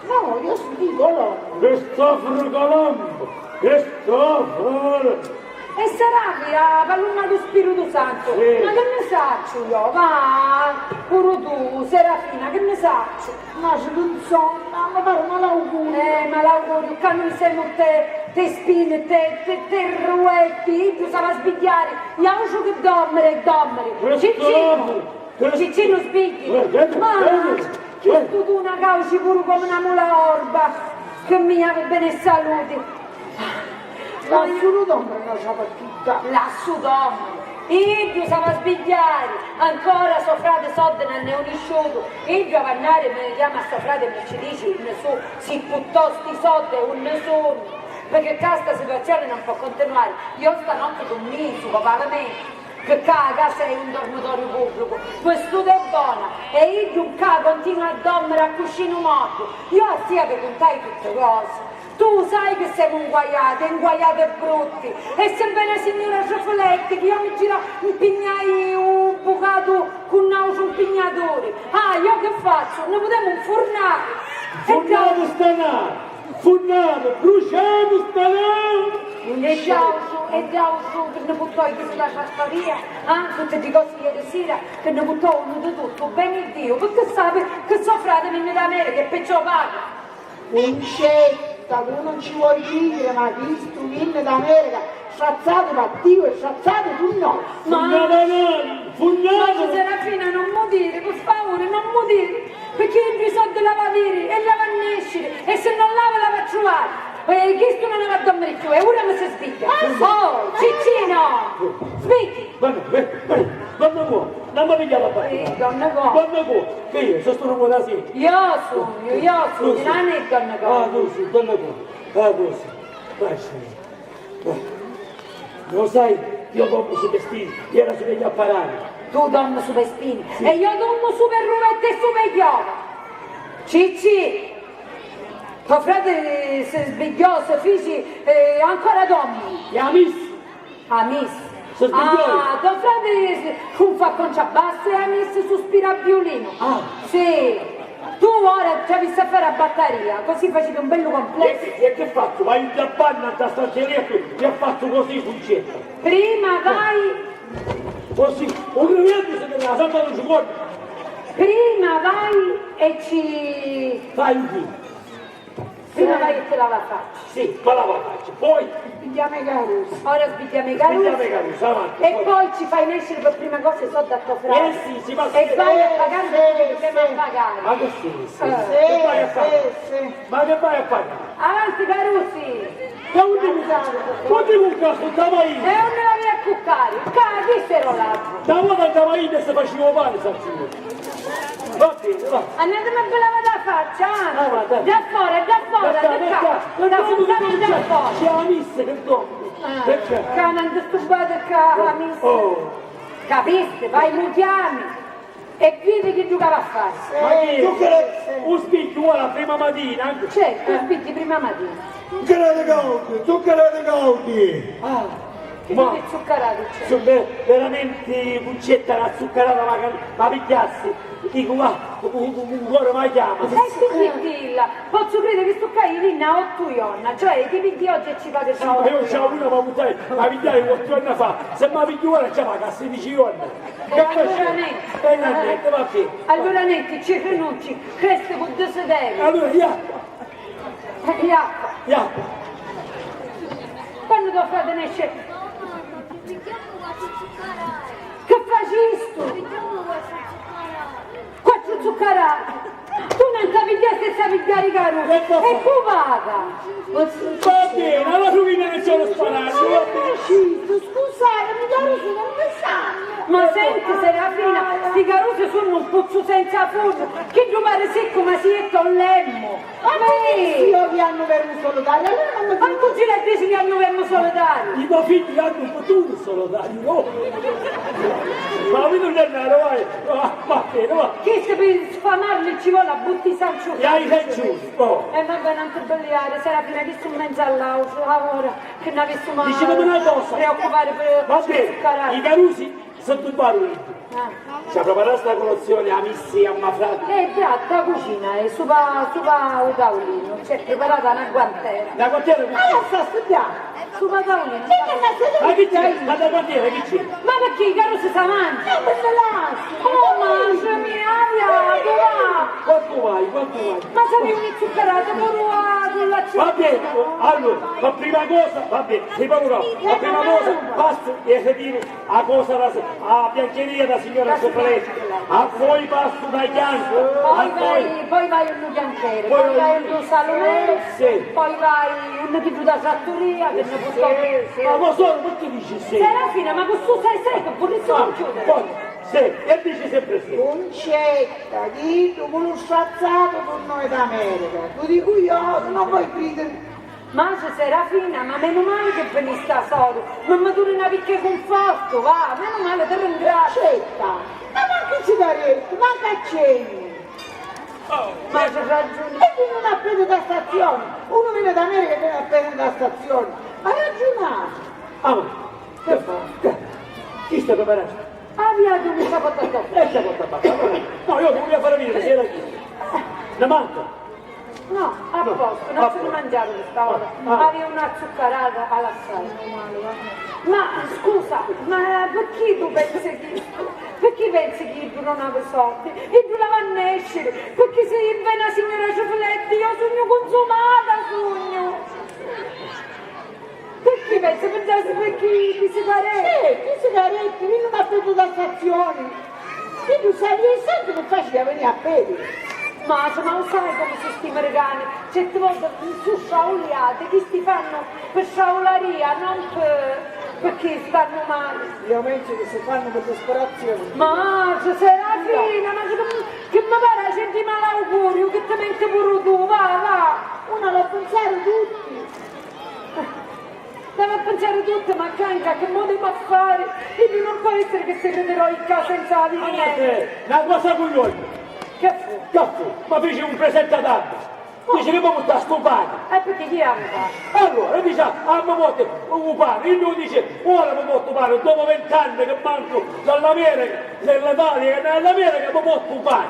No, iò sugnu Colombo. Cristoforo Colombo! Cristoforo! E sarà chi a palumma dû Spiritu Santu? Sì. Ma chi nni sacciu iò? Va, puru tu, Serafina, chi nni sacciu? Ma si insomma, mi pari malauguriu. Eh, malauguriu, ccà nui semu te, te spini, te, te, te ruetti, iddu s'ava a sbigghiari, iausu chi dòmmiri e dòmmiri. Ciccinu! Ciccinu, sbigghi! Ma chistu tu na cauci puru comu na mula orba, chi mi havi beni e saluti. Lassu lu dòmmiri na sapatidda. Lassu dòmmiri. Iddu s'ava a sbigghiari. Ancora so frati soddi non n'è unisciutu. Iddu ava annari mi chiama a so frati e mi ci dici unni su, si puttostu i soddi unni sunu. Picchì ccà sta situazioni non po' continuari. Iò stanotti dummiu su papà mei. Ccà a casa è un dormitoriu pubblicu, vistuta e bona, e iddu ccà continua a dòmmiri a cuscinu mortu. Iò a tia vi cuntai tutti cosi. Tu sai chi semu nguaiati, e nguaiati e brutti. E si veni a signura Ciufuletti, chi iò mi gira mpignai u bucatu cu n'autru mpignaturi. Ah, iò chi fazzu? Ni putemu nfurnari. E Furnatu sta nau! Funnatu, bruciatu sta nau! E d'autru, e d'autru chi nni puttò chistu dâ trattoria, ah, tutti ddi cosi ieri sira chi nni puttò unu di tuttu, beni Diu, picchì sapi chi so frati vinni d'America e picciò paga. Cuncetta, tu non ci vuoi dire, ma chistu vinni d'America, strazzati pa Diu e strazzati pu noi. Ma Funnatu a noi! Funnatu! Ma Serafina, non mu diri, pi favuri, non mu diri! Picchì iddu i soddi l'ava aviri e l'ava nesciri, e si non l'ava l'ava truvari. E chistu non ava dormiri cchiù, e ura mi si sbigghia. Oh, Ciccino! Sbigghi! Donna, eh, eh, donna Cuo, non mi pigghiari a battuta. Sì, donna Cuo. Donna Cuo, che io, so stu rumuri, sì. Io sugnu, io sugnu, non è donna Cuo. Ah, tu sì, donna Cuo. Ah, tu sì. Lascia. Lo sai, io dommu su vestiti, iera su megghiu a parari. Tu dommi su vestini e io dommu su perruvetti e su megghiova. Cicci, to frati si sbigghiò, si fici, eh, ancora dommi. E a miss? A miss. Si sbigghiò. Ah, to frati si, un fa conciabassu e a miss suspira a viulinu. Ah. Sì. Tu ora ci avissi a fari a battaria, così faciti un bellu complesso. E chi, e chi fazzu? Vai in cabbanna, nta stanzeria e fazzu così, Cuncetta. Prima vai. Così, un riveddu si vede la santa non ci vuole. Prima vai e ci... Fai chi? Prima vai e ti lava a faccia. Sì, ma lava a faccia, poi? Sbigghiamu i carusi. Ora sbigghiamu i carusi. Sbigghiamu i carusi, avanti, e poi ci fai nesciri pi prima cosa i soddi a to frati. Eh sì, sì, ma... E vai a pagari, eh, perché sì, dobbiamo pagare. Ma che sì, sì, eh, sì. Che vai a fare? Sì, sì. Ma che vai a fare? Avanti, carusi! E unni, unni cu casu, nta maina? E unni l'avia a cuccari? Ccà, chi s'era l'altru? Nta vota, nta maina si facia u pani, sa signura. Va bene, va. Annatemi a vi lavà la faccia, ah. Ah, va, dai. Da fora, da fora, da ccà. Da ccà, da ccà, da fora. C'è la missa che dorme. Ah, perché? Ccà non disturbate ccà, la missa. Oh. Capisti? Vai, mu chiami. E vidi chi giucava a fari. Ma chi? Tu che u sbigghiu ora prima matina? Certu, u sbigghiu prima matina. Zuccarati caudi, zuccarati caudi! Ah, chi di zuccarati c'è? Su, ve-, veramenti, Cuncetta, na zuccarata ma, ma pigghiassi. Dicu, va, u, u, u core ma chiama. E chi dilla? Pozzu cridi chi stu ccà vinni a ottu iorna, cioè chi vinni oggi e ci paga solo. Sì, ma io già una ma putai, ma pigghiai ottu iorna fa, se ma pigghiu ora già paga a sedici iorna. E allura nenti. E nenti, va bene. Allura nenti, ci rinunciu, cresti cu desiderio. Allura, iacqua. Eh, iacqua. Iacqua. Quannu to frati nesci? Chi facistu? Quattru zuccarati. Tu non ti pigghiasti e sa pigghiari carusi. E cu vada? Va bene, allora tu vieni a sparare, va bene. Scusatemi, carusi non mi sanno. Ma senti, Serafina, sti carusi sunnu un puzzu senza funnu, chiddu pari siccu ma si jetta un lemmu. Ma comu, sì, io vi hanno per un solitario, allora non mi... Ma tu ci la dici che hanno per un solitario? I miei figli hanno un futuro solitario, no? Ma lui non è vero, vai, va, va bene, va. Chisti per sfamarli ci vuole a butti sanciuti. E hai ragione, oh. E va bene, non ti belliare, Serafina, chistu in mezzo all'autro, ora che ne avessimo... Dicitemi una cosa. Preoccupare per... Va bene, i carusi. Sotto il bar, Luigi. Ah. Ci ha preparato sta colazione, a missi, a ma frati. Eh, già, sta cucina è supa, supa u taulinu, c'è preparata una guantera. Una guantera? Ma lascia studiare. Supa taulinu. Che ne sai? Ma chi c'è? Ma da guantera chi c'è? Ma perché i carusi sa mangia? Eh, ma se lascia. Oh, mamma mia, aviato, va. Quanto vai, quanto vai? Ma sapi un zuccherato pure a colazione. Va bene, allora, la prima cosa, va bene, sei paura. La prima cosa, passo e ritiro. A cosa la se-, a biancheria da signora Sofreletta. A voi passo da chianto. Poi vai, poi vai un bianchero, poi vai un salumiere, sì, poi vai un chiddu da trattoria che ne portò. Sì, sì. Ma lo so, perché dici sì? Serafina, ma questo sai, sai che vorresti chiudere? Poi, sì, e dici sempre sì. Concetta, chiddu cu lu sfrazzato cu noi d'America. Lo dico io, non vuoi credere. Mace Serafina, ma menu male che venisti a soru, non mi duri na picca 'e cunfortu, va, menu male, ti ringraziu. Concetta, ma mancu cigaretti, mancu accenni. Mace ragiuni. E vinunu a pedi da stazioni, unu veni d'America e veni a pedi da stazioni, ma ragiunati. Ah, che fa? Che? Chi sta preparando? Aviato mi sta portando. E sta porta a bacca, no? No, io ti volevo fare vedere se era chi. Ne manca? No, a posto, non ci mangiare questa ora. Ah. Avevo una zuccarata a lasciare. Ma scusa, ma perché tu pensi questo? Perché pensi che io non avevo soldi? Io non la vanno a escere, perché se venne la signora Ciufiletti io sogno consumata, sogno. Perché pensi, pensassi perché chi sigaretti? Sì, chi sigaretti, io non ho preso tassazione. Io non sapevo sempre che faceva venire a pedi. Ma, ma lo sai come sono sti americani? Certe volte sono sciauliati, chi sti fanno per sciaularia, non per, perché stanno male. Io penso che si fanno per disperazione. Ma, Serafina, ma che, che mi pare gente di malaugurio, che ti metti pure tu, va, va. Una la pensare tutti. Devi pensare tutto, ma Canca, che modo va a fare? Io non può essere che se crederò in casa senza la vita. Una cosa curiosa. Che fu? Che fu? Ma fece un presente ad Anna. Dice che mi porta sto pane. E perché chi ha un pane? Allora, dice, ah, mi porta un pane. Io dice, ora mi porta pane, dopo vent'anni che manco dall'America, dall'Italia, che dall'America mi porta un pane.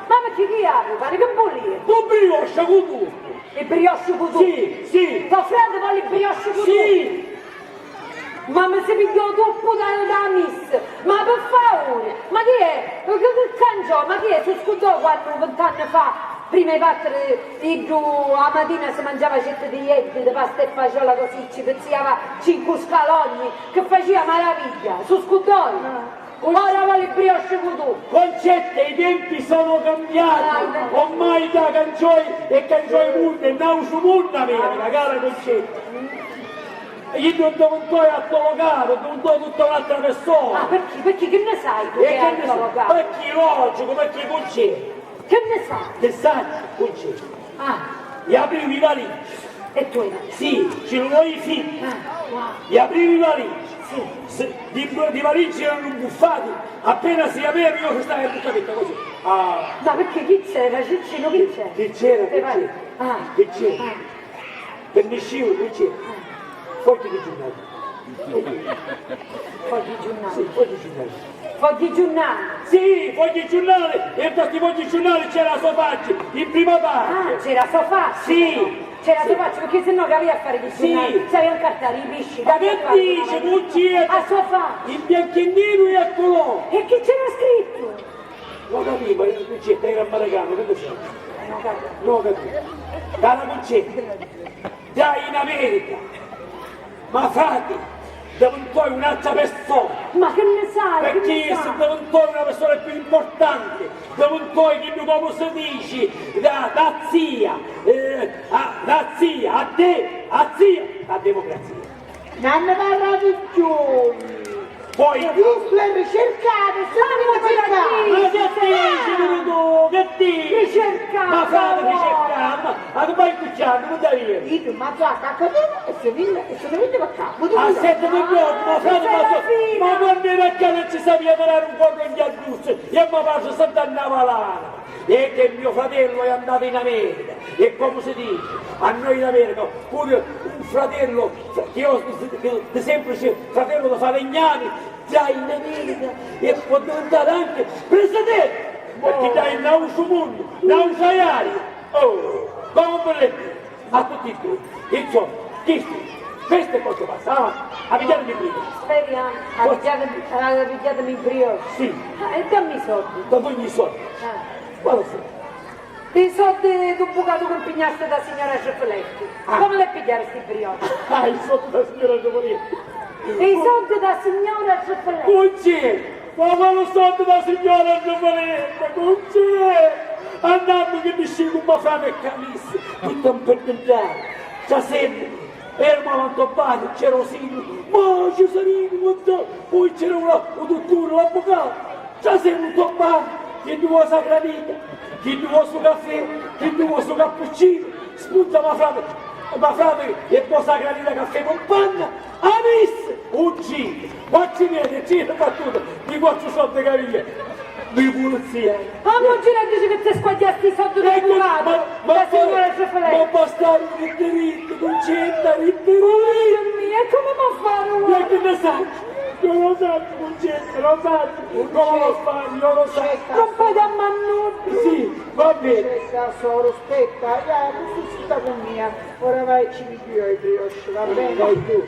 Ma perché chi ha un pane? Che vuol dire? Un brioche con tutto. E brioche cu tu? Sì, sì. To frate voli brioche cu tu? Sì. Ma mi si pigghiò troppu da, da miss. Ma per favore, ma chi è? Che, che cangiò? Ma chi è? Si scurdò quannu vint'anni fa, prima di partere, iddu a matina si mangiava certe diette di pasta e faciola così, ci pizziava cinque scalogni, che faceva maraviglia. Si scurdò? Ah. Ora voli brioche cu tu. Concetta, i tempi sono cambiati. Ah, ormai da cangioi e cangioi munnu, è n'autru munnu avere, la cara Concetta. Io non devo andare a tolocare, non devo tutta un'altra persona. Ah, perché? Perché che ne sai tu che hai tolocare? Perché logico, perché Concetta. Che ne sai? Che sai, Concetta. Ah. E aprivi i valigia. E tu hai detto? Sì, c'erano i figli. Ah, wow. E aprivi i valigia. Sì. Se, di, di valigia erano buffati. Appena si apriva io stavo buttata così. Ah. Ma perché chi c'era? Ciccino, chi c'era? Chi c'era? Chi c'era? Ah. Chi c'era? Ah. Per nessuno, chi c'era? Ah. Poi ti dico un'altra. Foggi giurnali. Sì, foggi giurnali. Foggi giurnali. Sì, foggi giurnali. E in questi foggi giurnali c'era la sua faccia, in prima pagina. Ah, c'era la sua faccia? Sì. C'era la sua faccia, perché sennò che aveva a fare i giurnali? Sì. S'aveva incartare i pesci. Ma che dici, bugia? La sua faccia. In bianco e nero e a colore. E che c'era scritto? Non capivo, ma io non c'è, era americano, che ne so. Non capivo. Non capivo. Cara Concetta. Già in America, ma frati, diventò un'altra persona. Ma che ne sai, che ne sai? Perché se diventò una persona più importante, diventò, che come si dice, da, da zia, eh, a, da zia, a te, a zia, la democrazia. Non ne parlate più! Poi. Vistu e ricercati, ma che dici, Brutu? Che dici? Ricercati, ma frati, ricercati, ma, ma che vai cucciando, non da dire? Io, ma già, cacca, e se venne, e se ne venne per capo. Ah, senti, che buono, ma frati, ma so, ma quando era già non ci sapeva dare un corno in giarduzzo, e ma pace Santa Navalana. E che mio fratello è andato in America, e come si dice, a noi in America, pure un fratello, che io, che, che semplice fratello di falegnami, già in America, e può diventare anche presidente, perché già in un altro mondo, in un'altra aria. Oh, come volete? A tutti e due. Insomma, chisti, questo è quanto basta. Ah, a pigghiatemi prima. Speriamo, a pigghiatemi, a pigghiatemi in brioche. Sì. Ah, e dammi i soldi. Da voi i soldi. Ah. Quali soldi? I soldi d'un bucatu che mpignasti da signora Cefaletti. Ah. Come l'hai pigghiati sti brioche? Ah, i soldi da signora Cefaletti. I soldi da signora Cefaletti. Cugì! Ma quali soldi da signora Angemeletta, cugì? Andammu che mi scicu un maframe e camissi, tutto un perpendare. Trasemmu, eravamo avanti al bagno, c'era Osino, ma Cesarino, guarda, poi c'era una, un dottore, l'avvocato. Trasemmu un bagno, chi ne vuole sacramento, chi ne vuole su caffè, chi ne vuole su cappuccino, spunta maframe, maframe e poi sacramento caffè con panna, Amis, un giro, quattro metri, giro battuto, di quattro soldi che aveva, di pulizia. Ah, ma non ci dici che ti squagliasti i soldi del bucato, ma, ma la signora Cefalè. Ma bastava un diritto, non c'entra il diritto. Oh, Dio mio, e come mi fa a fare? E che ne sai? Io lo so, non c'entra, lo so, come lo fa, io lo so. Non paghiamo a nulla. Sì, va bene. Aspetta, solo, aspetta, dai, non si sta con mia. Ora vai, ci Io e brioche, va bene? Vai tu.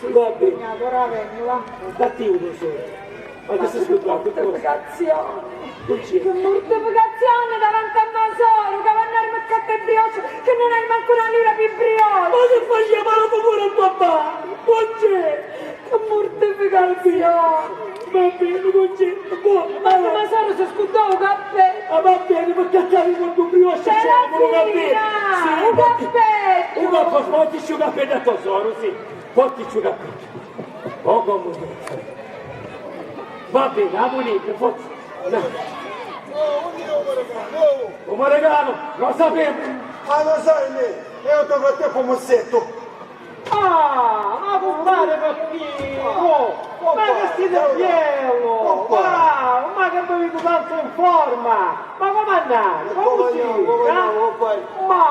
Sì, va bene. Signora, ora vengo, va. Datti uno solo. Ma che stai aspettando? Che mortificazione! Che mortificazione davanti a mia sora, che va a andare a mercare brioche, che non hai manco una lira per brioche! Ma che faceva la figura a papà? Non c'è! Che mortificazione! Va bene, non c'è. Buono. Ma mia sora si scurdò un caffè! Ah, va bene, perché arrivo con brioche, c'è un caffè! Sì, un caffè! Un caffè, ma ti ci un caffè da tua sora, sì. Portici u cappellu. Oh, comu. Va bene, la munita, forza. No. U mareganu, lo sapemu. Ah, lo sai, me. E io nel frattempo mi setto. Ah, ma compare Peppino! Ma che stai bello! Wow, ma che mi vedo tanto in forma! Ma come andai? Come si? Ma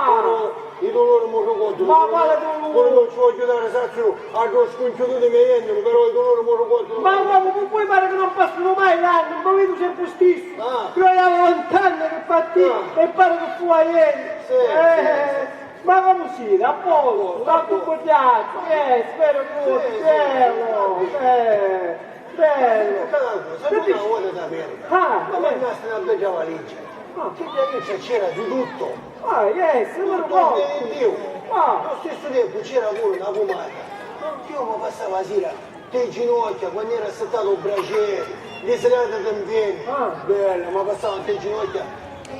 I duluri mi ricordu. Ma quali duluri? Pure io ci voglio dare sazio a due scunciature di me jennu, però i duluri mi ricordu. Ma come, poi pare che non passano mai l'anni, mi vedo sempre stissu. Ah. Croiavo vint'anni che parti e pare che fu ieri. Sì, sì, sì. Ma come si? A posto, tanto bugiato, eh, spero che bello, eh. Bello! Senti una cosa da sapere. Ah, ma mangiasti una bella valigia. Ah. Che dentro c'era di tutto. Ah, yes, me lo ricordo. Tutto. Ah. Allo stesso tempo c'era pure una pomata. Io mi passavo la sera te ginocchia quando era assettato un braciere, le serate d'inverno. Ah. Bella, ma passavo te ginocchia.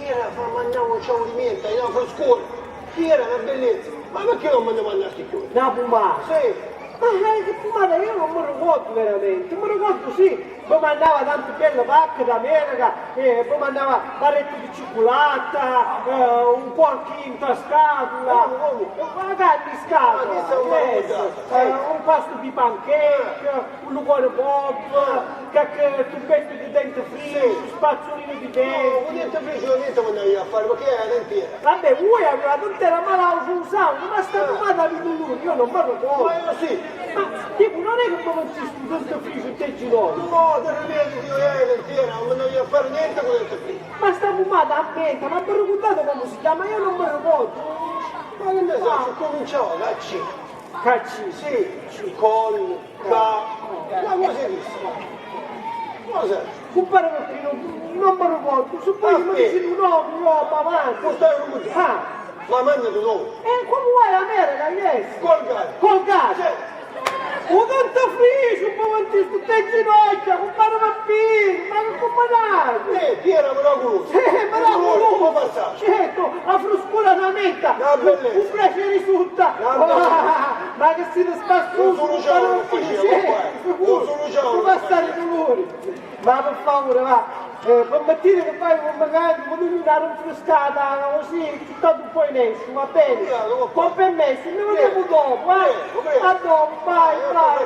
Era, fa, mandavo un ciao di menta, era frescura. Era una bellezza. Ma perché non me ne mandasti più? Una pomata? Sì. Ma, eh, che pomata? Io non mi ricordo veramente. Mi ricordo, sì, mi mandava tanti belli pacchi d'America, e mi mandava barretti di cioccolata, eh, un porchino in scatola, una carne in scatola, un pasto di pancake, un liquore pop, qualche tubetto di dentifricio, spazzolino di denti. No, un dentifricio non niente mi andava a fare, perché era dentiera. Vabbè, voi aveva dentiera, ma l'ausu usava, ma sta pomata di dolore, io non mi ricordo. Ma io sì. Ma, dico, non è che mi mettisti un dentifricio in te ginocchio? No, ti ripeto che io era dentiera, non mi andava a fare niente con il dentifricio. Ma sta pomata a menta, ma vi ricordate come si chiama? Io non mi ricordo. Ma che ne so, cominciava da C. Cacci. Sì, con, ca, ma cosa dici? Cosa? Cumpari Peppinu, non mi ricordo, su poi mi dici un nome, roba, avanti. Non stai ricordo. Ah. La manna di novo. E come vuoi la mera, yes. Colgate. Colgate. Sì. Un dentifricio, un po' quanto sto te ginocchia, cumpari Peppinu, ma che cumpari? Eh, Piera, miracoloso. Sì, miracoloso. Come passava? Certo, la frescura della menta. La bellezza. Un piacere sutta. La bellezza. Ma chi siti spassusu, non sunu ciò, non facevo, sicuru, non sunu ciò, tu passari duluri. Ma per favore, va, eh, permettiti che vado con me cani, con una rinfrescata, così, tanto poi ne esco, va bene? Con permesso, ne vediamo dopo, eh? A dopo, vai, vai.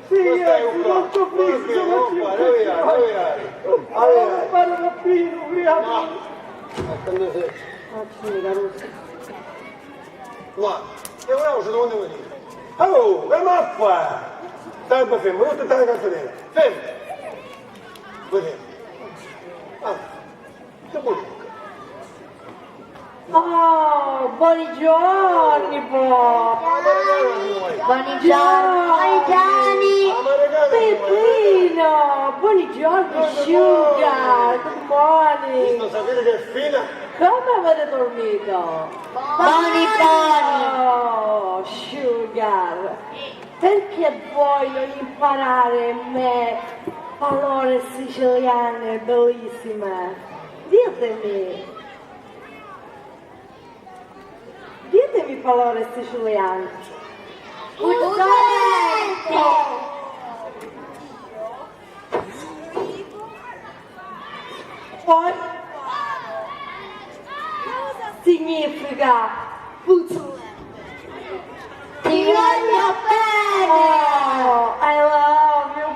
Sì, eh, sì, non soffrisco, non soffrisco. Allora, fare rapino, via. Ma, e ora cosa devo dire? Oh, ferma qua! Stai fermo, non ti stai a casa. Fermo! Fermo! Ah, che vuoi? Oh, buongiorno, po. Buongiorno. Buongiorno. Peppino, buongiorno, Sugar, good morning. Visto, sapete che fine? Come avete dormito? Boni, boni. Oh, Sugar, perché voglio imparare me parole siciliane bellissime? Ditemi. Ditemi parole siciliane. Cuzzenti. Poi significa puzzolente. Ti voglio bene! Oh, I love you.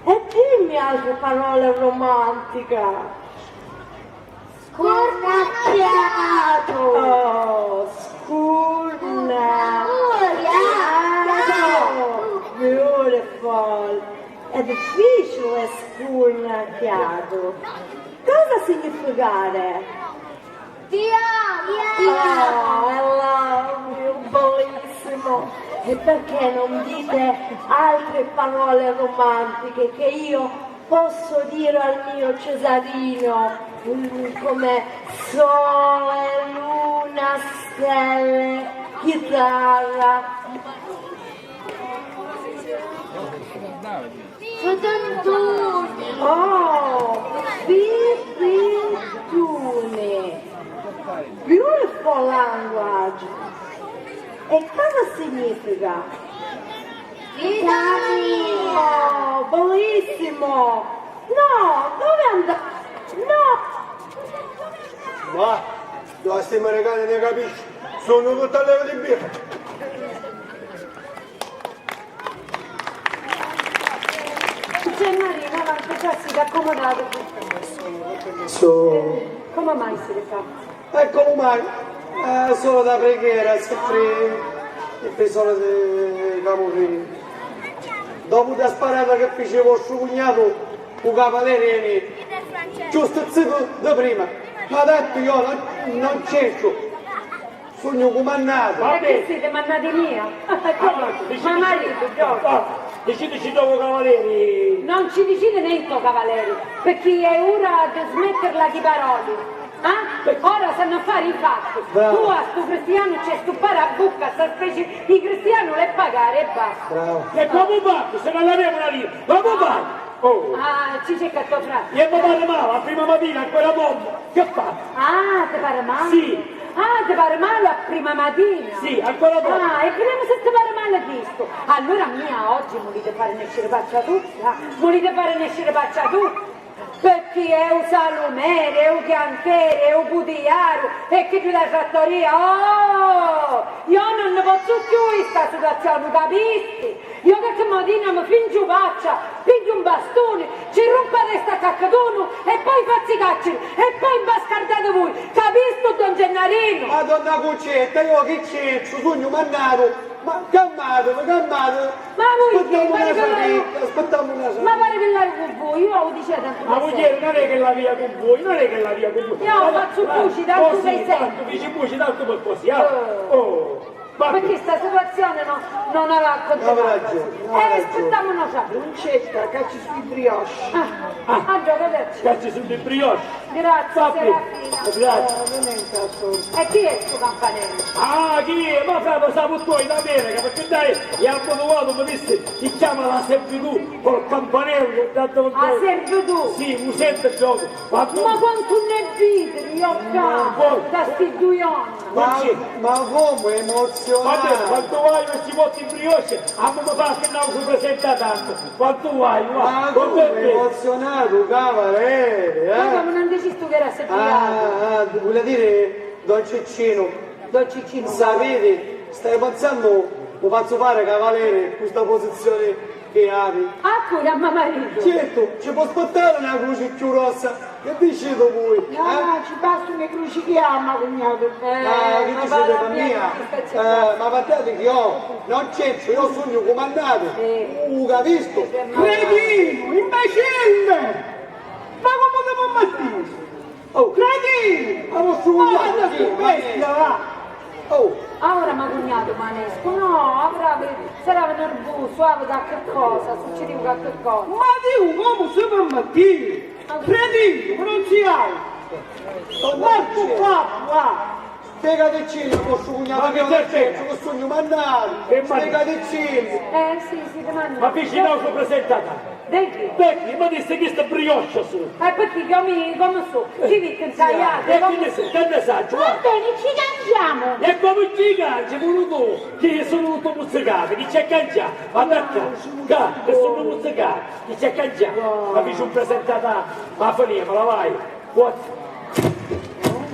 E dimmi altre parole romantiche. Scurnacchiatu! Oh, scurnacchiatu! Beautiful! È difficile scurnacchiatu. Cosa significare? Ti amo! Ti amo! Oh, I love you, bellissimo! E perché non dite altre parole romantiche che io posso dire al mio Cesarino, mm, come sole, luna, stelle, chitarra. Fitintuni. Oh, fitintuni. Beautiful language. E cosa significa? Vitamina! Oh, bellissimo! No, dove andare? No! Ma, dove stiamo recando, ne capisci? Sono tutte a leva di birra. C'è Marina, avanti, già si è accomodato. So. Come mai si fa? Ecco mai, eh, solo da preghiera, sempre il tesoro di Camurrini. Dopo da sparata che fece vostro cugnato, u cavaliere è giusto zitto di prima, ma detto io non, non c'entro, sogno comandante. Ma chi siete, mannati mia? Avanti, ma marito, Giorgio. Ah, diciteci dopo, cavalieri. Non ci dicite niente, cavalieri, perché è ora di smetterla di parole. Ah? Ora s'hanno a fare i fatti. Bravo. Tu a stu cristianu c'è stu parabucca, sta specie di cristianu l'è pagare e basta. Bravo. E comu fattu, se non avevano la lira? Comu fattu? Oh. Ah, ci c'è catto frate. E mi pare male, a prima mattina, ancora bomba. Che fa? Ah, ti pare male? Sì. Ah, ti pare male a prima mattina? Sì, ancora bomba. Ah, e vediamo se ti pare male chisto. Allora mia oggi mi volete fare nescere faccia tutta? Mi volete fare nescere faccia tutta? Pecchì è u salumieri, è u chiancheri, è u putiaru, e chiddu dâ trattoria, oh! Io non ne pozzu cchiù di sta situazioni, capisti? Io che, che mattina mi fingiu faccia, pigghiu un bastuni, ci rumpu a testa a caccatunu e poi fazzu i cacciari e poi imbascardate voi, capistu, don Gennarinu? Madonna Cuccetta, io chi c'entru, sugnu mannatu, ma calmatevi, calmatevi. Ma voi chi? Aspettiamo una salita, aspettiamo una salita. Ma pare che l'hai con voi, io lo dicevo tanto. Ma per voi ieri non è che l'avia con voi, non è che l'avia con voi. Io faccio voce tanto per voi. Tanto, dici voce tanto per così, ah. Oh. Pecchì sta situazioni no, non la accontenemu. Avi ragiuni, avi ragiuni. E rispittamu no ciappu. Luncetta, ca ci su' i brioche. Ah, ah, gioca. Ca ci su' i brioche. Grazie, Serafina. Grazie. E chi è stu campanellu? Ah, chi è? Ma frate, sapu tu, in America, pecchì dai, e a modu mi dissi, si chiama la servitù col campanello, tanto. La servitù? Sì, u senti gioco. Ma quantu nn'è vidiri, io ccà, da sti dui anni. Ma, ma comu emozionatu! Vabbè, quantu vai, non ci porti in brioche, a mi mi fa che non si presenta tanto. Quantu vai, va. Ma comu emozionatu, cavaliere, eh? Ma comu non dicistu che era serviato? Ah, ah, vuole dire, don Ciccino. Don Ciccino. Sapete, stai pensando, lo faccio fare cavaliere, questa posizione che hai. Ah, pure a me marito. Certo, ci può aspettare una croce più rossa. Che dicite voi? No, eh? No, ci basta una croce che ama, cugnato. Eh, ma che dicete, mamma mia? Eh, ma guardate che io non c'entro, io sogno comandato. Sì. Uh, capisto? Cretino, imbecille! Ma come ti permettete? Oh, cretino! Ma vostru cugnato, guarda sti bestia, va! Oh! Ora ma cugnato, ma nescu, no, avrà, sarà nervoso, aveva qualche cosa, succedeva qualche cosa. Ma Dio, come si permettete? Cretino, ma non si altro! Ma stu babbu, va! Spiegaticci, vostru cugnato, ma che c'è, che sogno mannato! Spiegaticci! Eh, sì, sì, domani. Ma vicino a presentata! Di chi? Di chi? Ma dissi chi sta brioche su! Eh, pecchì io mi, come su? Chi vi intagliate? E chi ne sa, che ne saccio, va bene, ci cangiamo! E come ci cangi, pure tu? Chi sono tutto muzzicato, chi c'è cangiato? Ma da ccà, ccà, che sono muzzicato, chi c'è cangiato? Ma feci un presentata, ma finì, ma la vai! What?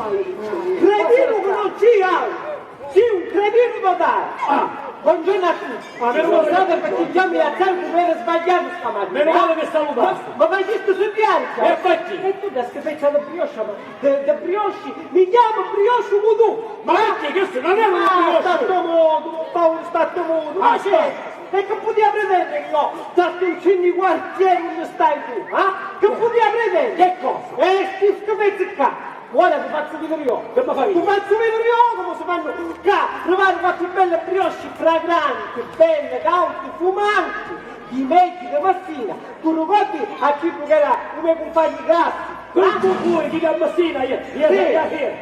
Cretino che non sia! Sì, un cretino totale! Ah! Buongiorno a tutti! Ah, meno male. Scusate perché già mi alzai un po' sbagliato stamattina. Meno male che salutaste. Ma, ma facisti studiare già? E fatti! E tu da schifezza di brioche, ma di, di brioche, mi chiamo brioche tu! Ma perché questo non è una brioche? Ah, sta a stu modu, Paolo, sta a stu modu! Ah, ma c'è? E che putia pretendiri io, datti un cinni quartieri unni stai tu, ah? Che putia pretendiri? Che cosa? E sti schifezzi ccà! Ora ti fazzu vidiri io! Che mi fai? Ti fazzu vidiri io comu si fannu ccà! Prepari quattru belli brioche fragranti, belli, cauti, fumanti, di megghi di Messina! Tu ricordi a chiddu che era u me cumpagnu di classi? Quantu pure chi da Messina, io, io, sì, io, io,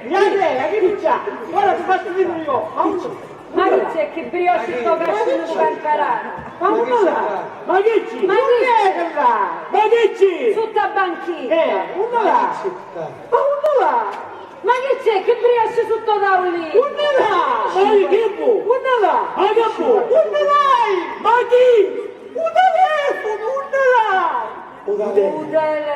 io, chi c'è? Ora ti fazzu vidiri io! Ma chi c'è? Chi brioche sto cascino spancarà? Ma unni va? Ma chi c'è? Ma chi c'è? Ma chi c'è? Sutta banchina. Eh, unni va? Ma unni va? Ma chi c'è? Chi brioche sutta taulinu? Unni va? Ma chi vu? Unni va? Ma chi vu? Unni vai? Ma chi? U telefono, unni l'hai? U telefono.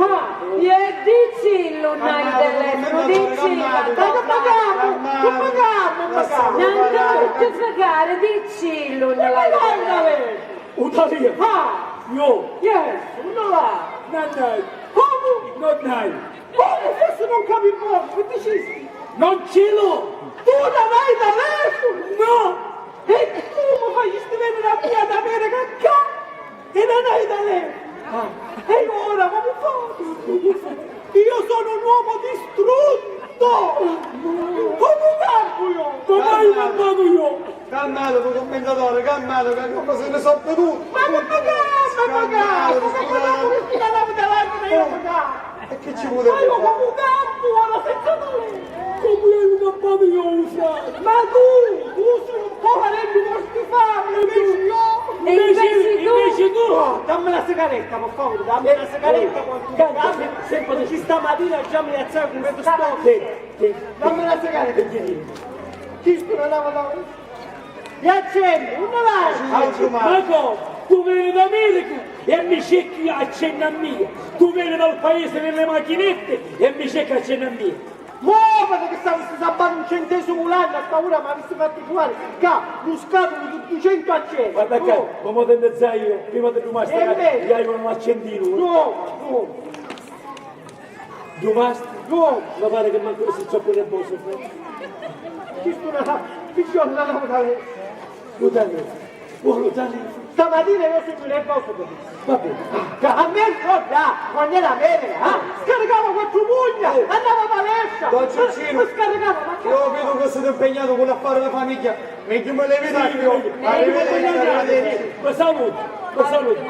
Ah, e dicillu, nn'hai telefono, dicillu. Ma che pagammu? Che pagammu, pagammu? Nanca non ti fregare, dicillu, nn'hai telefono. U telefono. Ah. Io. Yes, unni l'hai? Non hai. Comu? Non hai. Comu? Forse non capivo, che dicisti? Non ce l'ho. Tu non hai telefono? No. E tu mi facisti venire a via d'America ccà e non hai telefono! Ah. E ora comu faccio? Io sono un uomo distrutto! Comu campu io? Comu hai campato io? Calmatevi, commendatore, calmatevi, che cosa ne so venuto? Ma che pagava, ma pagava! Calmatevi, scusate. Ma che pagava che si chiamava telefono io pagavo? E chi ci vuole? Ma io comu campu ora senza telefono? Comu l'hai campato io, u frate? Ma tu, tu sei un poverello, non ti fa, invece io. E invece tu? Invece tu? Dammi la sigaretta, per favore, dammi la sigaretta, quando ti parli, sempre ci sta mattina già mi alzai con questo stocco. Sì, sì. Dammi la sigaretta. Chi sto non la E accenni, unni vai? Accenni, ma cosa? Tu veni d'America e mi cerchi accenni a mia. Tu veni dal paese delle machinette e mi cerchi accenni a mia. Mo, perché che stavi sti sabati un centesimo l'anno, a sta ora mi avissi fattu truvare ccà un scatulu di ducentu accenni. Guarda ccà, ma mo ti ne zai io, prima di dumasti, io avevo un accendino. No, no. Dumasti? No. Mi pare che manco si troppo nervoso, frate. Chi sto una figliola la lava da lei. Scusami. Buono, Gianni. Stamatina io sugnu nervoso così. Va bene. A me ricorda quando era mene, eh? Scaricava quattro pugna, eh, andava a palestra. Don Ciccino, mi scaricava, ma che... Io vedo che siete impegnato con l'affare della famiglia. Meglio me levi da qui. Arrivederci, arrivederci. Vi saluto, vi saluto.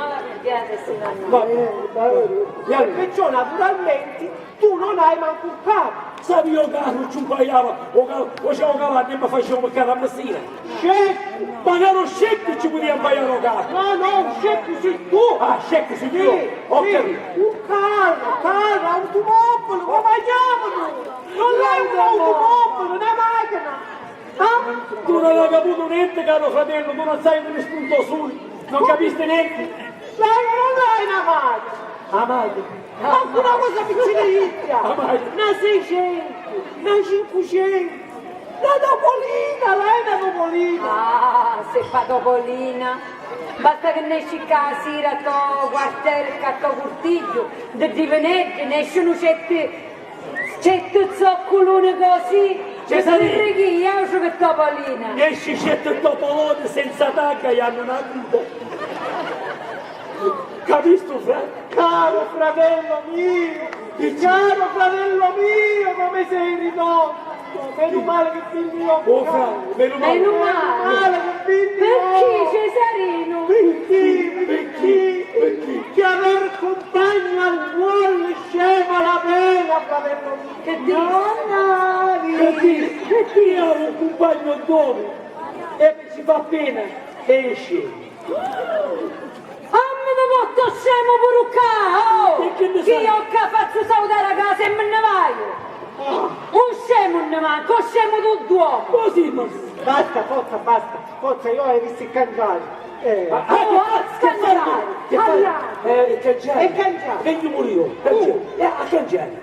Va bene, va bene. E perciò naturalmente tu non hai manco un capo. Sapi io caru ci un paiava, o ca-, o c'è o cavallo e mi facevo peccato a messina. Sceccu! Ma caro sceccu ci podia paiare o caru? No, no, un sceccu sei tu! Ah, sceccu sei io? Sì, ho capito. Un carro, carro, automobile, ma chiamalo! Non l'hai un automobile, una macchina! Ah? Tu non hai caputo niente, caro fratello, tu non sai come spunta u suli, non capisti niente. Dai, non hai una madre! La madre! Manco una cosa piccinittia! La madre! Una seicento, una cinquecento, una topolina, l'hai una topolina! Ah, se fa topolina! Basta che nesci ca sira a to quartiere, ca to curtigghiu, di divineddi, nescinu certi Certi zocculuni così, Cesarì! Pirrichì, autru che topolina! Nesci certi topoloni senza tagga e hanno una coda. Capistu, fra? Caro fratello mio, caro fratello mio, come sei ridotto! Meno male che vinni io! Oh, fra, meno male! Meno male che vinni io! Perché, Cesarino? Perché? Perché? Perché? Che aver compagno al vuol scema la pena, fratello mio! Che dici? Nonna! Che dici? Io ho un compagno dove? E ci fa pena e esce. Ah, mi porto scemo pure ccà, oh! E che ne sai? Che io ccà faccio salutare a casa e me ne vaio. Ah. Un scemo ne manca, un scemo tu duomo. Così, ma... Basta, forza, basta, forza, io avissi cangiare. Eh. Ah, oh, che fai? Che fai? Eh, cangiare. E cangiare. Vengo pure io, cangiare. Uh. Eh, a cangiare.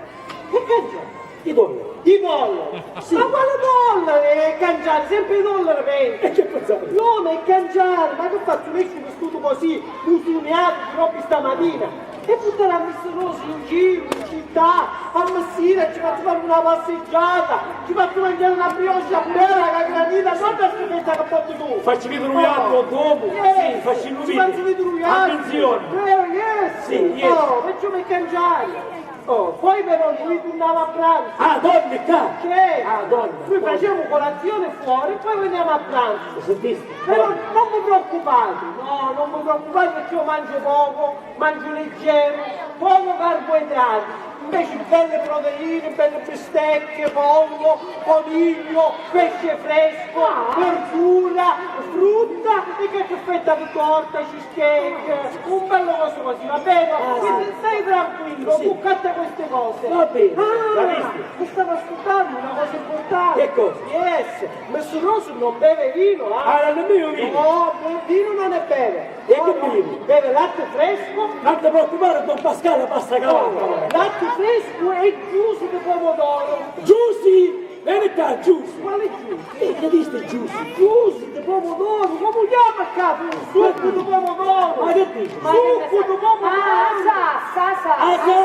Che cangiare? I dollari. I dollari? Sì. Ma quali dollari? E cangiare, sempre i dollari, vedi? E che pensate? No, ma è cangiare, ma che faccio? Nesci vestito così, musuniato, di robbi stamatina. E purtare a Miss Rose in giro, in città, a Messina, ci faccio fare una passeggiata, ci faccio mangiare una brioche a pera, la granita, guarda sta fetta che porti tu. Facci vedere un altro dopo. Sì, facci vedere. Ci faccio vedere un altro. Attenzione. Eh, yes. Sì, yes. Oh, perciò mi cangiare. Oh, poi però lui turnava a pranzo. Ah, dormi ccà? Sì. Ah, dormi. Noi facciamo colazione fuori e poi veniamo a pranzo. Sentiste? Però non vi preoccupate, no, non vi preoccupate perché io mangio poco, mangio leggero, poco carboidrati. Invece belle proteine, belle bistecche, pollo, coniglio, pesce fresco, verdura, frutta e qualche fetta di torta, cheesecake, un bello coso così, va bene? Ah, sì. Quindi stai tranquillo, sì, bucate queste cose. Va bene, ah, capisco. Mi stavo scordando una cosa importante. Che cosa? Yes, Messu Rosu non beve vino, ah. Ah, non bevo vino? No, be-, vino non ne beve. E che bevi? Beve latte fresco. Non ti preoccupare, don Pascale passa cavallo. Oh, latte fresco e juice di pomodoro. Juice? Veni ccà, juice! Quale juice? Eh, che dici juice? Juice di pomodoro, come chiama ccà? Succo di pomodoro! Ma che dici? Succo di pomodoro! Ah, sa, sa, sa, ah, sa,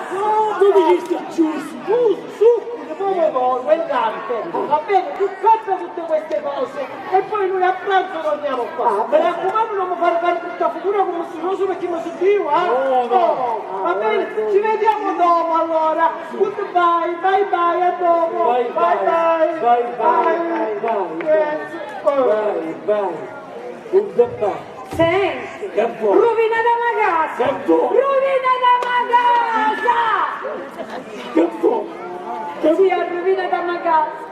sa. Tu dici juice? Juice, succo di pomodoro e latte. Va bene, tu caccia tutte queste cose e poi noi a pranzo torniamo qua. Ah, mi raccumannu, non mi fare fare brutta figura come sto roso perché mi so Dio, eh? No, no. Oh, va bene, ci vediamo dopo allora. Goodbye, bye bye, a dopo. Bye bye, bye bye, bye bye. Yes. Oh. Bye bye. Goodbye. Senti, che vuoi? Ruvinata la casa! Che vuoi? Ruvinata la casa! Che vuoi? Che... Sì, ruvinata la casa.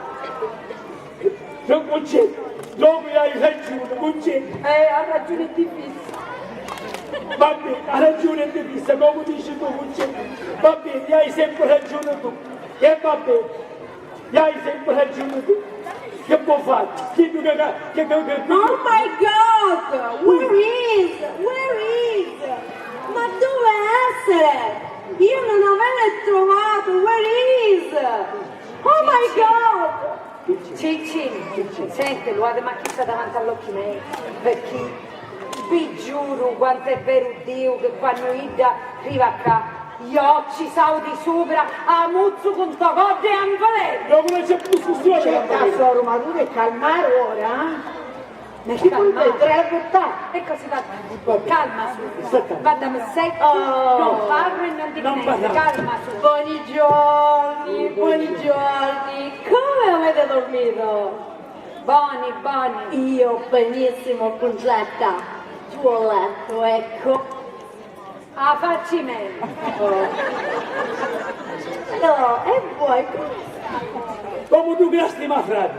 Io Cuncetta, dopu hai ragiuni, Cuncetta. Eh, ha ragione di fissa. Va bene, ha ragione di fissa, come dici tu, Cuncetta. Va bene, hai sempre ragione tu. E va bene, hai sempre ragione tu. Che può fare? Che, che, che, che, che, che... Oh my God! Where is? Where is? Ma dove essere? Io non averei trovato. Where is? Oh my God! Ciccini, senti, lu avemu a chissa davanti all'occhi mei, pecchì vi giuru quant'è veru Diu che quannu idda riva ccà, io ci sauti supra a muzzucu nto coddu e a nvelenu! No, non c'è più discussione! C'è da soru, ma tu devi calmare ora, eh? Ti vuoi mettere a buttare? E cosa va? Calma su. Sta calma. Vadda, mi senti? Oh. Non parlo e non ti Non senti. Parlare. Calma su. Buongiorni, buongiorni. Come avete dormito? Boni, boni. Io benissimo, Concetta. Tu ho letto, ecco. A facci meglio. No, e vuoi? Come tu crasti, ma frati?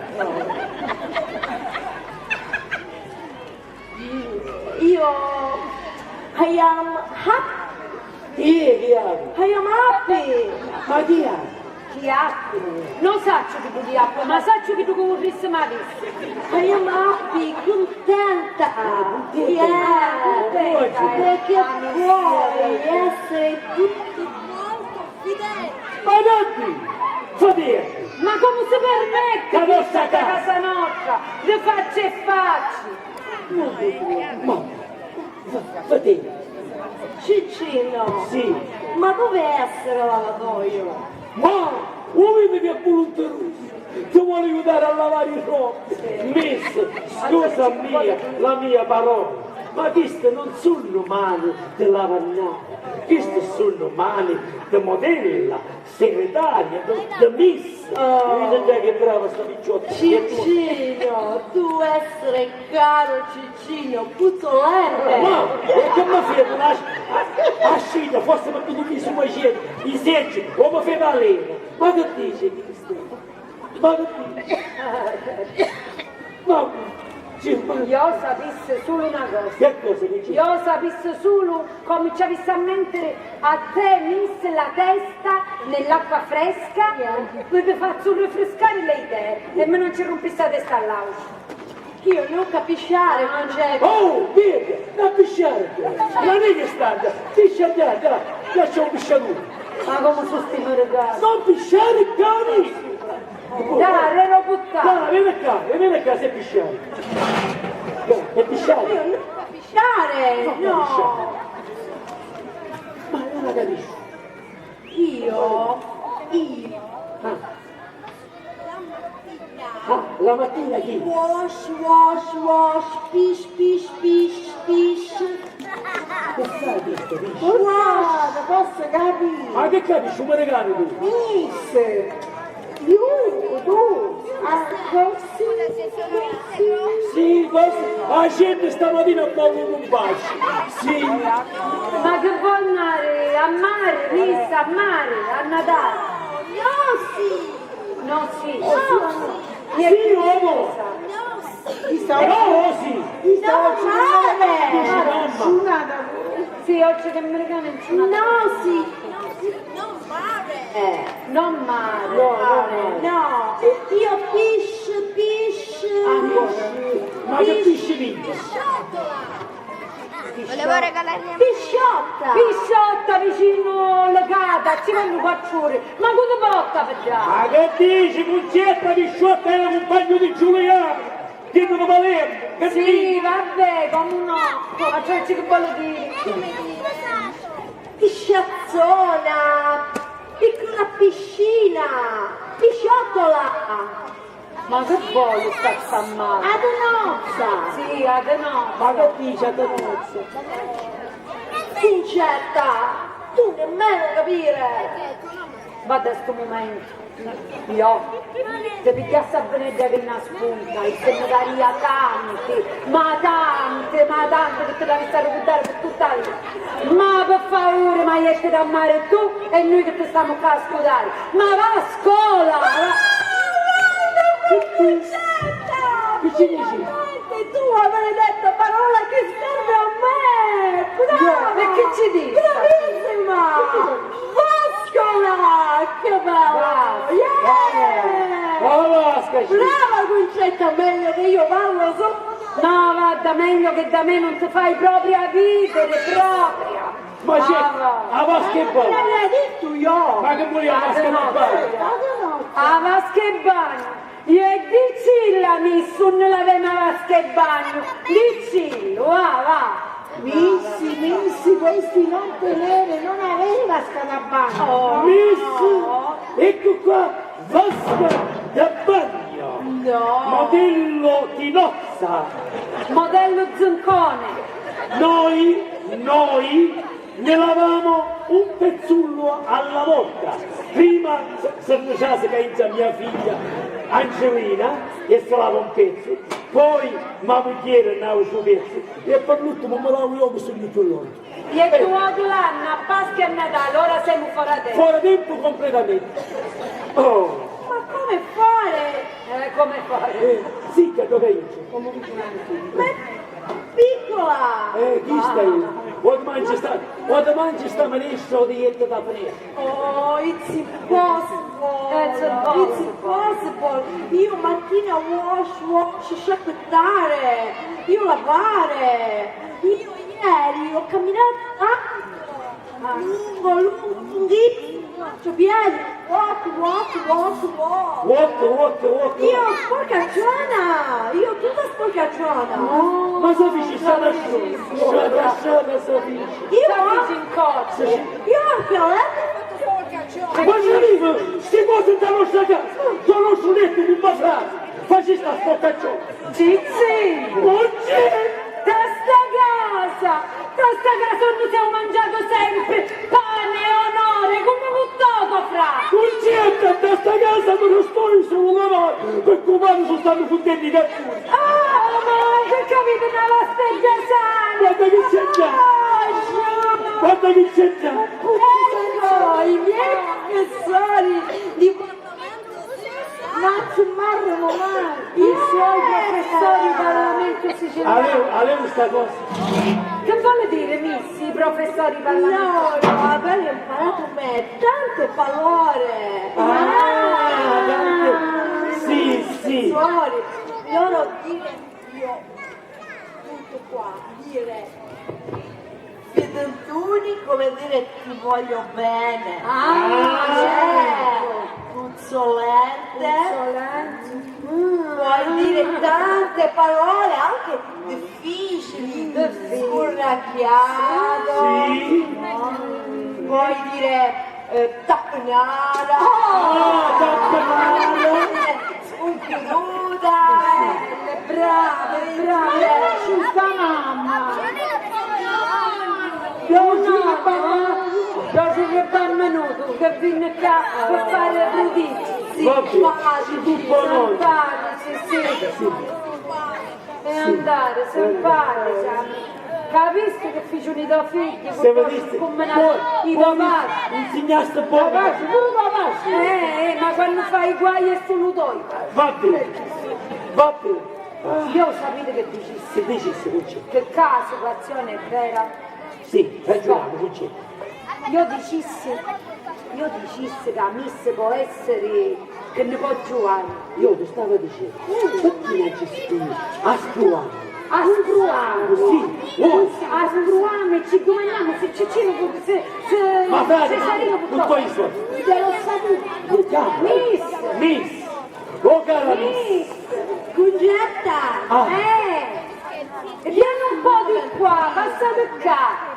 Io, I am happy. Chi è chi happy? I am happy. Ma chi happy? Chi happy? Non sacciu chi tu chi happy, ma sacciu chi tu chi vurrissi m'avissi. I am happy, contenta. Ah, contenta. Yeah. Ah, contenta, eh. Perché puoi essere tutto molto fidente. Ma non ti, fratello. Ma come si permette? La nostra casa. Casa nostra, di faccia e faccia. Ma, ma, Fratello. Ciccino. Sì. Ma dove essere lavatoio? Ma, u vidi che vuluntarusu ti vuole aiutare a lavare i robbi. Sì. Miss, scusa mia, la mia parola, ma chiste non sunnu mani di lavannari, chiste sunnu mani di modella, segretaria, di, di miss. Oh. Vedi già che brava sta picciotta. Ciccino, tu essere caro Ciccino, puzzolente. Ma, e che mi fai, tu lasci, a, a scita, forse perché tu mi stai facendo i seggi, o mi fai valere. Ma che dici, Cristo? Ma che dici? Ma, sì, ma io sapessi solo una cosa. Che cosa dici? Io sapessi solo Cominciavi a mettere a te, miss, la testa nell'acqua fresca, poi vi faccio rinfrescare le idee e me non ci rompiste la testa all'auto. Io non capisciare, Concetta. Oh, vedi, non pisciare! Non è che sta, piscia, dai, dai, lascia un pisciatore. Ma come su sti mercati? Non pisciare, cani! Dai, ero buttato. Dai, vieni qua, vieni qua, sei pisciare. Dai, è pisciare. Io non capisciare, no. Ma non la capisco. Io, io. Ah. La mattina. Ah, la mattina chi? Wash, wash, wash, pish, pish, pish, pish. Che sai questo, pish? Wash, posso capire? Ma che capisci? Un regalo tu? Miss. Iu, tu, ah, così, così. Sì, così. La gente stamattina ha voluto un bacio. Sì. Ma che vuoi andare a mare, miss, a mare, a Natale? No, sì. No, sì. No, sì. Sì o no? No, sì. No, sì. No, mare. Dici mamma. Sì, oggi che americano è una... No, sì. No, sì. No, mare. Eh, non male. No, no, no. No, io pish, pish. Ah, pish. Ma che pish, pish? Pisciola. Volevo regalargli a... Pisciotta. Pisciotta vicino alla casa, ci vanno quattro ore. Ma cosa porta per già? Ma che dici, Concetta, Pisciotta era compagno di Giuliano? Che non Palermo, che... Sì, vabbè, come no? Ma cioè, che vuole dire? Pisciazzona, piccola piscina, pisciottola. Ma che vuole sta, sta male? A tenozza. Sì, a tenozza. Ma che dice a tenozza? Concetta, tu nemmeno capire. Guarda sto momento. Io ti pigghiassi a venedda che na spunta e se ne daria tanti, ma tanti, ma tanti che ti l'avissi a ricurdari per tutta la vita. Ma per favore, ma jettiti a mare tu e noi che ti stiamo qua a scudare. Ma va a scuola! Va... Che dici? Che ci dici? Finalmente tu, la benedetta parola che serve a me! Brava! E che ci dici? Bravissima! Vascola! Che bello! Yeah! Vasca, sì. Brava Concetta, meglio che io parlo solo. No, guarda, meglio che da me non ti fai proprio a ridere, proprio. Ma c'è, ah, va, a vasca è buona. L'aveva detto io. Ma che vuoi a vasca? Ah, no, no. A vasca è buona. E dicilla, miss, unni l'avemu a vasca e bagnu? Dicillu, va, va. Missi, missi, questi non tenere, non avere vasca da bagno. Oh, miss, no. Ecco qua, vasca da bagno. No. Modello Tinox. Modellu zuncone. Noi, noi ne lavamo un pezzullo alla volta. Prima se, se bruciase ca intra mia figlia Angelina e se lava un pezzu, poi ma mugghieri n'autru pezzu e per l'ultimo mi lavo io che sugnu più longu. Iè, tu ogni annu, a Pasca e a Natale, ora semu fora tempu. Fora tempu completamente. Oh. Ma come fare? Eh, come fare? Eh, sì, che dove c'è? Come dice? Ma è piccola! Eh, chi stai? O ti mangi sta, o ti mangi sta minestra o ti jetti da finestra. Oh, it's impossible! It's impossible. It's impossible! Io mattina wash, wash, sciacquettare, io lavare, io ieri ho camminato tanto, lungo, lungo, lunghissimo, faccio piedi, walk, walk, walk, walk. Walk, walk, walk. Io sporcacciona, io tutta sporcacciona. Ma se dici sciata sciata, sciata sciata se dici. Io Sapete in corso. Io anche ho letto. Ma ci arriva, sti cose da nostra casa, da nostro letto, un batrato, facci sta sporcacciona. Zizzi! Buongiorno! Da sta casa! Da sta casa unni s'heu mangiatu sempri pani e onori, comu cu totu, fra! Buongiorno! Da sta casa mi non sto solo lavare, perché umani si stanno fottendo i cazzuti! Ah, ma che capite una vastaggia sana! Guarda che c'è già! Ah, guarda che c'è già! Ecco, i miei professori di Nazzi marranu mai i suoi professori di Parlamento siciliano. Avevo, avevo sta cosa. Che vuole dire, miss, i professori di Parlamento? Loro avevano imparato me tante parole. Ah, tante. Sì, sì. Professori, loro dire io. Tutto qua, dire fidentuni, come dire ti voglio bene. Ah, cioè, puzzolente. Puzzolente. Puoi dire tante parole, anche difficili. Difficili. Scurracchiato. Sì. Puoi dire Eh, tappanara! Ah, tappanara! Spuncuruta! Belle, brave, brave! Sciuta mamma! Piaci che parla, piaci che parla minutu, che venne qua per fare prodigi. Vabbè, simpatici, simpatici, sì. Sì. E andare, simpatici. Capisti che ficinu i to figli, se vediste, poi, i to poi pari. Insignasti buono. Capaci, pure capaci. Eh, eh, ma quannu fai i guai è sulu toi. Va bene, va bene. Io sapete che dicissi? Che dicissi, Cucci? Che ccà la situazione è vera. Sì, ragionavo, Cucci. Io dicissi, io dicissi ca Miss pò essiri che nni pò giuvari. Io ti stava dicennu, perché non ci si a spruvare? A spruvare? Sì, vuoi? A spruvare, ci domandiamo se Ciccino, se, se, ma frate, se Sarino, con poi so. Te lo saputo. Miss! Miss! Oh, cara Miss! Miss! Concetta! Ah. Eh! Vieni un po' di qua, passate qua!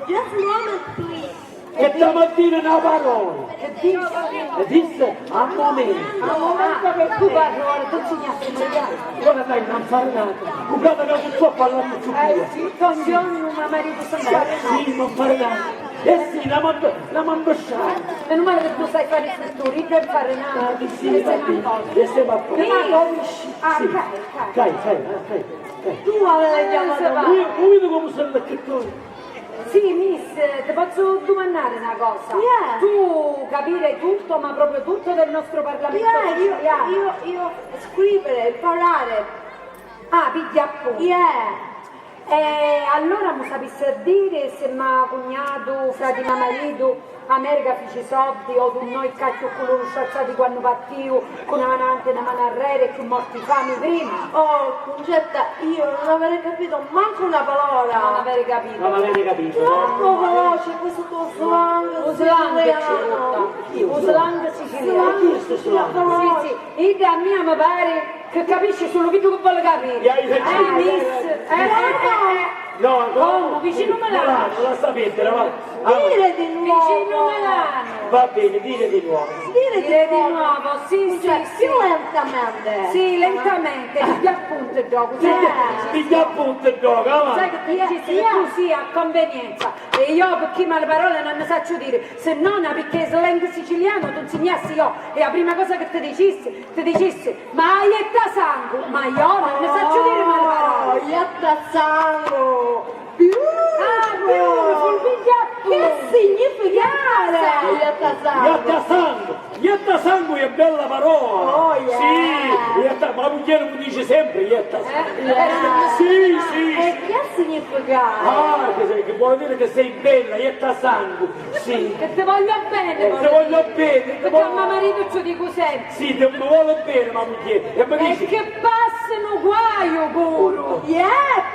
Just a moment, please! Che stamattina una parola! Che disse? E disse a momento! A momento che tu parli, ora tu insignasti a mangiare! Ora dai, non fare nada! Guardate che non sto parlando più! Eh sì, buongiorno, ma marito sempre. Sì, non fare nada! Eh sì, la mando, la mando sciare! Meno male che tu sai fare i fritturi, io non fare nada! Ah, sì, sì, e siamo a posto! E siamo a posto! Sì. Ah, sì. Cai, cai, cai, cai, cai. Tu avevi chiamato. Io, io vedo come sono il frittore! Sì, miss, ti posso domandare una cosa? Yeah. Tu capire tutto, ma proprio tutto del nostro Parlamento siciliano? Yeah, io, io, io scrivere, imparare. Ah, piglia appunti. Yeah. E allora mi sapissi a dire se ma cugnato, frati ma marito, America fici i soddi, o tunnò i cacchi o culunu sciazzati quannu partiu, cu na manu avanti e na manu arreri e cchiù morti i fami prima. Oh, Cuncetta, io non avrei capito manco una parola. Non avrei capito. Non avrei capito. Troppo veloce questo tuo slang siciliano. U slang ci vota. U slang siciliano. Sì, sì. Idda a mia mi pari che capisci sulu chiddu che voli capiri. Eh, miss. Eh, eh, eh, eh. No, no, comu? Vicinu Milanu. Milanu, lassa perdiri, va. Ah, diri di nuovu. Vicinu Milanu. Va bene, diri di nuovo. Diri di nuovu, sì, sì, sì. Più lentamente. Sì, lentamente, pigghia appunti ddocu, sai chi ti dici? Pigghia appunti ddocu, avanti. Sai chi ti dici? Così a convenienza. E io picchì mali paroli non ne sacciu diri, se no na picca di slang sicilianu ti nsignassi io, e a prima cosa chi ti dicissi, ti dicissi, ma jetta sangu, ma io non ne sacciu diri mali paroli. Oh, jetta sangu! Beautiful! Ah, beautiful, pigghia appunti. Che significa jetta sangu? Jetta sangu! Jetta sangu è bella parola! Oh, yeah! Sì, jetta, ma mugghieri mi dici sempre jetta sangu. Eh, yeah. Sì, sì. E che significa? Ah, che, che vuol dire che sei bella, jetta sangu. Sì. Che ti voglio bene, eh, ti voglio bene, ti voglio bene. Perché a me marito ci dico sempre. Sì, ti mi vuole bene, ma perché? E mi dici, e che passa nu guaiu puru. Yeah,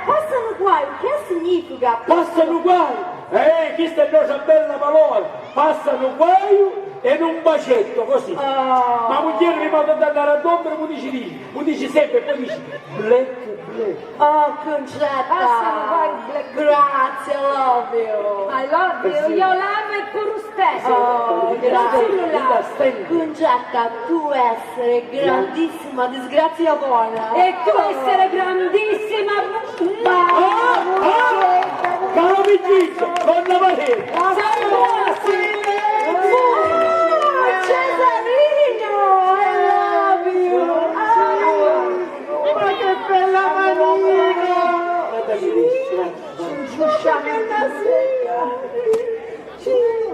passa nu guaiu, che significa? Passa nu guaiu. Eh, questa è un'altra bella parola. Passa nu guaiu e un bacetto, così. Oh. Ma mugghieri prima di andare a dormire, mi dici, mi dici sempre, poi dici, black, black. Oh, Cuncetta. Passanu qua il black. Grazie, I love you. I love you, io l'amo e puru stesso. Oh, grazie. Cuncetta, tu essere grandissima disgraziatona. E tu essere grandissima. Ah, ah, cara amicizia, donna Valeria. Salute. Cesarino, I love you. Ah. Ma che bella manina! Guarda che bellissima.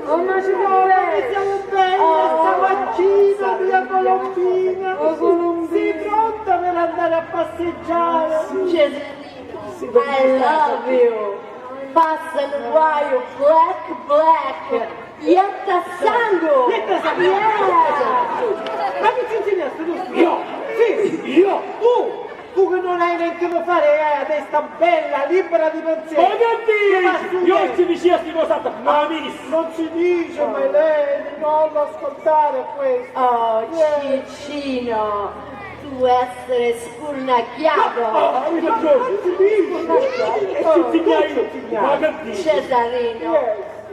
Oh, ma ci vuole! Siamo belle, oh, sta mancina, mia Colombina! Oh, Colombina! Sei pronta per andare a passeggiare? Sì. Cesarino, I love you! Passa nu guaiu, black, black! Jetta sangu! Jetta sangu! Yeah! Ma chi ti insignasti tu? Io? Sì! Io? Tu! Tu che non hai niente da fare e hai la testa bella, libera di pensiero! Ma che dici? Io ci dicesti cosa? Ma non si dice, my lady, non ascoltare questo! Oh, Ciccino, tu essere scurnacchiato! Ah, hai ragione! Cesarino,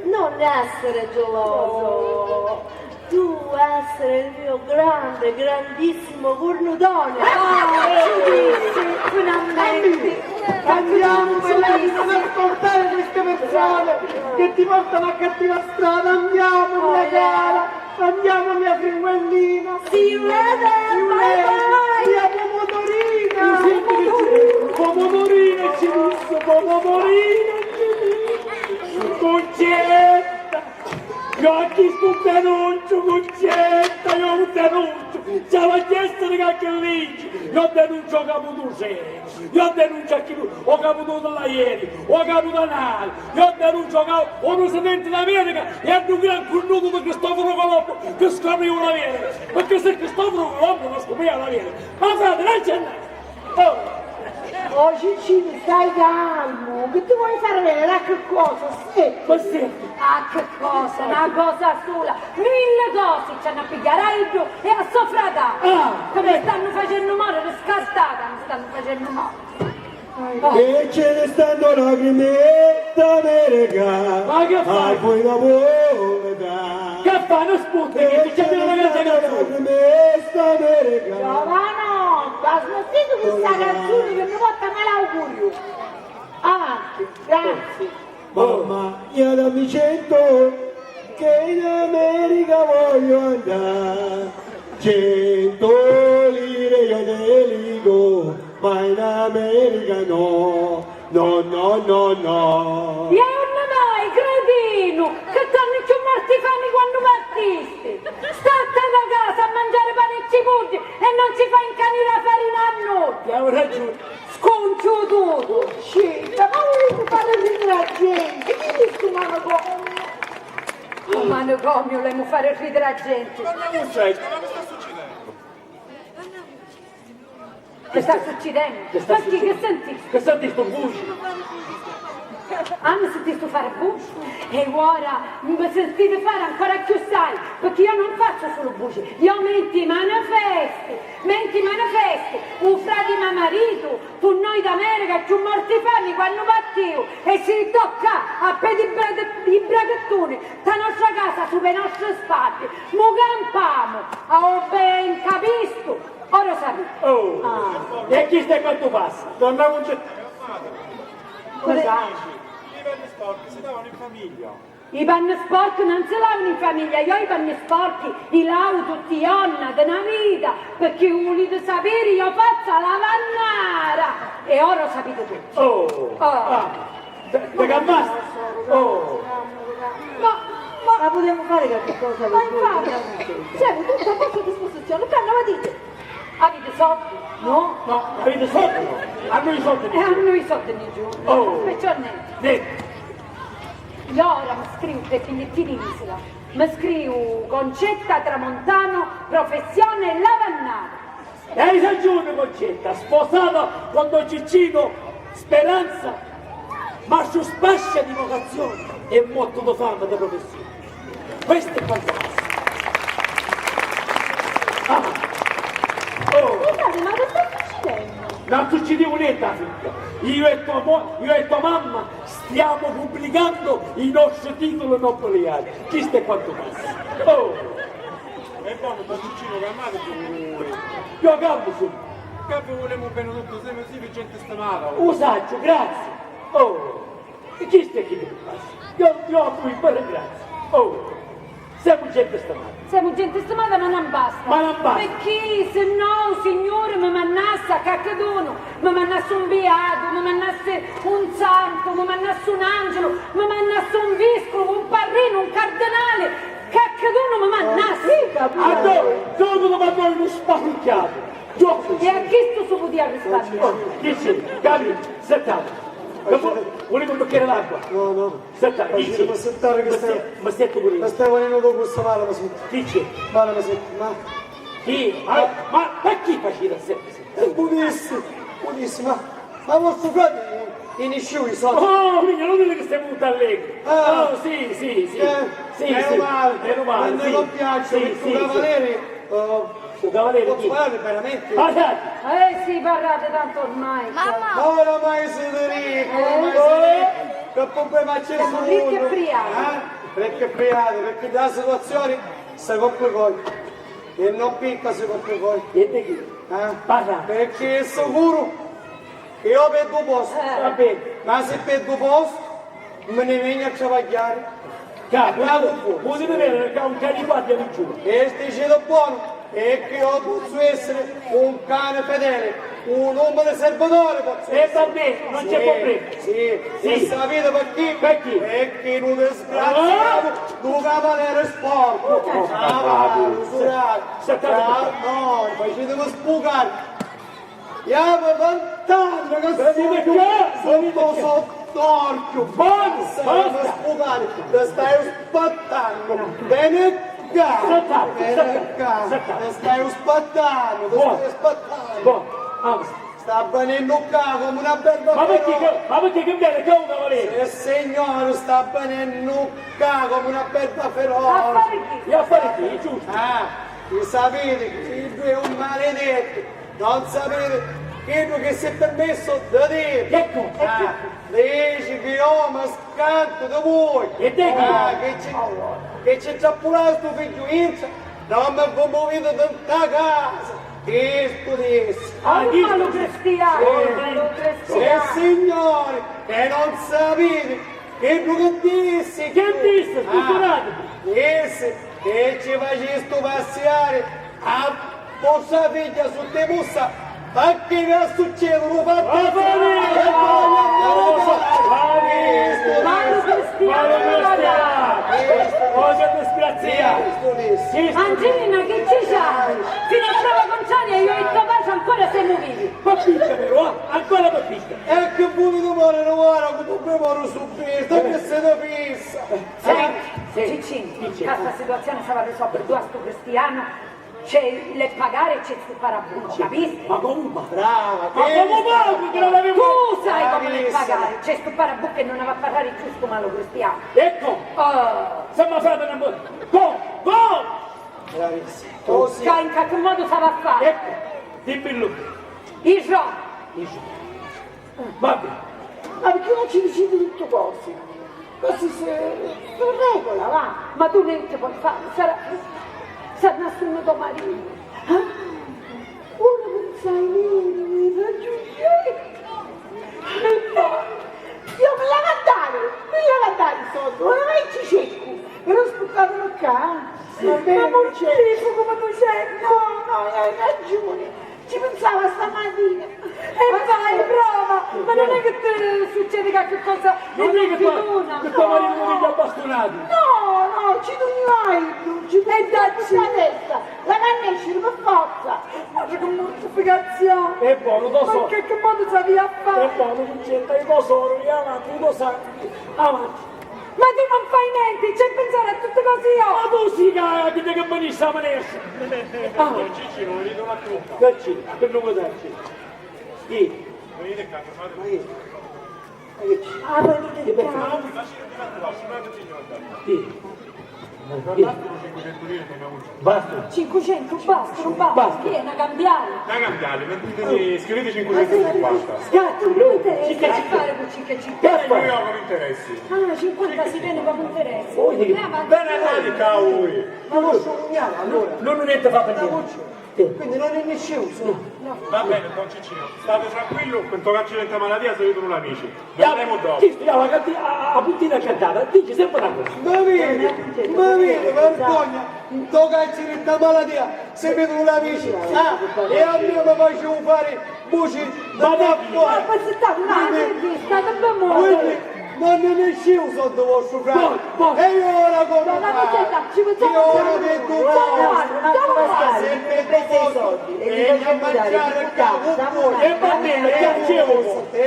non essere geloso! Tu essere il mio grande, grandissimo cornudone! Ah, ci dissi, finalmente! Andiamo, my lady, non ascoltare queste persone che ti portano a cattiva strada! Andiamo, mia cara! Andiamo, mia friuellina! See you later! See you later! Bye bye! Via Pomodorina! Pomodorina ci disse, Pomodorina ci disse! Cuncetta! Io a chistu nun ti annuncio, Cuncetta, io nun ti annuncio! Ci havi a chiesto di qualche legge! Io denuncio capu tu sei! Io denuncio a chiddu, o capu dû tallaieri, o capu danari, io denuncio ca o presidenti d'America è un gran curnutu di Cristoforo Colombo che scopriu l'America, perché se Cristoforo Colombo non scopriva l'America, ma frate, non c'è nada. Oh. Oh Ciccini, stai calmo, che ti vuoi far vedere? A che cosa? Sì. Ma sì. A che cosa? Una cosa sola, mille cose ci hanno a pigliare a iddu e a so frata, ah, che mi stanno facendo morire, scartata mi stanno facendo morire. E ce ne stanno lacrime d'America. Ma che fai? A voi la povera. Che fai? Non spunti, che c'è della canzone. Lacrime d'America. Giovanotta, smettiti con sta canzone che mi porta malaugurio. Avanti, grazie. Mamma mia, dammi cento, che in America voglio andare. Cento lire io te dico, ma in America no, no, no, no, no. E unni vai, cretinu, che tannu cchiù morti fami quannu partisti? Stattene a casa a mangiare pane e cipolle e non ci fai incanire la farina a noi. Hai ragione. Scunciututu! Uscite, ma volete fare ridere la gente? Chi è stu manicomio? Un manicomio, l'emu fare ridere la gente. Ma che sta succedendo? Che sta succedendo? Che sta succedendo? Perché che senti? Che senti sto bucio? Ah, mi sintistu fari buci? E ora mi sintiti fari ancora cchiù assai, picchì io non faccio solo buci, io menti manifesti, menti manifesti. U frati ma maritu tunnò d'America cchiù morti fami quannu partiu e si rittò ccà a pedi i bra-, i brachettuni, nta nostra casa, supra i nostri spatti. Mu campamu! Oh, ben, capistu? Ora sapiti. Oh, ah, e chistu è quantu passa, donna Cuncetta. Cosa? I panni sporchi si lavanu in famiglia. I panni sporchi non si lavano in famiglia, io i panni sporchi i lavu tutti i giorni di una vita, perché volete sapere, io faccio la lavannara e ora sapete tutti. Oh, oh. Ah, te, te calmasti? Oh. Ma, ma... Ma vogliamo fare qualche cosa? Ma infatti, siamo tutti a vostra disposizione, quando mi dite. Aviti soddi? No? No, aviti soddi no? A noi soddi. E a noi soddi ni giù. Oh. Perciò niente. Niente. Io ora mi scrivo tre bigliettini in isola. Mi scrivo Concetta Tramontano, professione lavannara. E hai ragione, Concetta, sposata con don Ciccino Speranza, ma su spascia di vocazione e motto di fama di professione. Questo è quanto basta. Ah. Oh. Scusate, ma che sta succedendo? Non succedeva niente, la figlia. Io e tua mo-, io e tua mamma stiamo pubblicando i nostri titoli nobiliari. Questo è quanto basta. Oh. E poi, Patricino, calmati pure. Io calmo sono. Ca vi vulemu bene tutti, semu sì gente stimata. Lo saccio, grazie. Oh. E chi stai chi ti passa? Io, io a voi vi ringrazio. Oh, siamo gente stimata. Siamo gente stimata, ma non basta. Ma non basta. Perché se no, Signore, mi mannassa a qualcuno, mi mannassa un beato, mi mannassa un santo, mi mannassa un angelo, mi mannassa un vescovo, un parrino, un cardinale, qualcuno mi mannassa. Ah, sì, capito. Allora, dopo lo vado in un sparucchiato. E a chistu si pudia rispannari. Oh, dici, Gabriele, sentati. Volevo un bicchiere d'acqua. No, no. Senta, dici, mi stai, mi stai venendo dopo sta mala, mi sento. Dici? Mala, mi sento, ma... Chi? Ma, ma, ma chi faceva sempre? Eh, buonissimo, buonissimo, ma, ma vostro fratello, eh, nesciu i soldi? Oh, mia, non dire che sei venuto allegro. Ah. Oh, sì, sì, sì. Eh, sì, meno sì. Male. Meno male, non sì. Mi piace, sì, sì, cavaliere, oh, un cavaliere. Posso parlare veramente? Parlate. Eh sì, parlate tanto ormai. Mamma. Ma oramai siete ricchi, oramai siete ricchi. Che problema c'è? Siamo ricchi e friati. Eh? Ricchi e friati, perché della situazione si complicò. E non picca si complicò. E di chi? Eh? Parla. Perché è sicuro che io perdo posto. Eh. Va bene. Ma se perdo posto, me ne vegno a travagliare. Capo, potete vedere che ha un cane di guardia di giù. E stai dicendo buono, è che io posso essere un cane fedele, un uomo di servitore posso essere. E va bene, non c'è problema. Sì, sì. Sì. E sapete perché? Perché? Perché un disgraziato, un cavaliere sporco. Oh, ah, bravo. Surato. No, facetemi sfogare. Chiama fantasma che sognu sotto sott'orchio. Basta, basta. Stai sputtannu, ti stai spattannu. Veni ccà, veni ccà. Ti stai spattannu, ti stai spattannu. Bon, bon. Sta venennu ccà come una belva feroce. Ma perché, ma perché che viene ccà un cavaliere? Sì, signore, sta venennu ccà come una belva feroce. E affari chi, giusto? Ah, lo sapete che lui è un maledetto. Non sapete chiddu che si è permesso di dire? Ecco, ecco. Ah, dici che io mi scanto di voi. E te chi? Ah, che ci, che ci trappulà stu figghiu intra, non mi vi movite di nta casa. Chistu dissi. Ah, chistu dissi. Malu cristianu, malu cristianu. Sì, signori, e non sapete chiddu che dissi. Che dissi? Ah, sculturati. Dissi che ci facistu passiari a vostra figghia sutta i mussa, ma chi vi succede? Lu fattu. Malu cristianu. Cosa disgraziata. Angelina, chi ci c'hai? Fino a prova contraria io e to patri ancora semu vivi. Ma picca però, eh? Ancora mi picca. E che vuoi domani, ora come preparo su festa, che se ne fissa. Senti, Ciccini, ca sta situazione s'ava risolvere, tu a stu cristianu C'è l'è pagare e c'è stu parabuccu, capisti? Ma comu fa? Brava, ma comu fa? Tu sai comu l'è pagare, c'è stu parabuccu e non va a parlare giustu malu cristianu. Ecco! Oh. Se ma frate non può. Go! Go! Bravissimo. Così. Ca in qualche modo s'ha a fare. Ecco, dimmi lui. Iso. Iso. Vabbè. Ma perché non ci dicete tutte cose? Così se, se regola, va. Ma tu niente puoi fare, sarà, sarà solo tuo marito. Ah, ora pensai, mi, mi raggiunge. E poi, io me la mandare, me la mandare i soldi, ora vai ci cerco, però sputtavano qua. Va bene, ma non c'è. Come tu sei? No, no, hai ragione. Ci pensava stamattina. E vai, brava! Ma non è che ti succede qualche cosa di non è che tu, fortuna? Che tuo marito ti piglia a bastonate? No, no, ci dugnu aiutu, ci dugnu aiutu a testa, la cannesciri per forza. Guarda che mortificazione! È buono, lo so. Ma in che modo sapevi a fare? È buono, Concetta, io lo so, io avanti, io lo so, avanti. Ma tu non fai niente, c'è pensare a tutte cose io! Ma tu sì che, che, che mi dici la manestra! Ah! Ciccino, venite un attimo qua. Che c'è? Che non mi dai? Sì. Venite qua, fermate. Ma che? Ma che c'è? Ah, voi dite che... Lasciate un attimo, lasciate un attimo andare. Sì. Basta. Cinquecento, basta, non basta. Basta. Chi è una cambiale? Una cambiale, venditemi, scrivete cinquecentocinquanta. Scatti, no, cinquecentocinquanta. Che fare con cinquecentocinquanta? Io ho come interessi. Ah, cinquanta si vende come interessi. Bene, dai, cavoli. Ma non sono allora. Non, non niente fa per niente. Quindi non è nessuno. No. Va bene, don Ciccino, state tranquillo, quando accidenta malatia se vedono l'amici. Vedremo dopo. Chistu, a, a, a puntina cantata, dici sempre una cosa. Ma vedi, ma vedi, vergogna, ntô carceri sta malatia, si vedono l'amici. Ah, e a me mi facevo fare voci da qua. Ma aspettate un attimo, state ben. Quindi, non ne esce un soldo vostro, frate. E io ora come faccio? Io ora vedo un soldo. Se vedo un soldo, e mi faccio mangiare qua, e va bene, c'è un posto. C'è,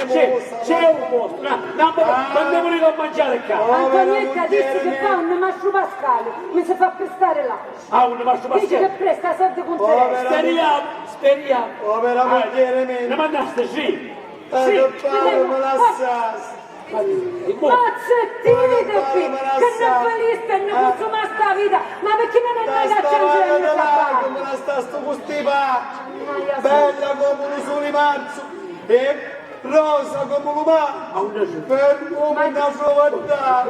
c'è un posto, no, no, ma, ma andiamo lì a mangiare qua. Antonietta disse che fa un mastro Pascale, mi si fa prestare là. Ah, un mastro Pascale. Dice che presta soldi con te. Speriamo, speriamo. Povera moglie mia. Ne mandaste, sì. Sì, tanto pare mi lassasti. Ma zittitevi, che non voliste, non consumate la vita, ma perché non è mai che c'è un giorno da fare? Come la sta sto cu sti pacci? Bella come un sole di marzo. E Rosa comu lu mari, per nome na frovaddà.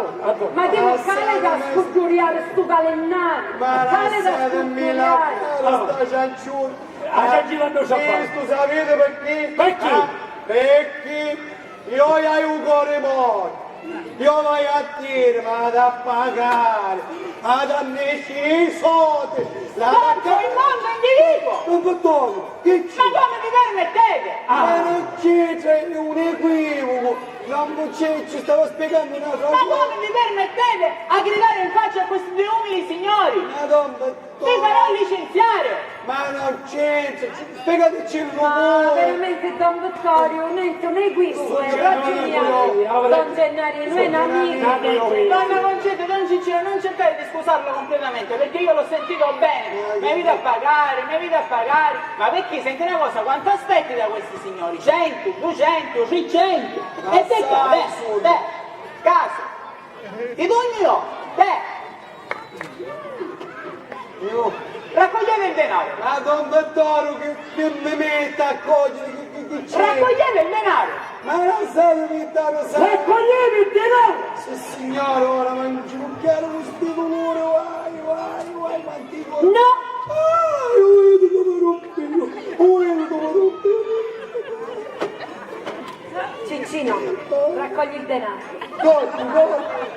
Ma devo cale da scurduriare stu calendario. Ma lasciatemi la fare sta cianciura. La cianciura non sa fare. Questo sapete perché? Perché? Ah, perché io hai un cuore morto. Io vai a dire, ma da pagare, ma da nesci i soldi. La... Contro il mondo individuo! Non posso. Che c'è? Ma come vi permettete? Ah. Ma non c'entra, è un equivoco. Non c'è, ci stavo spiegando una cosa. Ma come vi permettete a gridare in faccia a questi due umili signori? Madonna, vi farò licenziare! Ma non c'entra, spiegateci il rumore. Ma veramente, don Vittorio, niente, un equivoco, eh, ragione mia. Don Gennario, noi è un amico. Donna Concetta, don Ciccino, non cercate di scusarlo completamente, perché io l'ho sentito bene. Mi avete a pagare, mi avete a pagare. Ma perché, senti una cosa, quanto aspetti da questi signori? Cento, duecento, trecento? E te qua, te, te, caso. Ti dugnu io, te. Io? Raccogliete il denaro. Ma don Vittorio, che, che mi mette a cogliere, che, che, che c'è? Raccogliete il denaro. Ma non sai, Vittorio, sai. Raccogliete il denaro. Sì, signore, ora mangi un chiaro, un stico nero, vai, vai, vai, quanti... No! Ah, io vedo come rompe, io vedo come rompe. Ciccino, raccogli il denaro. Conti, conti.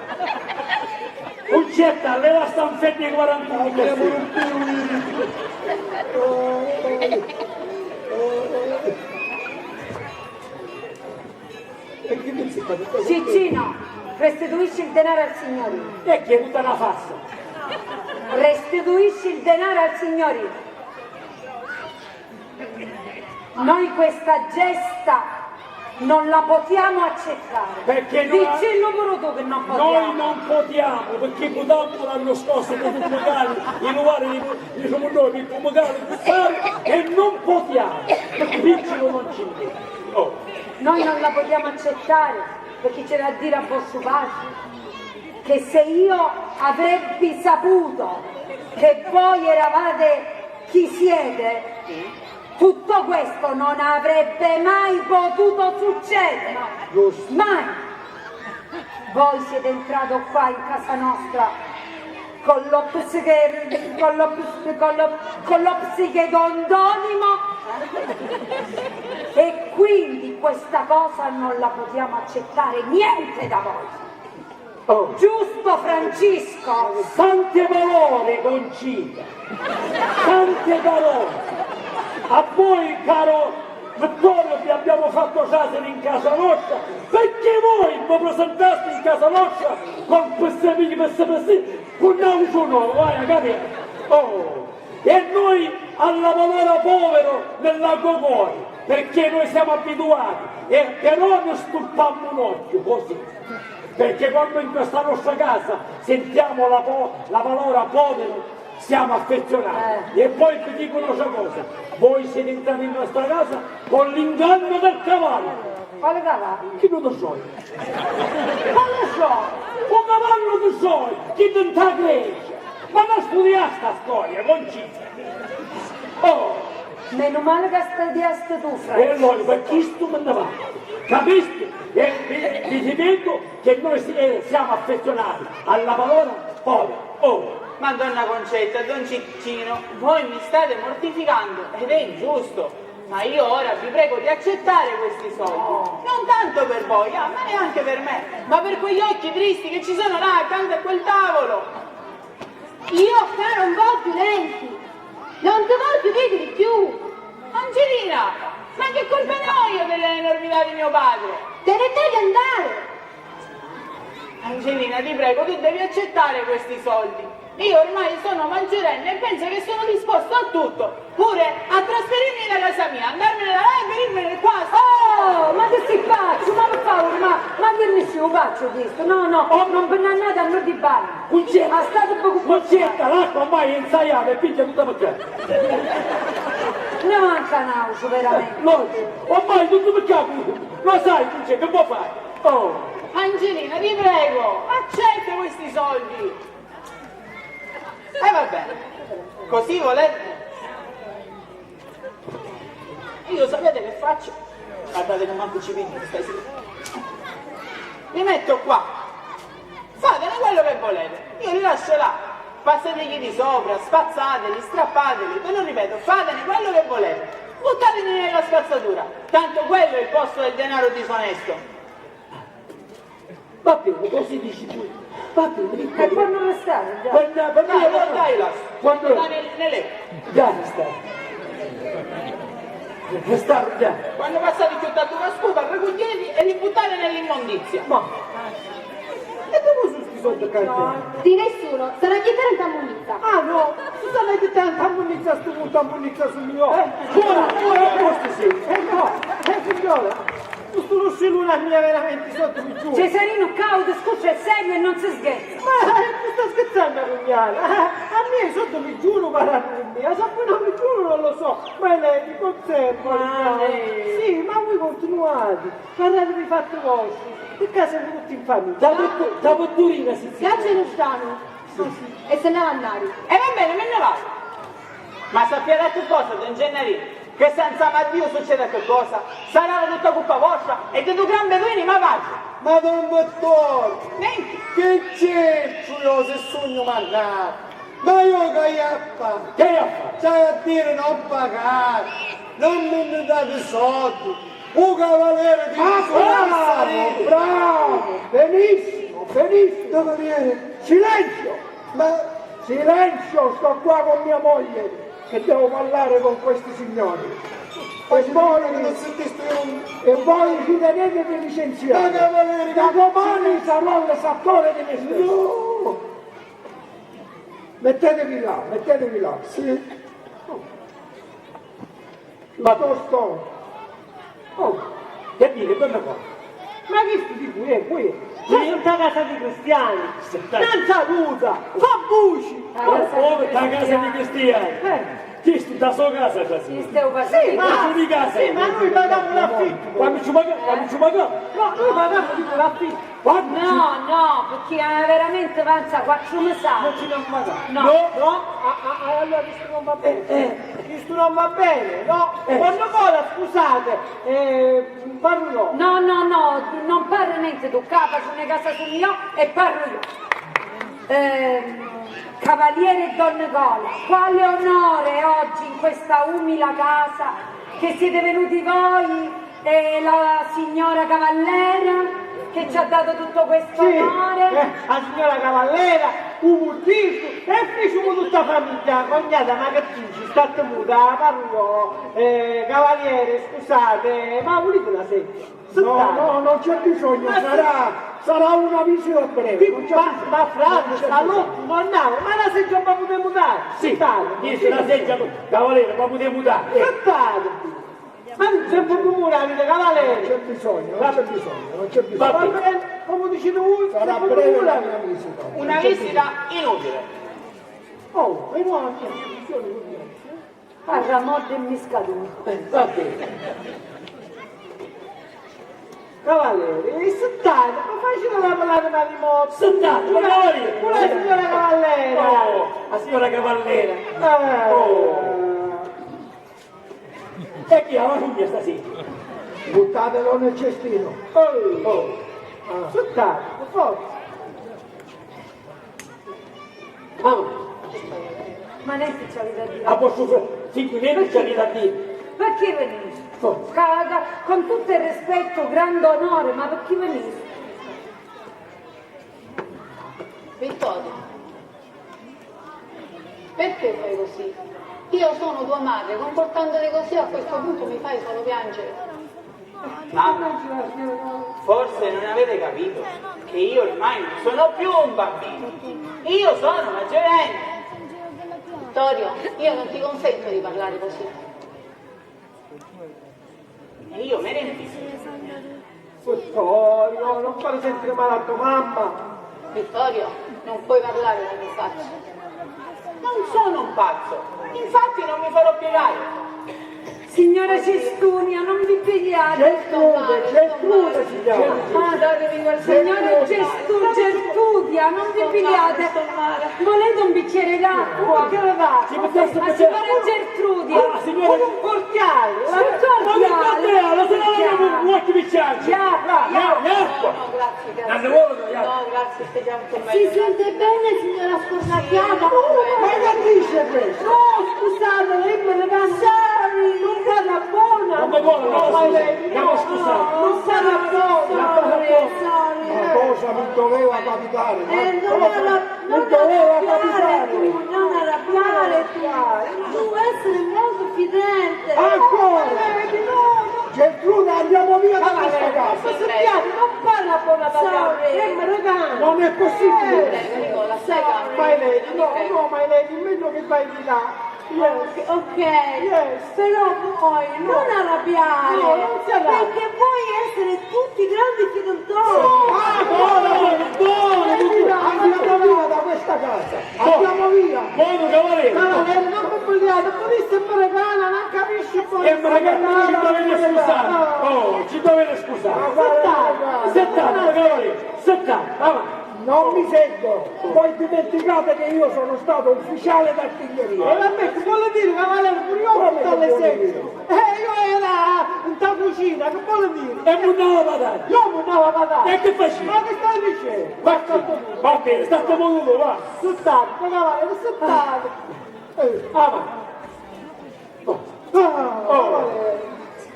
Concetta, leva sta nfedda di quarantuno. Abbiamo romputo un... E che mi si fa? Ciccino, restituisci il denaro al Signore. E chi è tutta una farsa? Restituisci il denaro al Signore. Noi questa gesta Non la potiamo accettare. Perché noi, diccillu puru tu che non potiamo. Noi non potiamo, perché vutammu l'annu scorsu pi Cummucali, i luvari di, di Cummucali, pi Cummucali, e non potiamo, perché vincere non ci vede. Oh. Noi non la potiamo accettare, perché c'era a dire a vostro padre che se io avrebbi saputo che voi eravate chi siete, tutto questo non avrebbe mai potuto succedere. Giusto. Mai. Voi siete entrato qua in casa nostra con lo psiche-, con lo ps-, con lo, con lo psichedondonimo e quindi questa cosa non la possiamo accettare niente da voi. Oh. Giusto, Francisco? Tante parole, Concita, tante parole. A voi, caro Vittorio, vi abbiamo fatto trasere in casa nostra perché voi vi presentasti in casa nostra con queste, queste, queste, con un altro nome, vai a capire. Oh. E noi alla parola povero nell'arco cuore, perché noi siamo abituati, e però ne stuppammo un occhio così, perché quando in questa nostra casa sentiamo la, po- la parola povero, siamo affezionati. Eh. E poi vi dico un'altra cosa, voi siete entrati in nostra casa con l'inganno del cavallo. Quale cavallo? Chi non lo so? Ma lo so, un cavallo che so, chi non ta crede? Ma non studiare sta storia, Concita. Oh! Meno male che studiasti tu, Francisco. E allora, per questo me ne vado. Capisti? E vi, vi ripeto che noi si- eh, siamo affezionati alla parola povero. Oh! Madonna Concetta, don Ciccino, voi mi state mortificando ed è ingiusto. Ma io ora vi prego di accettare questi soldi. Non tanto per voi, ah, ma neanche per me, ma per quegli occhi tristi che ci sono là accanto a quel tavolo. Io qua non voglio nenti, non ti voglio vedere più. Angelina, ma che colpa ne ho io dell'enormità di mio padre? Te ne devi andare. Angelina, ti prego, tu devi accettare questi soldi. Io ormai sono maggiorenne e penso che sono disposto a tutto, pure a trasferirmi da casa mia, andarmene da là e venirmene qua. Oh, ma che si pazzo, ma per favore, ma, ma che nessuno faccio questo, no, no, oh, non ve ne andate a noi di bagno. Concetta, ma state poco, Concetta, l'acqua ormai è insaiata e pinge tutta per terra. Ne manca un altro, veramente. No, ormai tutto per capo, lo sai, Concetta, che vuoi fare? Oh. Angelina, ti prego, accetta questi soldi. E va bene, così volete. Io sapete che faccio? Guardate che manco ci penso, stai sicuro. Li metto qua. Fatene quello che volete. Io li lascio là. Passategli di sopra, spazzateli, strappateli, ve lo ripeto, fatene quello che volete. Buttateli nella spazzatura. Tanto quello è il posto del denaro disonesto. Va bene, così dici tu. Va bene, mi... E quando restare, già? Quando, quando... Dai, dai, dai, là. Quando... Dai, nel, nel letto. Già, restare. Restare, già. Quando passate, ciuttate una scupa, ricuglieteli e li buttate nell'immondizia. Ma... E dove sono sti soldi, Carmela? Di nessuno, sono a gettare in tammulizza. Ah, no, si sono a gettare in tammulizza stu punto, tammulizza su io. Eh, ora, ora, a posto sì. Eh, no, eh, signora. Stu ruscellone a mia veramente sotto mi giù. Cesarino, cauto, scuccia, è serio e non si scherza. Ma, eh, tu stai scherzando, cugnata? A mia sotto mi giuro, guarda, mia, se poi non mi giuro non lo so, ma lei mi conserva. Sì, ma voi continuate, parlatevi i fatti vostri, che qua siamo tutti in famiglia. Da Pettu-, da Petturina si zitto. Piace Luciano. E se ne va andare. E va bene, me ne vado. Ma sappiate a che cosa, don Gennarino, che senza Maddio succede a che cosa, sarà tutta colpa vostra e di due gran beduini ma pace. Ma don Vittorio, nenti. Che c'entru io se sugnu marratu? Ma io che haiu a fari? Che haiu a fari? C'haiu a diri non pagare, non mi date soldi, u cavaliere di... Ah, bravo, bravo, benissimo, benissimo. Cavaliere. Silenzio! Ma... Silenzio, sto qua con mia moglie, che devo parlare con questi signori. E voi, e voi ci tenete di licenziare. Ma cavaliere, da domani sarò l'esattore di me stesso. No! Mettetevi là, mettetevi là. Sì. Ma tosto. Oh. Che diri, donna Cola? Ma chistu chi cu è, cu è? Chistu nta casa di cristiani. Sta- Non saluta, fa buci. Oh, oh, nta casa di cristiani. Eh. Chistu nta so casa trasiti. Chistu è un... Sì, ma, sì, ma nui pagamu l'affittu. Quannu ci paga-, quannu ci paga? No, nui pagamu l'affittu. Quannu ci... No, no, pecchì, eh, veramenti avanza quattru misi. Non ci n'amu pagatu. No. No? No? Ah, ah, ah, allora chistu non va bene. Eh, eh. Chistu non va bene, no? Eh. Donna Cola, scusate, eh, parru io. No, no, no, non parri nenti tu, ccà faciu una casa sulu io e parru io. Ehm, cavaliere Don Nicola, quale onore oggi in questa umile casa che siete venuti voi e la signora Cavallera che ci ha dato tutto questo... Sì, onore? Eh, la signora Cavallera, u murtistu, e ficimu tutta famiglia, cognata, ma che dici, statti muta, parlo, eh, cavaliere, scusate, ma vulite una seggia? No, no, non c'è bisogno, sarà, sarà una visita breve, non c'è bisogno. Ma, ma frate, sta lottu, non andava, ma la seggia non la potemu dare. Sì, state, dice la seggia, cavaliere, la potemu dare. State. Ma non c'è problema, avete cavaliere. Non c'è bisogno, non c'è bisogno, non c'è bisogno. Va bene, come dicete voi, sarà breve la mia visita. Una visita inutile. Oh, e no, anche... Parra moddu e mi scadunu. Eh, va bene. Cavaliere, e sittate, ma facite la, la, la, la rimorsa. Sittate, ma cavaliere. Con la signora Cavallera. Oh, la signora Cavallera. Eh. Oh. E chi ha la figlia stasera? Buttatelo nel cestino. Oh. Oh. Ah. Sittate, forza. Ah. Ma nenti ci avete a dire. A vostru fre-, figghiu, nenti ci avete a dire. Perché venite? Oh. Ca-, ca-, con tutto il rispetto, grande onore, ma perché venite? Vittorio, perché fai così? Io sono tua madre, comportandoti così a questo punto mi fai solo piangere. Mamma, forse non avete capito che io ormai non sono più un bambino. Io sono maggiorenne. Vittorio, io non ti consento di parlare così. E io me ne infido. Vittorio, non fare sentire male a tua mamma. Vittorio, non puoi parlare con un pazzo. Non sono un pazzo, infatti non mi farò piegare. Signora Cestunia, non vi piegate. Gertrude, Gertrude si chiama. Ah, signora Gestu-, Gertrudia, non vi piegate. Volete un bicchiere d'acqua? Sì, piuttosto che... Signora Gertrudia. Ah, signora. Con un cordiale. Un cordiale. Ma che cordiale? Se no non vuoi che mi piace. Ya, ya, ya. No, no, grazie, grazie. Non ne vuole, ya. No, grazie, stai già un po' meglio. Si sente bene, signora Scornacchiata? Ma che dice questo? No, scusate, lei me ne va. Sorry. Non parla buona. Non mi vuole, no, scusa. Devo scusare. Non parla buona. Sorry, sorry. Ma cosa mi doveva capitare? Ma eh, non cosa? Era Non doveva capitare! Non arrabbiare tu, non arrabbiare tu. Tu essere molto fidente. Ancora! Gertrude, andiamo via da questa casa. Sorry. Non parla buona da... Sorry. Non è possibile. Eh, Nicola, stai calmo. My lady, no, no, my lady, meglio che vai di là. Yes. Ok, ok. Yes. Però voi non arrabbiare, no, non si arrabbia, perché voi essere tutti grandi fidanzati. Ah, buono, buono, buono. Andiamo via da questa casa. Andiamo via. Buono, cavaliere. Cavaliere, non mi pigliate, pure se me regala, non capisci poi. E me regala, ci dovete scusare. Oh, ci dovete scusare. Sittate, cavaliere, sittate, avanti. Non mi sento. Voi dimenticate che io sono stato ufficiale d'artiglieria. E vabbè, che vuole dire, cavaliere, pure io ho fatto l'esercito. Eh, io era in ta cucina, che vuole dire? E munnava patate. Io munnava patate. E che facevi? Ma che stai dicendo? Va, va bene, state muto, va. Sittate, cavaliere, sittate. Eh, avanti. Oh. Ah, oh.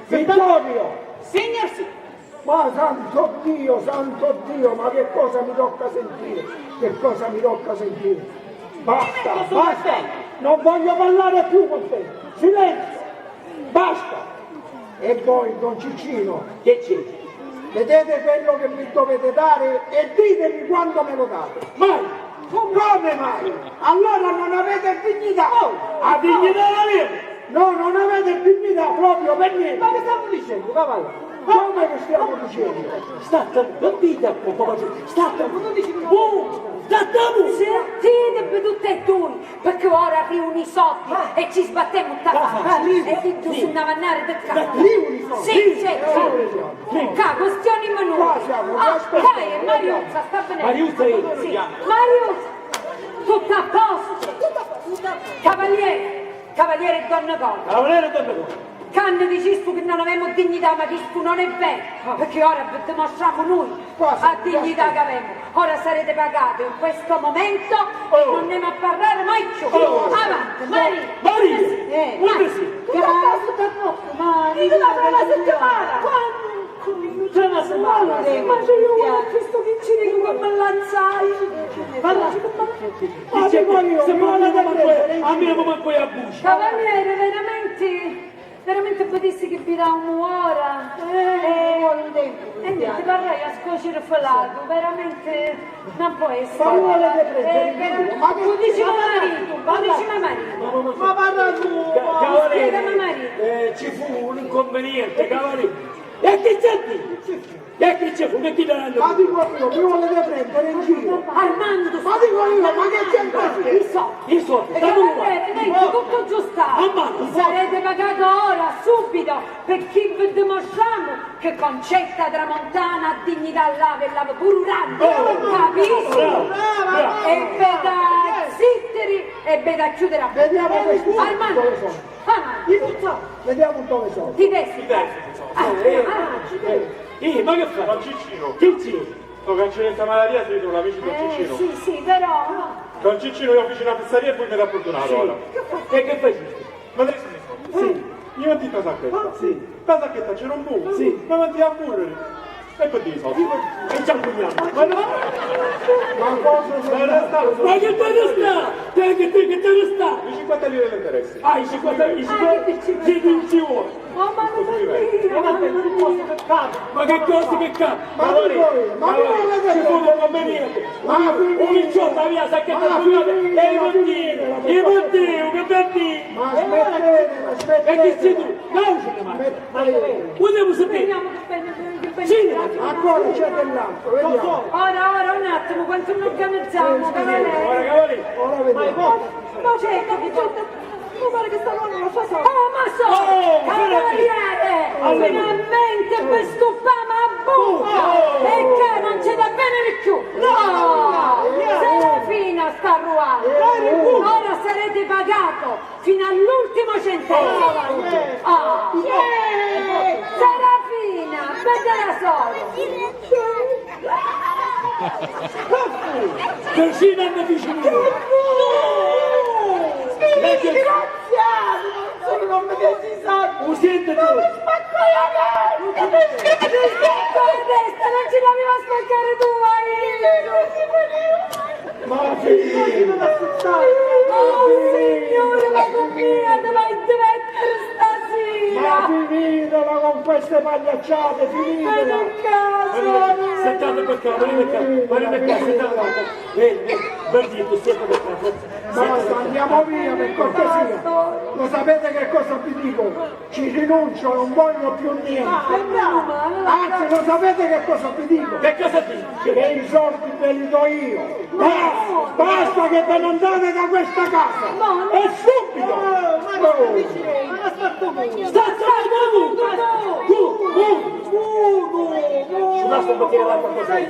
Vittorio! Signor si- Ma santo Dio, santo Dio, ma che cosa mi tocca sentire? Che cosa mi tocca sentire? Basta, basta! Non voglio parlare più con te! Silenzio! Basta! E voi, don Ciccino, che c'è? Vedete quello che mi dovete dare e ditemi quando me lo date. Mai! Come mai? Allora non avete dignità! Oh! La dignità l'avete! No, non avete dignità proprio per niente! Ma che state dicendo, cavaliere? Comu che stiamo dicendo? Statta, non dite a poco, ma statta, bu, statta bu! Sentitevi tutti e dui, perché ora arrivano i soldi e ci sbattiamo tutta la faccia. E ti giù su una mannare di casa. Arrivano i soldi? Sì, sì, sì. Ca questioni minuti. Qua siamo, ah, aspetta, dai, Mariuzza, sta bene. Mariuzza, sì. Mariuzza, tutto a posto. Cavaliere, cavaliere Don Nicola. Cavaliere Don Nicola. Cannu dicistu chi non avemu dignità, ma chistu non è vero, perché ora vi dimostramu nui a dignità che avemu. Ora sarete pagati in questo momento e non ne a parlare mai più. Avanti, Maria! Maria! Eh, Maria! Che passa da poco, ma mi dico la settimana! Quando? C'è una settimana! Ma c'è io questo che ci dico che mi lanciai! Guarda, ma ti voglio, mi voglio da prendere, a me non manco a buccia! Cavaliere, veramente? Veramente vi dissi chi vi dà un'ora. Eh, eh, e niente, parrai a scocere felato, veramente non può essere. Ma vuole che prende in giro? Ma che dici, ma marito, ma dici, ma marito? Ma parla tu, ma spiegami, marito. Eh, ci fu un inconveniente, cavaliere. E che c'è? E chi ci fu? Che ti danno? Ma dico io, mi volete prendere in giro? Armando! Ma dico io, ma che c'entra? I soldi! I soldi, e sta tu! Tutto giusto! Armando! Sarete pagati ora, subito, perché vi dimostriamo che Concetta Tramontana ha dignità là, ve lava pure un ramo, capisci? Bravo, bravo. E ve da zitteri e ve da chiudere a bocca. Vediamo questo. Armando! Dove sono? Ah, i puzzò! Vediamo dove sono. Ti dessi? Ti dessi, insomma. Ah, eh, ah, ci credo. Eh, ma che fai? Don Ciccino. Ciccino. Sto cancelletta Malaria si trova l'amici Don Ciccino. Eh, sì, sì, però. Don Ciccino, io feci una pizzeria e voi mi dà perdonare ora. Sì. E che facisti? Ma adesso mi sto. Sì. Io ho detto sacchetta. Sì. La sacchetta c'era un buco. Sì. Ma avanti a morire. E poi ti so. E già cugnati. Ma no! Ma cosa sono? Ma resta! Ma che te resta? Che, che, che te resta? I cinquanta lire di interessi. Ah, i cinquanta, i cinquanta, sì, non ci vuole. Oh, mamma mia, mamma mia. Ma che cosa che cazzo? Ma allora, ma allora, ci fu un conveniente. Un picciotto aveva sacchetta e i puntini, i puntini, che bambini. Ma smettete, ma smettete. E chi sei tu? Causa, ma. Vogliamo sapere. Vediamo che bene, che bene. Sì, ancora c'è dell'altro, vediamo. Ora, ora, un attimo, quanto noi organizziamo, cavaliere? Ora, cavaliere. Ora vediamo. Ma certo che c'è. Mi pare che sta donna lo fa solo. Oh, ma so, oh, cavaliere! Finalmente vi stuppiamo a bucca! E che non c'è da venire più! No! Serafina sta arrivando! Ora sarete pagato! Fino all'ultimo centesimo. Ah, yeah. Serafina, bella solo. Così non mi dici nulla. Disgraziato, non solo non mi piace i soldi. Lo senti tu? Ma mi spacco la testa. Mi spacco la testa, non ci l'aveva a spaccare tu, vai. Ma finitela! Oh, Signore, ma con mia ti vai a divertire stasira! Ma finitela con queste pagliacciate, finitela! Ma non caso! Sentite per qua, venite qua, venite qua, sentite qua. Vedi, vedi, verdetto, sempre per qua. Basta, andiamo via, per cortesia. Lo sapete che cosa vi dico? Ci rinuncio, non voglio più niente. Ah, e meno male, anzi, lo sapete che cosa vi dico? Che cosa dici? Che i soldi ve li do io. Basta, basta che ve ne andate da questa casa. Ma no. E subito. Oh, ma che dici? Ma aspetta un momento. Sta zitto tu! Tu, tu, tu, tu. Ci basta un bicchiere d'acqua così.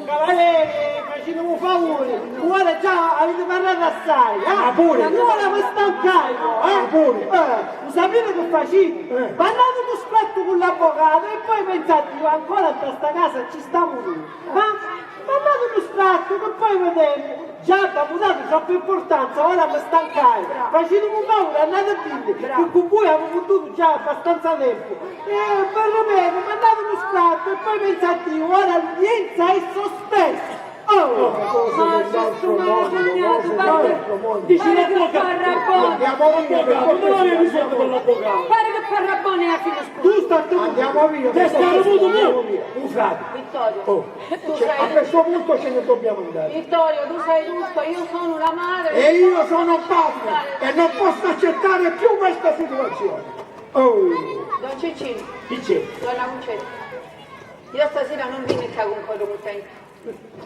Cavaliere, facitemi un favore, ora già avete parlato assai, eh? Ma pure. Ora mi stancai, eh? Ma pure. Eh, sapete che facite? Eh. Mandate uno stratto con l'avvocato e poi pensate, io ancora in sta casa ci stavo io. Ma mandate uno stratto che poi vedremo. Già abbiamo dato troppa importanza, ora mi stancai. Bravo. Facitemi un favore, andate a dirgli che con voi avevo avuto già abbastanza tempo. Eh, perlomeno mandate uno stratto e poi pensate io, ora l'udienza è sospesa. Oh! Ma c'è stu malu cugnato, pare che, pare che fa rabbone. Andiamo via, perché non l'avevi risolto con l'avvocato? Pare che fa rabbone alla fine, scusa. Tu stai. Andiamo via, perché andiamo via. Un frate. Vittorio, oh, tu sai, a questo punto ce ne dobbiamo andare. Vittorio, tu sai tutto, io sono la madre. E io sono padre e non posso accettare più questa situazione. Oh! Don Ciccinu. Chi c'è? Donna Cuncetta, io stasera non vinni ccà con cori cuntenti,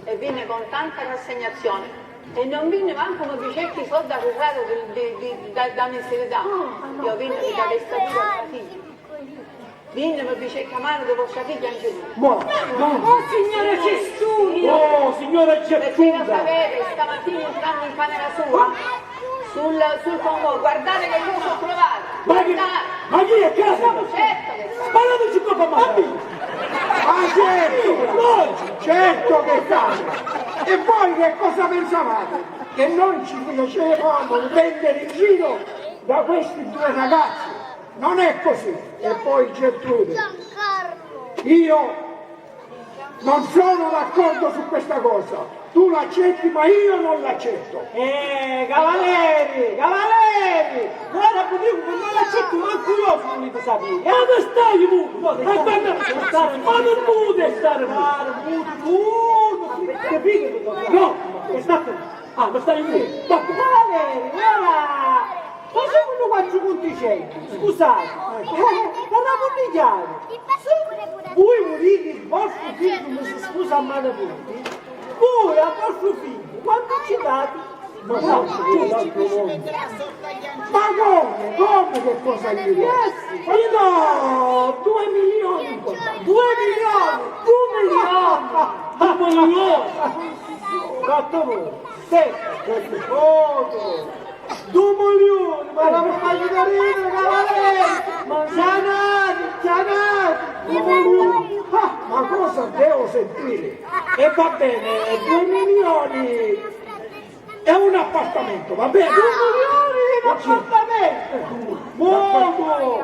e vinni con tanta rassegnazione, e non vinni mancu mi dicecchi i soldi arrutrati di, di, di, da, da mensilità. Io vinni mi dà sta vita a figlia. Vinni mi dicecchi a mano di vostra figlia Angelina. Ma, ma, Oh, signora Cesturi! Oh, signora Perché lo Getruda! sapete, stamattina entrando in camera sua, sul, sul comò, guardate che cosa ho trovato! Ma chi, Guardate! ma chi è casa? Certo che sta Sparate su coppa mano! Ma certo! Noi! Certo che è casa! E voi che cosa pensavate? Che noi ci piacevamo prendere in giro da questi due ragazzi? Non è così! E poi Gertrude, io non sono d'accordo su questa cosa. Tu l'accetti, ma io non l'accetto. Eh, cavaleri, cavaleri! Guarda, vi dicu che non l'accettu mancu io, se vuliti sapiri, eh! Ma dove stai mutu? No, ma, ma, ma non mutu e stare mutu! Stare mutu, mutu! Che figa tu? No, e state. Ah, ma stai mutu? Ma cavaleri, guarda! Facemu quattru cunticenni, scusate, eh, parramunni chiaru. Su, vui vuliti vostru figghiu mi si spusa a manu vuti? Vui a vostru figghiu quantu ci dati? Ma no, ma come? Come? Che cosa gli do? Yes. Gli do due milioni in contanti. Due milioni? Due milioni? Due milioni? Quattro milioni. Sì. Quattro. Du milioni, ma la mi faciti ridiri, cavaleri! Cianati, cianati! Du milioni! Ah, ma cosa devo sentire? E va bene, due milioni e un appartamento, va bene? Du milioni in appartamento! Modu!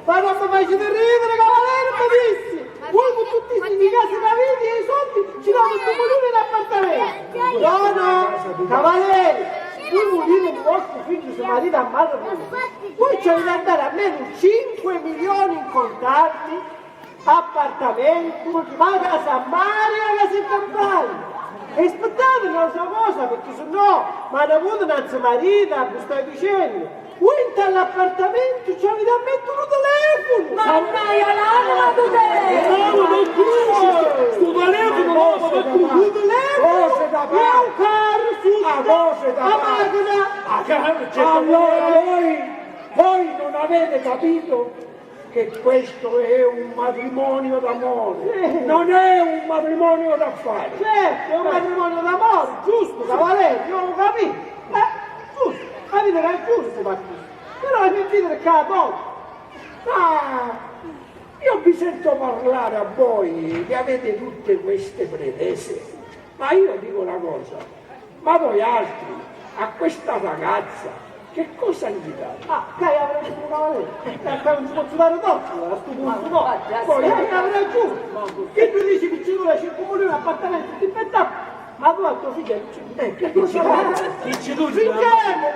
Ma non mi faciti ridiri, cavaleri, mi dissi! Voi cu tutti sti casi ca aviti e i soldi ci date un milioni d'appartamenti! No, no, cavaleri, voi vuliti un vostru figghiu si marita a Marramutu, voi ci aviti a dari almenu cinque milioni in contanti, appartamentu, a casa a mari e a casa in campagna. E aspittati n'autra cosa, picchì si no Marramutu non si marita, vi staiu dicennu. Vui nta l'appartamentu ci aviti a mettiri lu telefonu! Mannaia l'anima tu te! Stu telefonu novu, ma tu! Lu telefonu! Cose da pazzi! E un carru sutta! Ah, cose da pazzi! A machina! Ah, che, che... Allora voi, voi non avete capito che questo è un matrimonio d'amore, eh, non è un matrimonio d'affari. Certo, è un matrimonio d'amore, giusto, cavaliere, io lo capisco. Eh, giusto, avete ragione, signor Marchese. Però mi dite che ha tolto. Ma io vi sento parlare a voi che avete tutte queste pretese, ma io dico una cosa, ma voi altri, a questa ragazza, che cosa gli date? Ah, ca io avrei stu cavaliere, eh, ca non ci pozzu dari tortu a stu puntu, no. Poi io avrei ragione. Chi tu dici che ci vuole cinque milioni un appartamento di spettacolo? Ma tu a tua figlia non ci... Eh, che cosa fai? Chi ci tu... Sincero,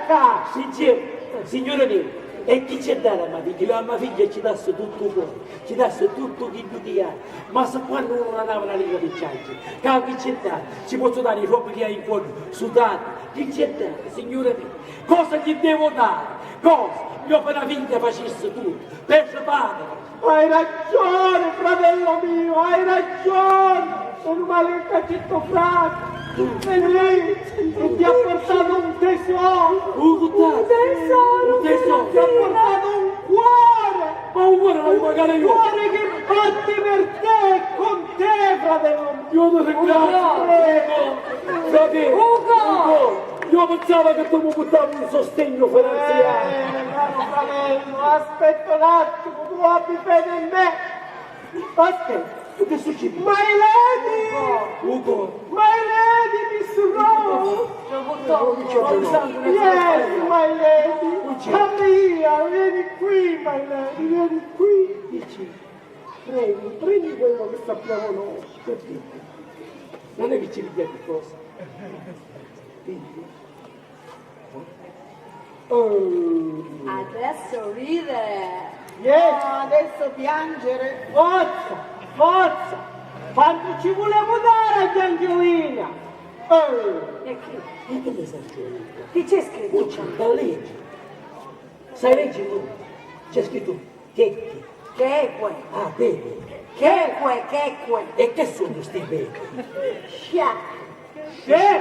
ca! Sincero, signora mia, e chi c'è da dare a ma figlia? Io a ma figlia ci dassi tuttu u cori, ci dassi tuttu chiddu chi hai. Ma si quannu unu la dava la lira di cianci, ca chi c'è da dare? Ci pozzu dare i robbi chi hai in cuori, sudati, chi c'è da dare, signora mia? Cosa gli devo dare? Cosa? Io per la figlia facissi tutto, per padre. Hai ragione, fratello mio, hai ragione! Meno male che c'è tuo frate! È lì, e ti ha portato un tesoro! Un tesoro! Un tesoro! Ti ha portato un cuore! Ma un cuore l'hai magari io! Un cuore che batte per te e con te, fratello mio! Io ti ringrazio! Ugo! Frate, Ugo! Ugo, io pensavo che tu mi portavi un sostegno finanziario! Eh, caro fratello, aspetta un attimo, tu abbi fede in me! Aspetta, che succede? My lady! Ugo! My lady, Miss Rose! Yes, my lady! Come here, vieni qui, my lady, vieni qui! Dici, prendi, prendi quello che sappiamo noi. Non è che ci richiede cosa. Prendi. Oh. Adesso ridere. Yes. No, adesso piangere. Forza, forza. Quantu ci vulemu dari a Angelina? Oh. E chi? E chi ne sa Angelina? Chi c'è scritto? Chi c'è? La leggi. Sai leggere tu? C'è scritto checchi. Che è que? Ah, vedi. Che è que, che è que? E che sunnu sti vedi? Sciaccu. Che?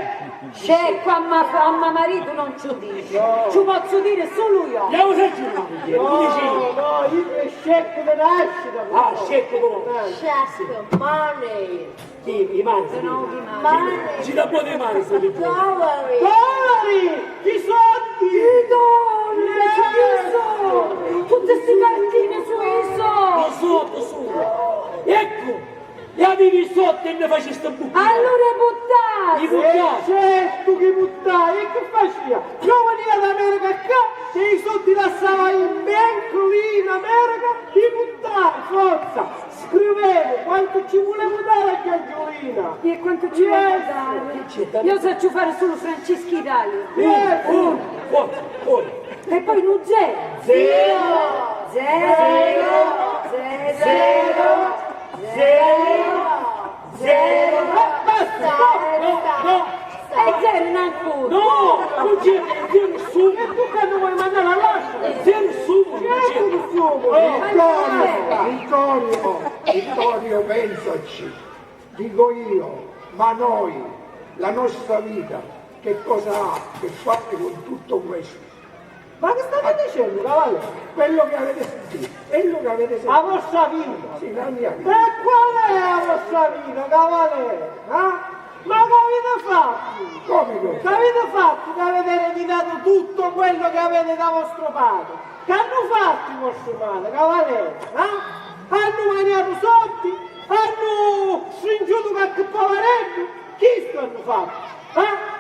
Sceccu a ma, a ma maritu non ci u dici. No. Ci u pozzu diri sulu io. Io u sacciu, no, no, io è sceccu di nascita. Ah, sceccu di nascita. Sciaccu, money. Sì, i mani. Ci, ci la poi i mani, sto. Poveri! Poveri! I soldi! I soldi! Yes! Tutti sti cartini su i soldi! Lo so, lo so. Ecco! E avevi i soldi e ne facisti buttare! Allora buttati! I buttati! Eh, certo che buttai! E che facia? Io veniva d'America qua e i soldi lassava in bank lì in America, i buttai, forza! Scrivevo quanto ci vulevo dare a Giangiolina. E quanto ci vulevo dare? Io saccio fare solo Francesca Italia. Yes. Uno, uno, uno. E poi un zero. Zero. Zero. Zero. Zero. Zero. Zero. Basta. No, no, no. E zero in ancora. No, non c'è, non c'è nessuno. E tu che non vuoi mandare all'altro? Zero nessuno, non c'è. Zero nessuno. Oh. Vittorio, Vittorio, Vittorio, pensaci. Dico io, ma noi, la nostra vita, che cosa ha che fare con tutto questo? Ma che state dicendo, cavaliere? Quello che avete sentito, quello che avete sentito. La vostra vita? Sì, la mia vita. E qual è la vostra vita, cavaliere? Eh? Ma che avete fatto? Come che? Che avete fatto che avete ereditato tutto quello che avete da vostro padre? Che hanno fatto i vostri mali, cavaliere? Eh? Hanno mangiato soldi? Hanno stringiuto qualche poveretto? Chisto hanno fatto? Eh?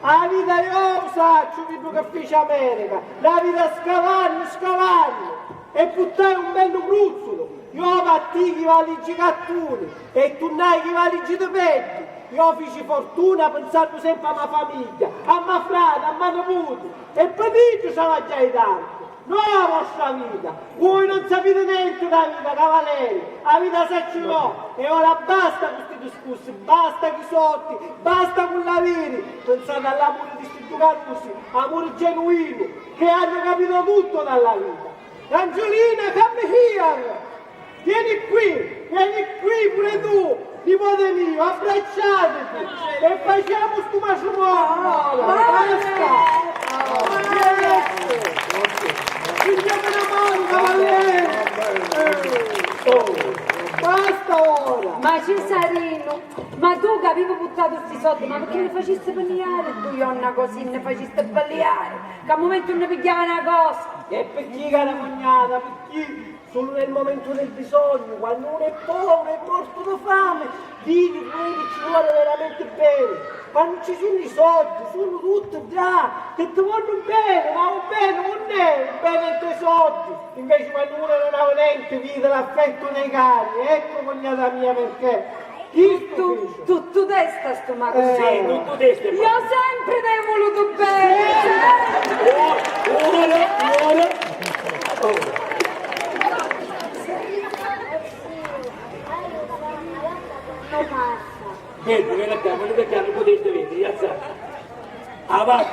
A vita io u sacciu chiddu ca fici America, na vita scavannu, scavannu, e puttai un bellu gruzzulu. Io partii chi valigi cattuni e turnai chi valigi di peddi. Io fici fortuna pinsannu sempri a ma famigghia, a ma frati, a ma niputi, e pi iddu travagghiai tantu. No a vostra vita! Vui non sapiti nenti dâ vita, cavaleri! A vita sacciu io! E ora basta cu sti discussi, basta chi soddi, basta cu l'aviri! Pinsati a l'amuri di sti du carrusi, amuri genuinu, chi hannu capitu tuttu dalla vita! Angiulina, come here! Vieni qui, vieni qui pure tu, nipote mio, abbracciatiti e facciamo stu matrimonio! Basta! Stringiamo una mano, cavaliere! Basta ora! Ma Cesarino, ma tu che avevi buttato sti soldi, ma perché ne facisti paniare? Tu io una cosina ne facisti paliare, che a momento ne pigliava una cosa! E perché, cara cognata, perché? Sulu nel momentu del bisognu, quannu unu è poviru e mortu di fami, vidi cu iddi ci voli veramenti beni. Quannu ci sunnu i soddi, sunnu tutti ddà, chi ti vonnu beni, ma u beni unn'è? U beni è nta i soddi. Inveci quannu unu non havi nenti, vidi l'affettu dei cari. Eccu, cugnata mia, perchè. Tuttu, tuttu testa stu macu. Eh. Sì, tuttu testa. Io sempri t'haiu vulutu beni, sempri. Ora, ora, ora. Bellu, veni ccà, veni ccà, non potete vedere, alzate. Avanti,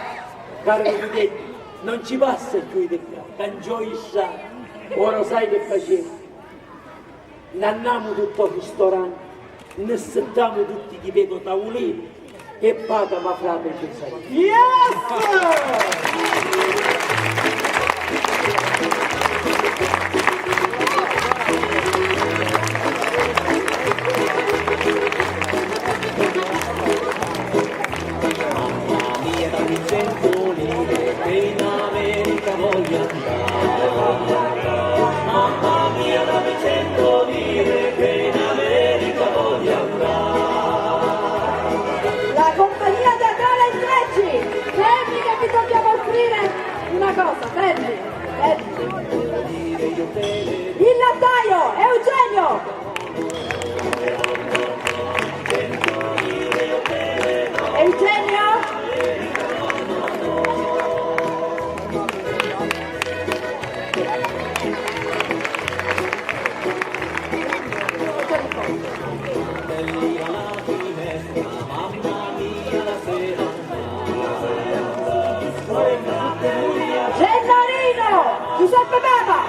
caro Nicuchetti, non ci passa più di qua, cangiò strada. Ora sai che facciamo? N'annamu tutti ô ristoranti, nni sittamu tutti chi pedi ô tavulinu e pata ma frati Cesarinu. Yes! Mamma mia, dammi cento lire che in America voglio andare. Mamma mia, dammi cento lire che in America voglio andare. La compagnia teatrale Intrecci, fermi che vi dobbiamo offrire una cosa, fermi, fermi. Il lattaio, Eugenio! Eugenio? Gennarino! Giuseppe Papa!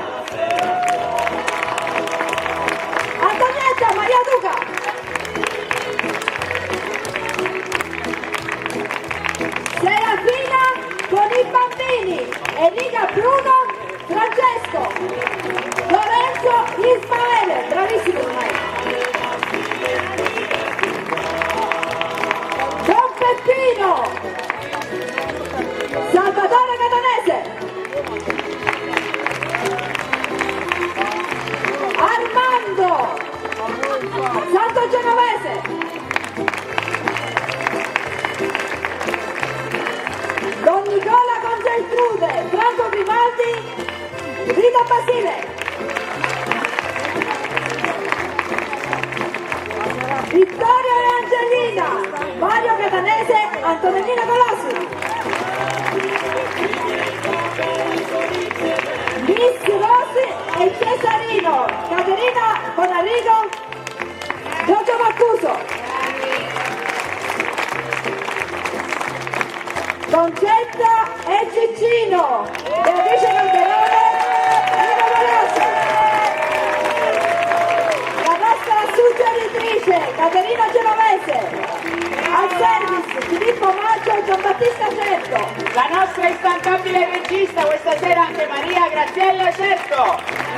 Basile. Vittorio e Angelina, Mario Catanese, Antonellina Colosimo. Miss Rosy e Cesarino, Caterina Bonarrigo, Giorgio Mancuso. Concetta e Ciccino, Beatrice Calderone, Nino Galeazzi. La nostra suggeritrice, Caterina Genovese. Al service, Filippo Maggio e Giambattista Certo. La nostra instancabile regista questa sera, Anche Maria Graziella Certo.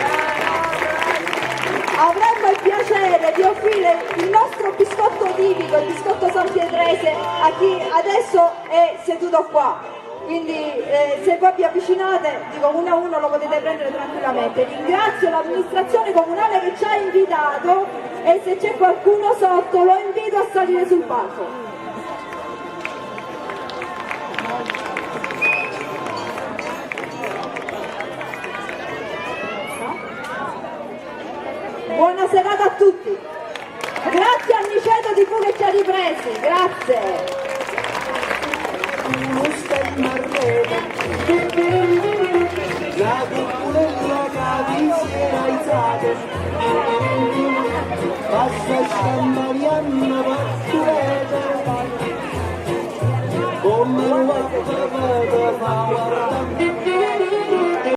Avremmo il piacere di offrire il nostro biscotto tipico, il biscotto sampietrese, a chi adesso è seduto qua. Quindi, eh, se voi vi avvicinate, dico, uno a uno lo potete prendere tranquillamente. Ringrazio l'amministrazione comunale che ci ha invitato e se c'è qualcuno sotto lo invito a salire sul palco. Buona serata a tutti. Grazie a Niceto T V che ci ha ripresi. Grazie.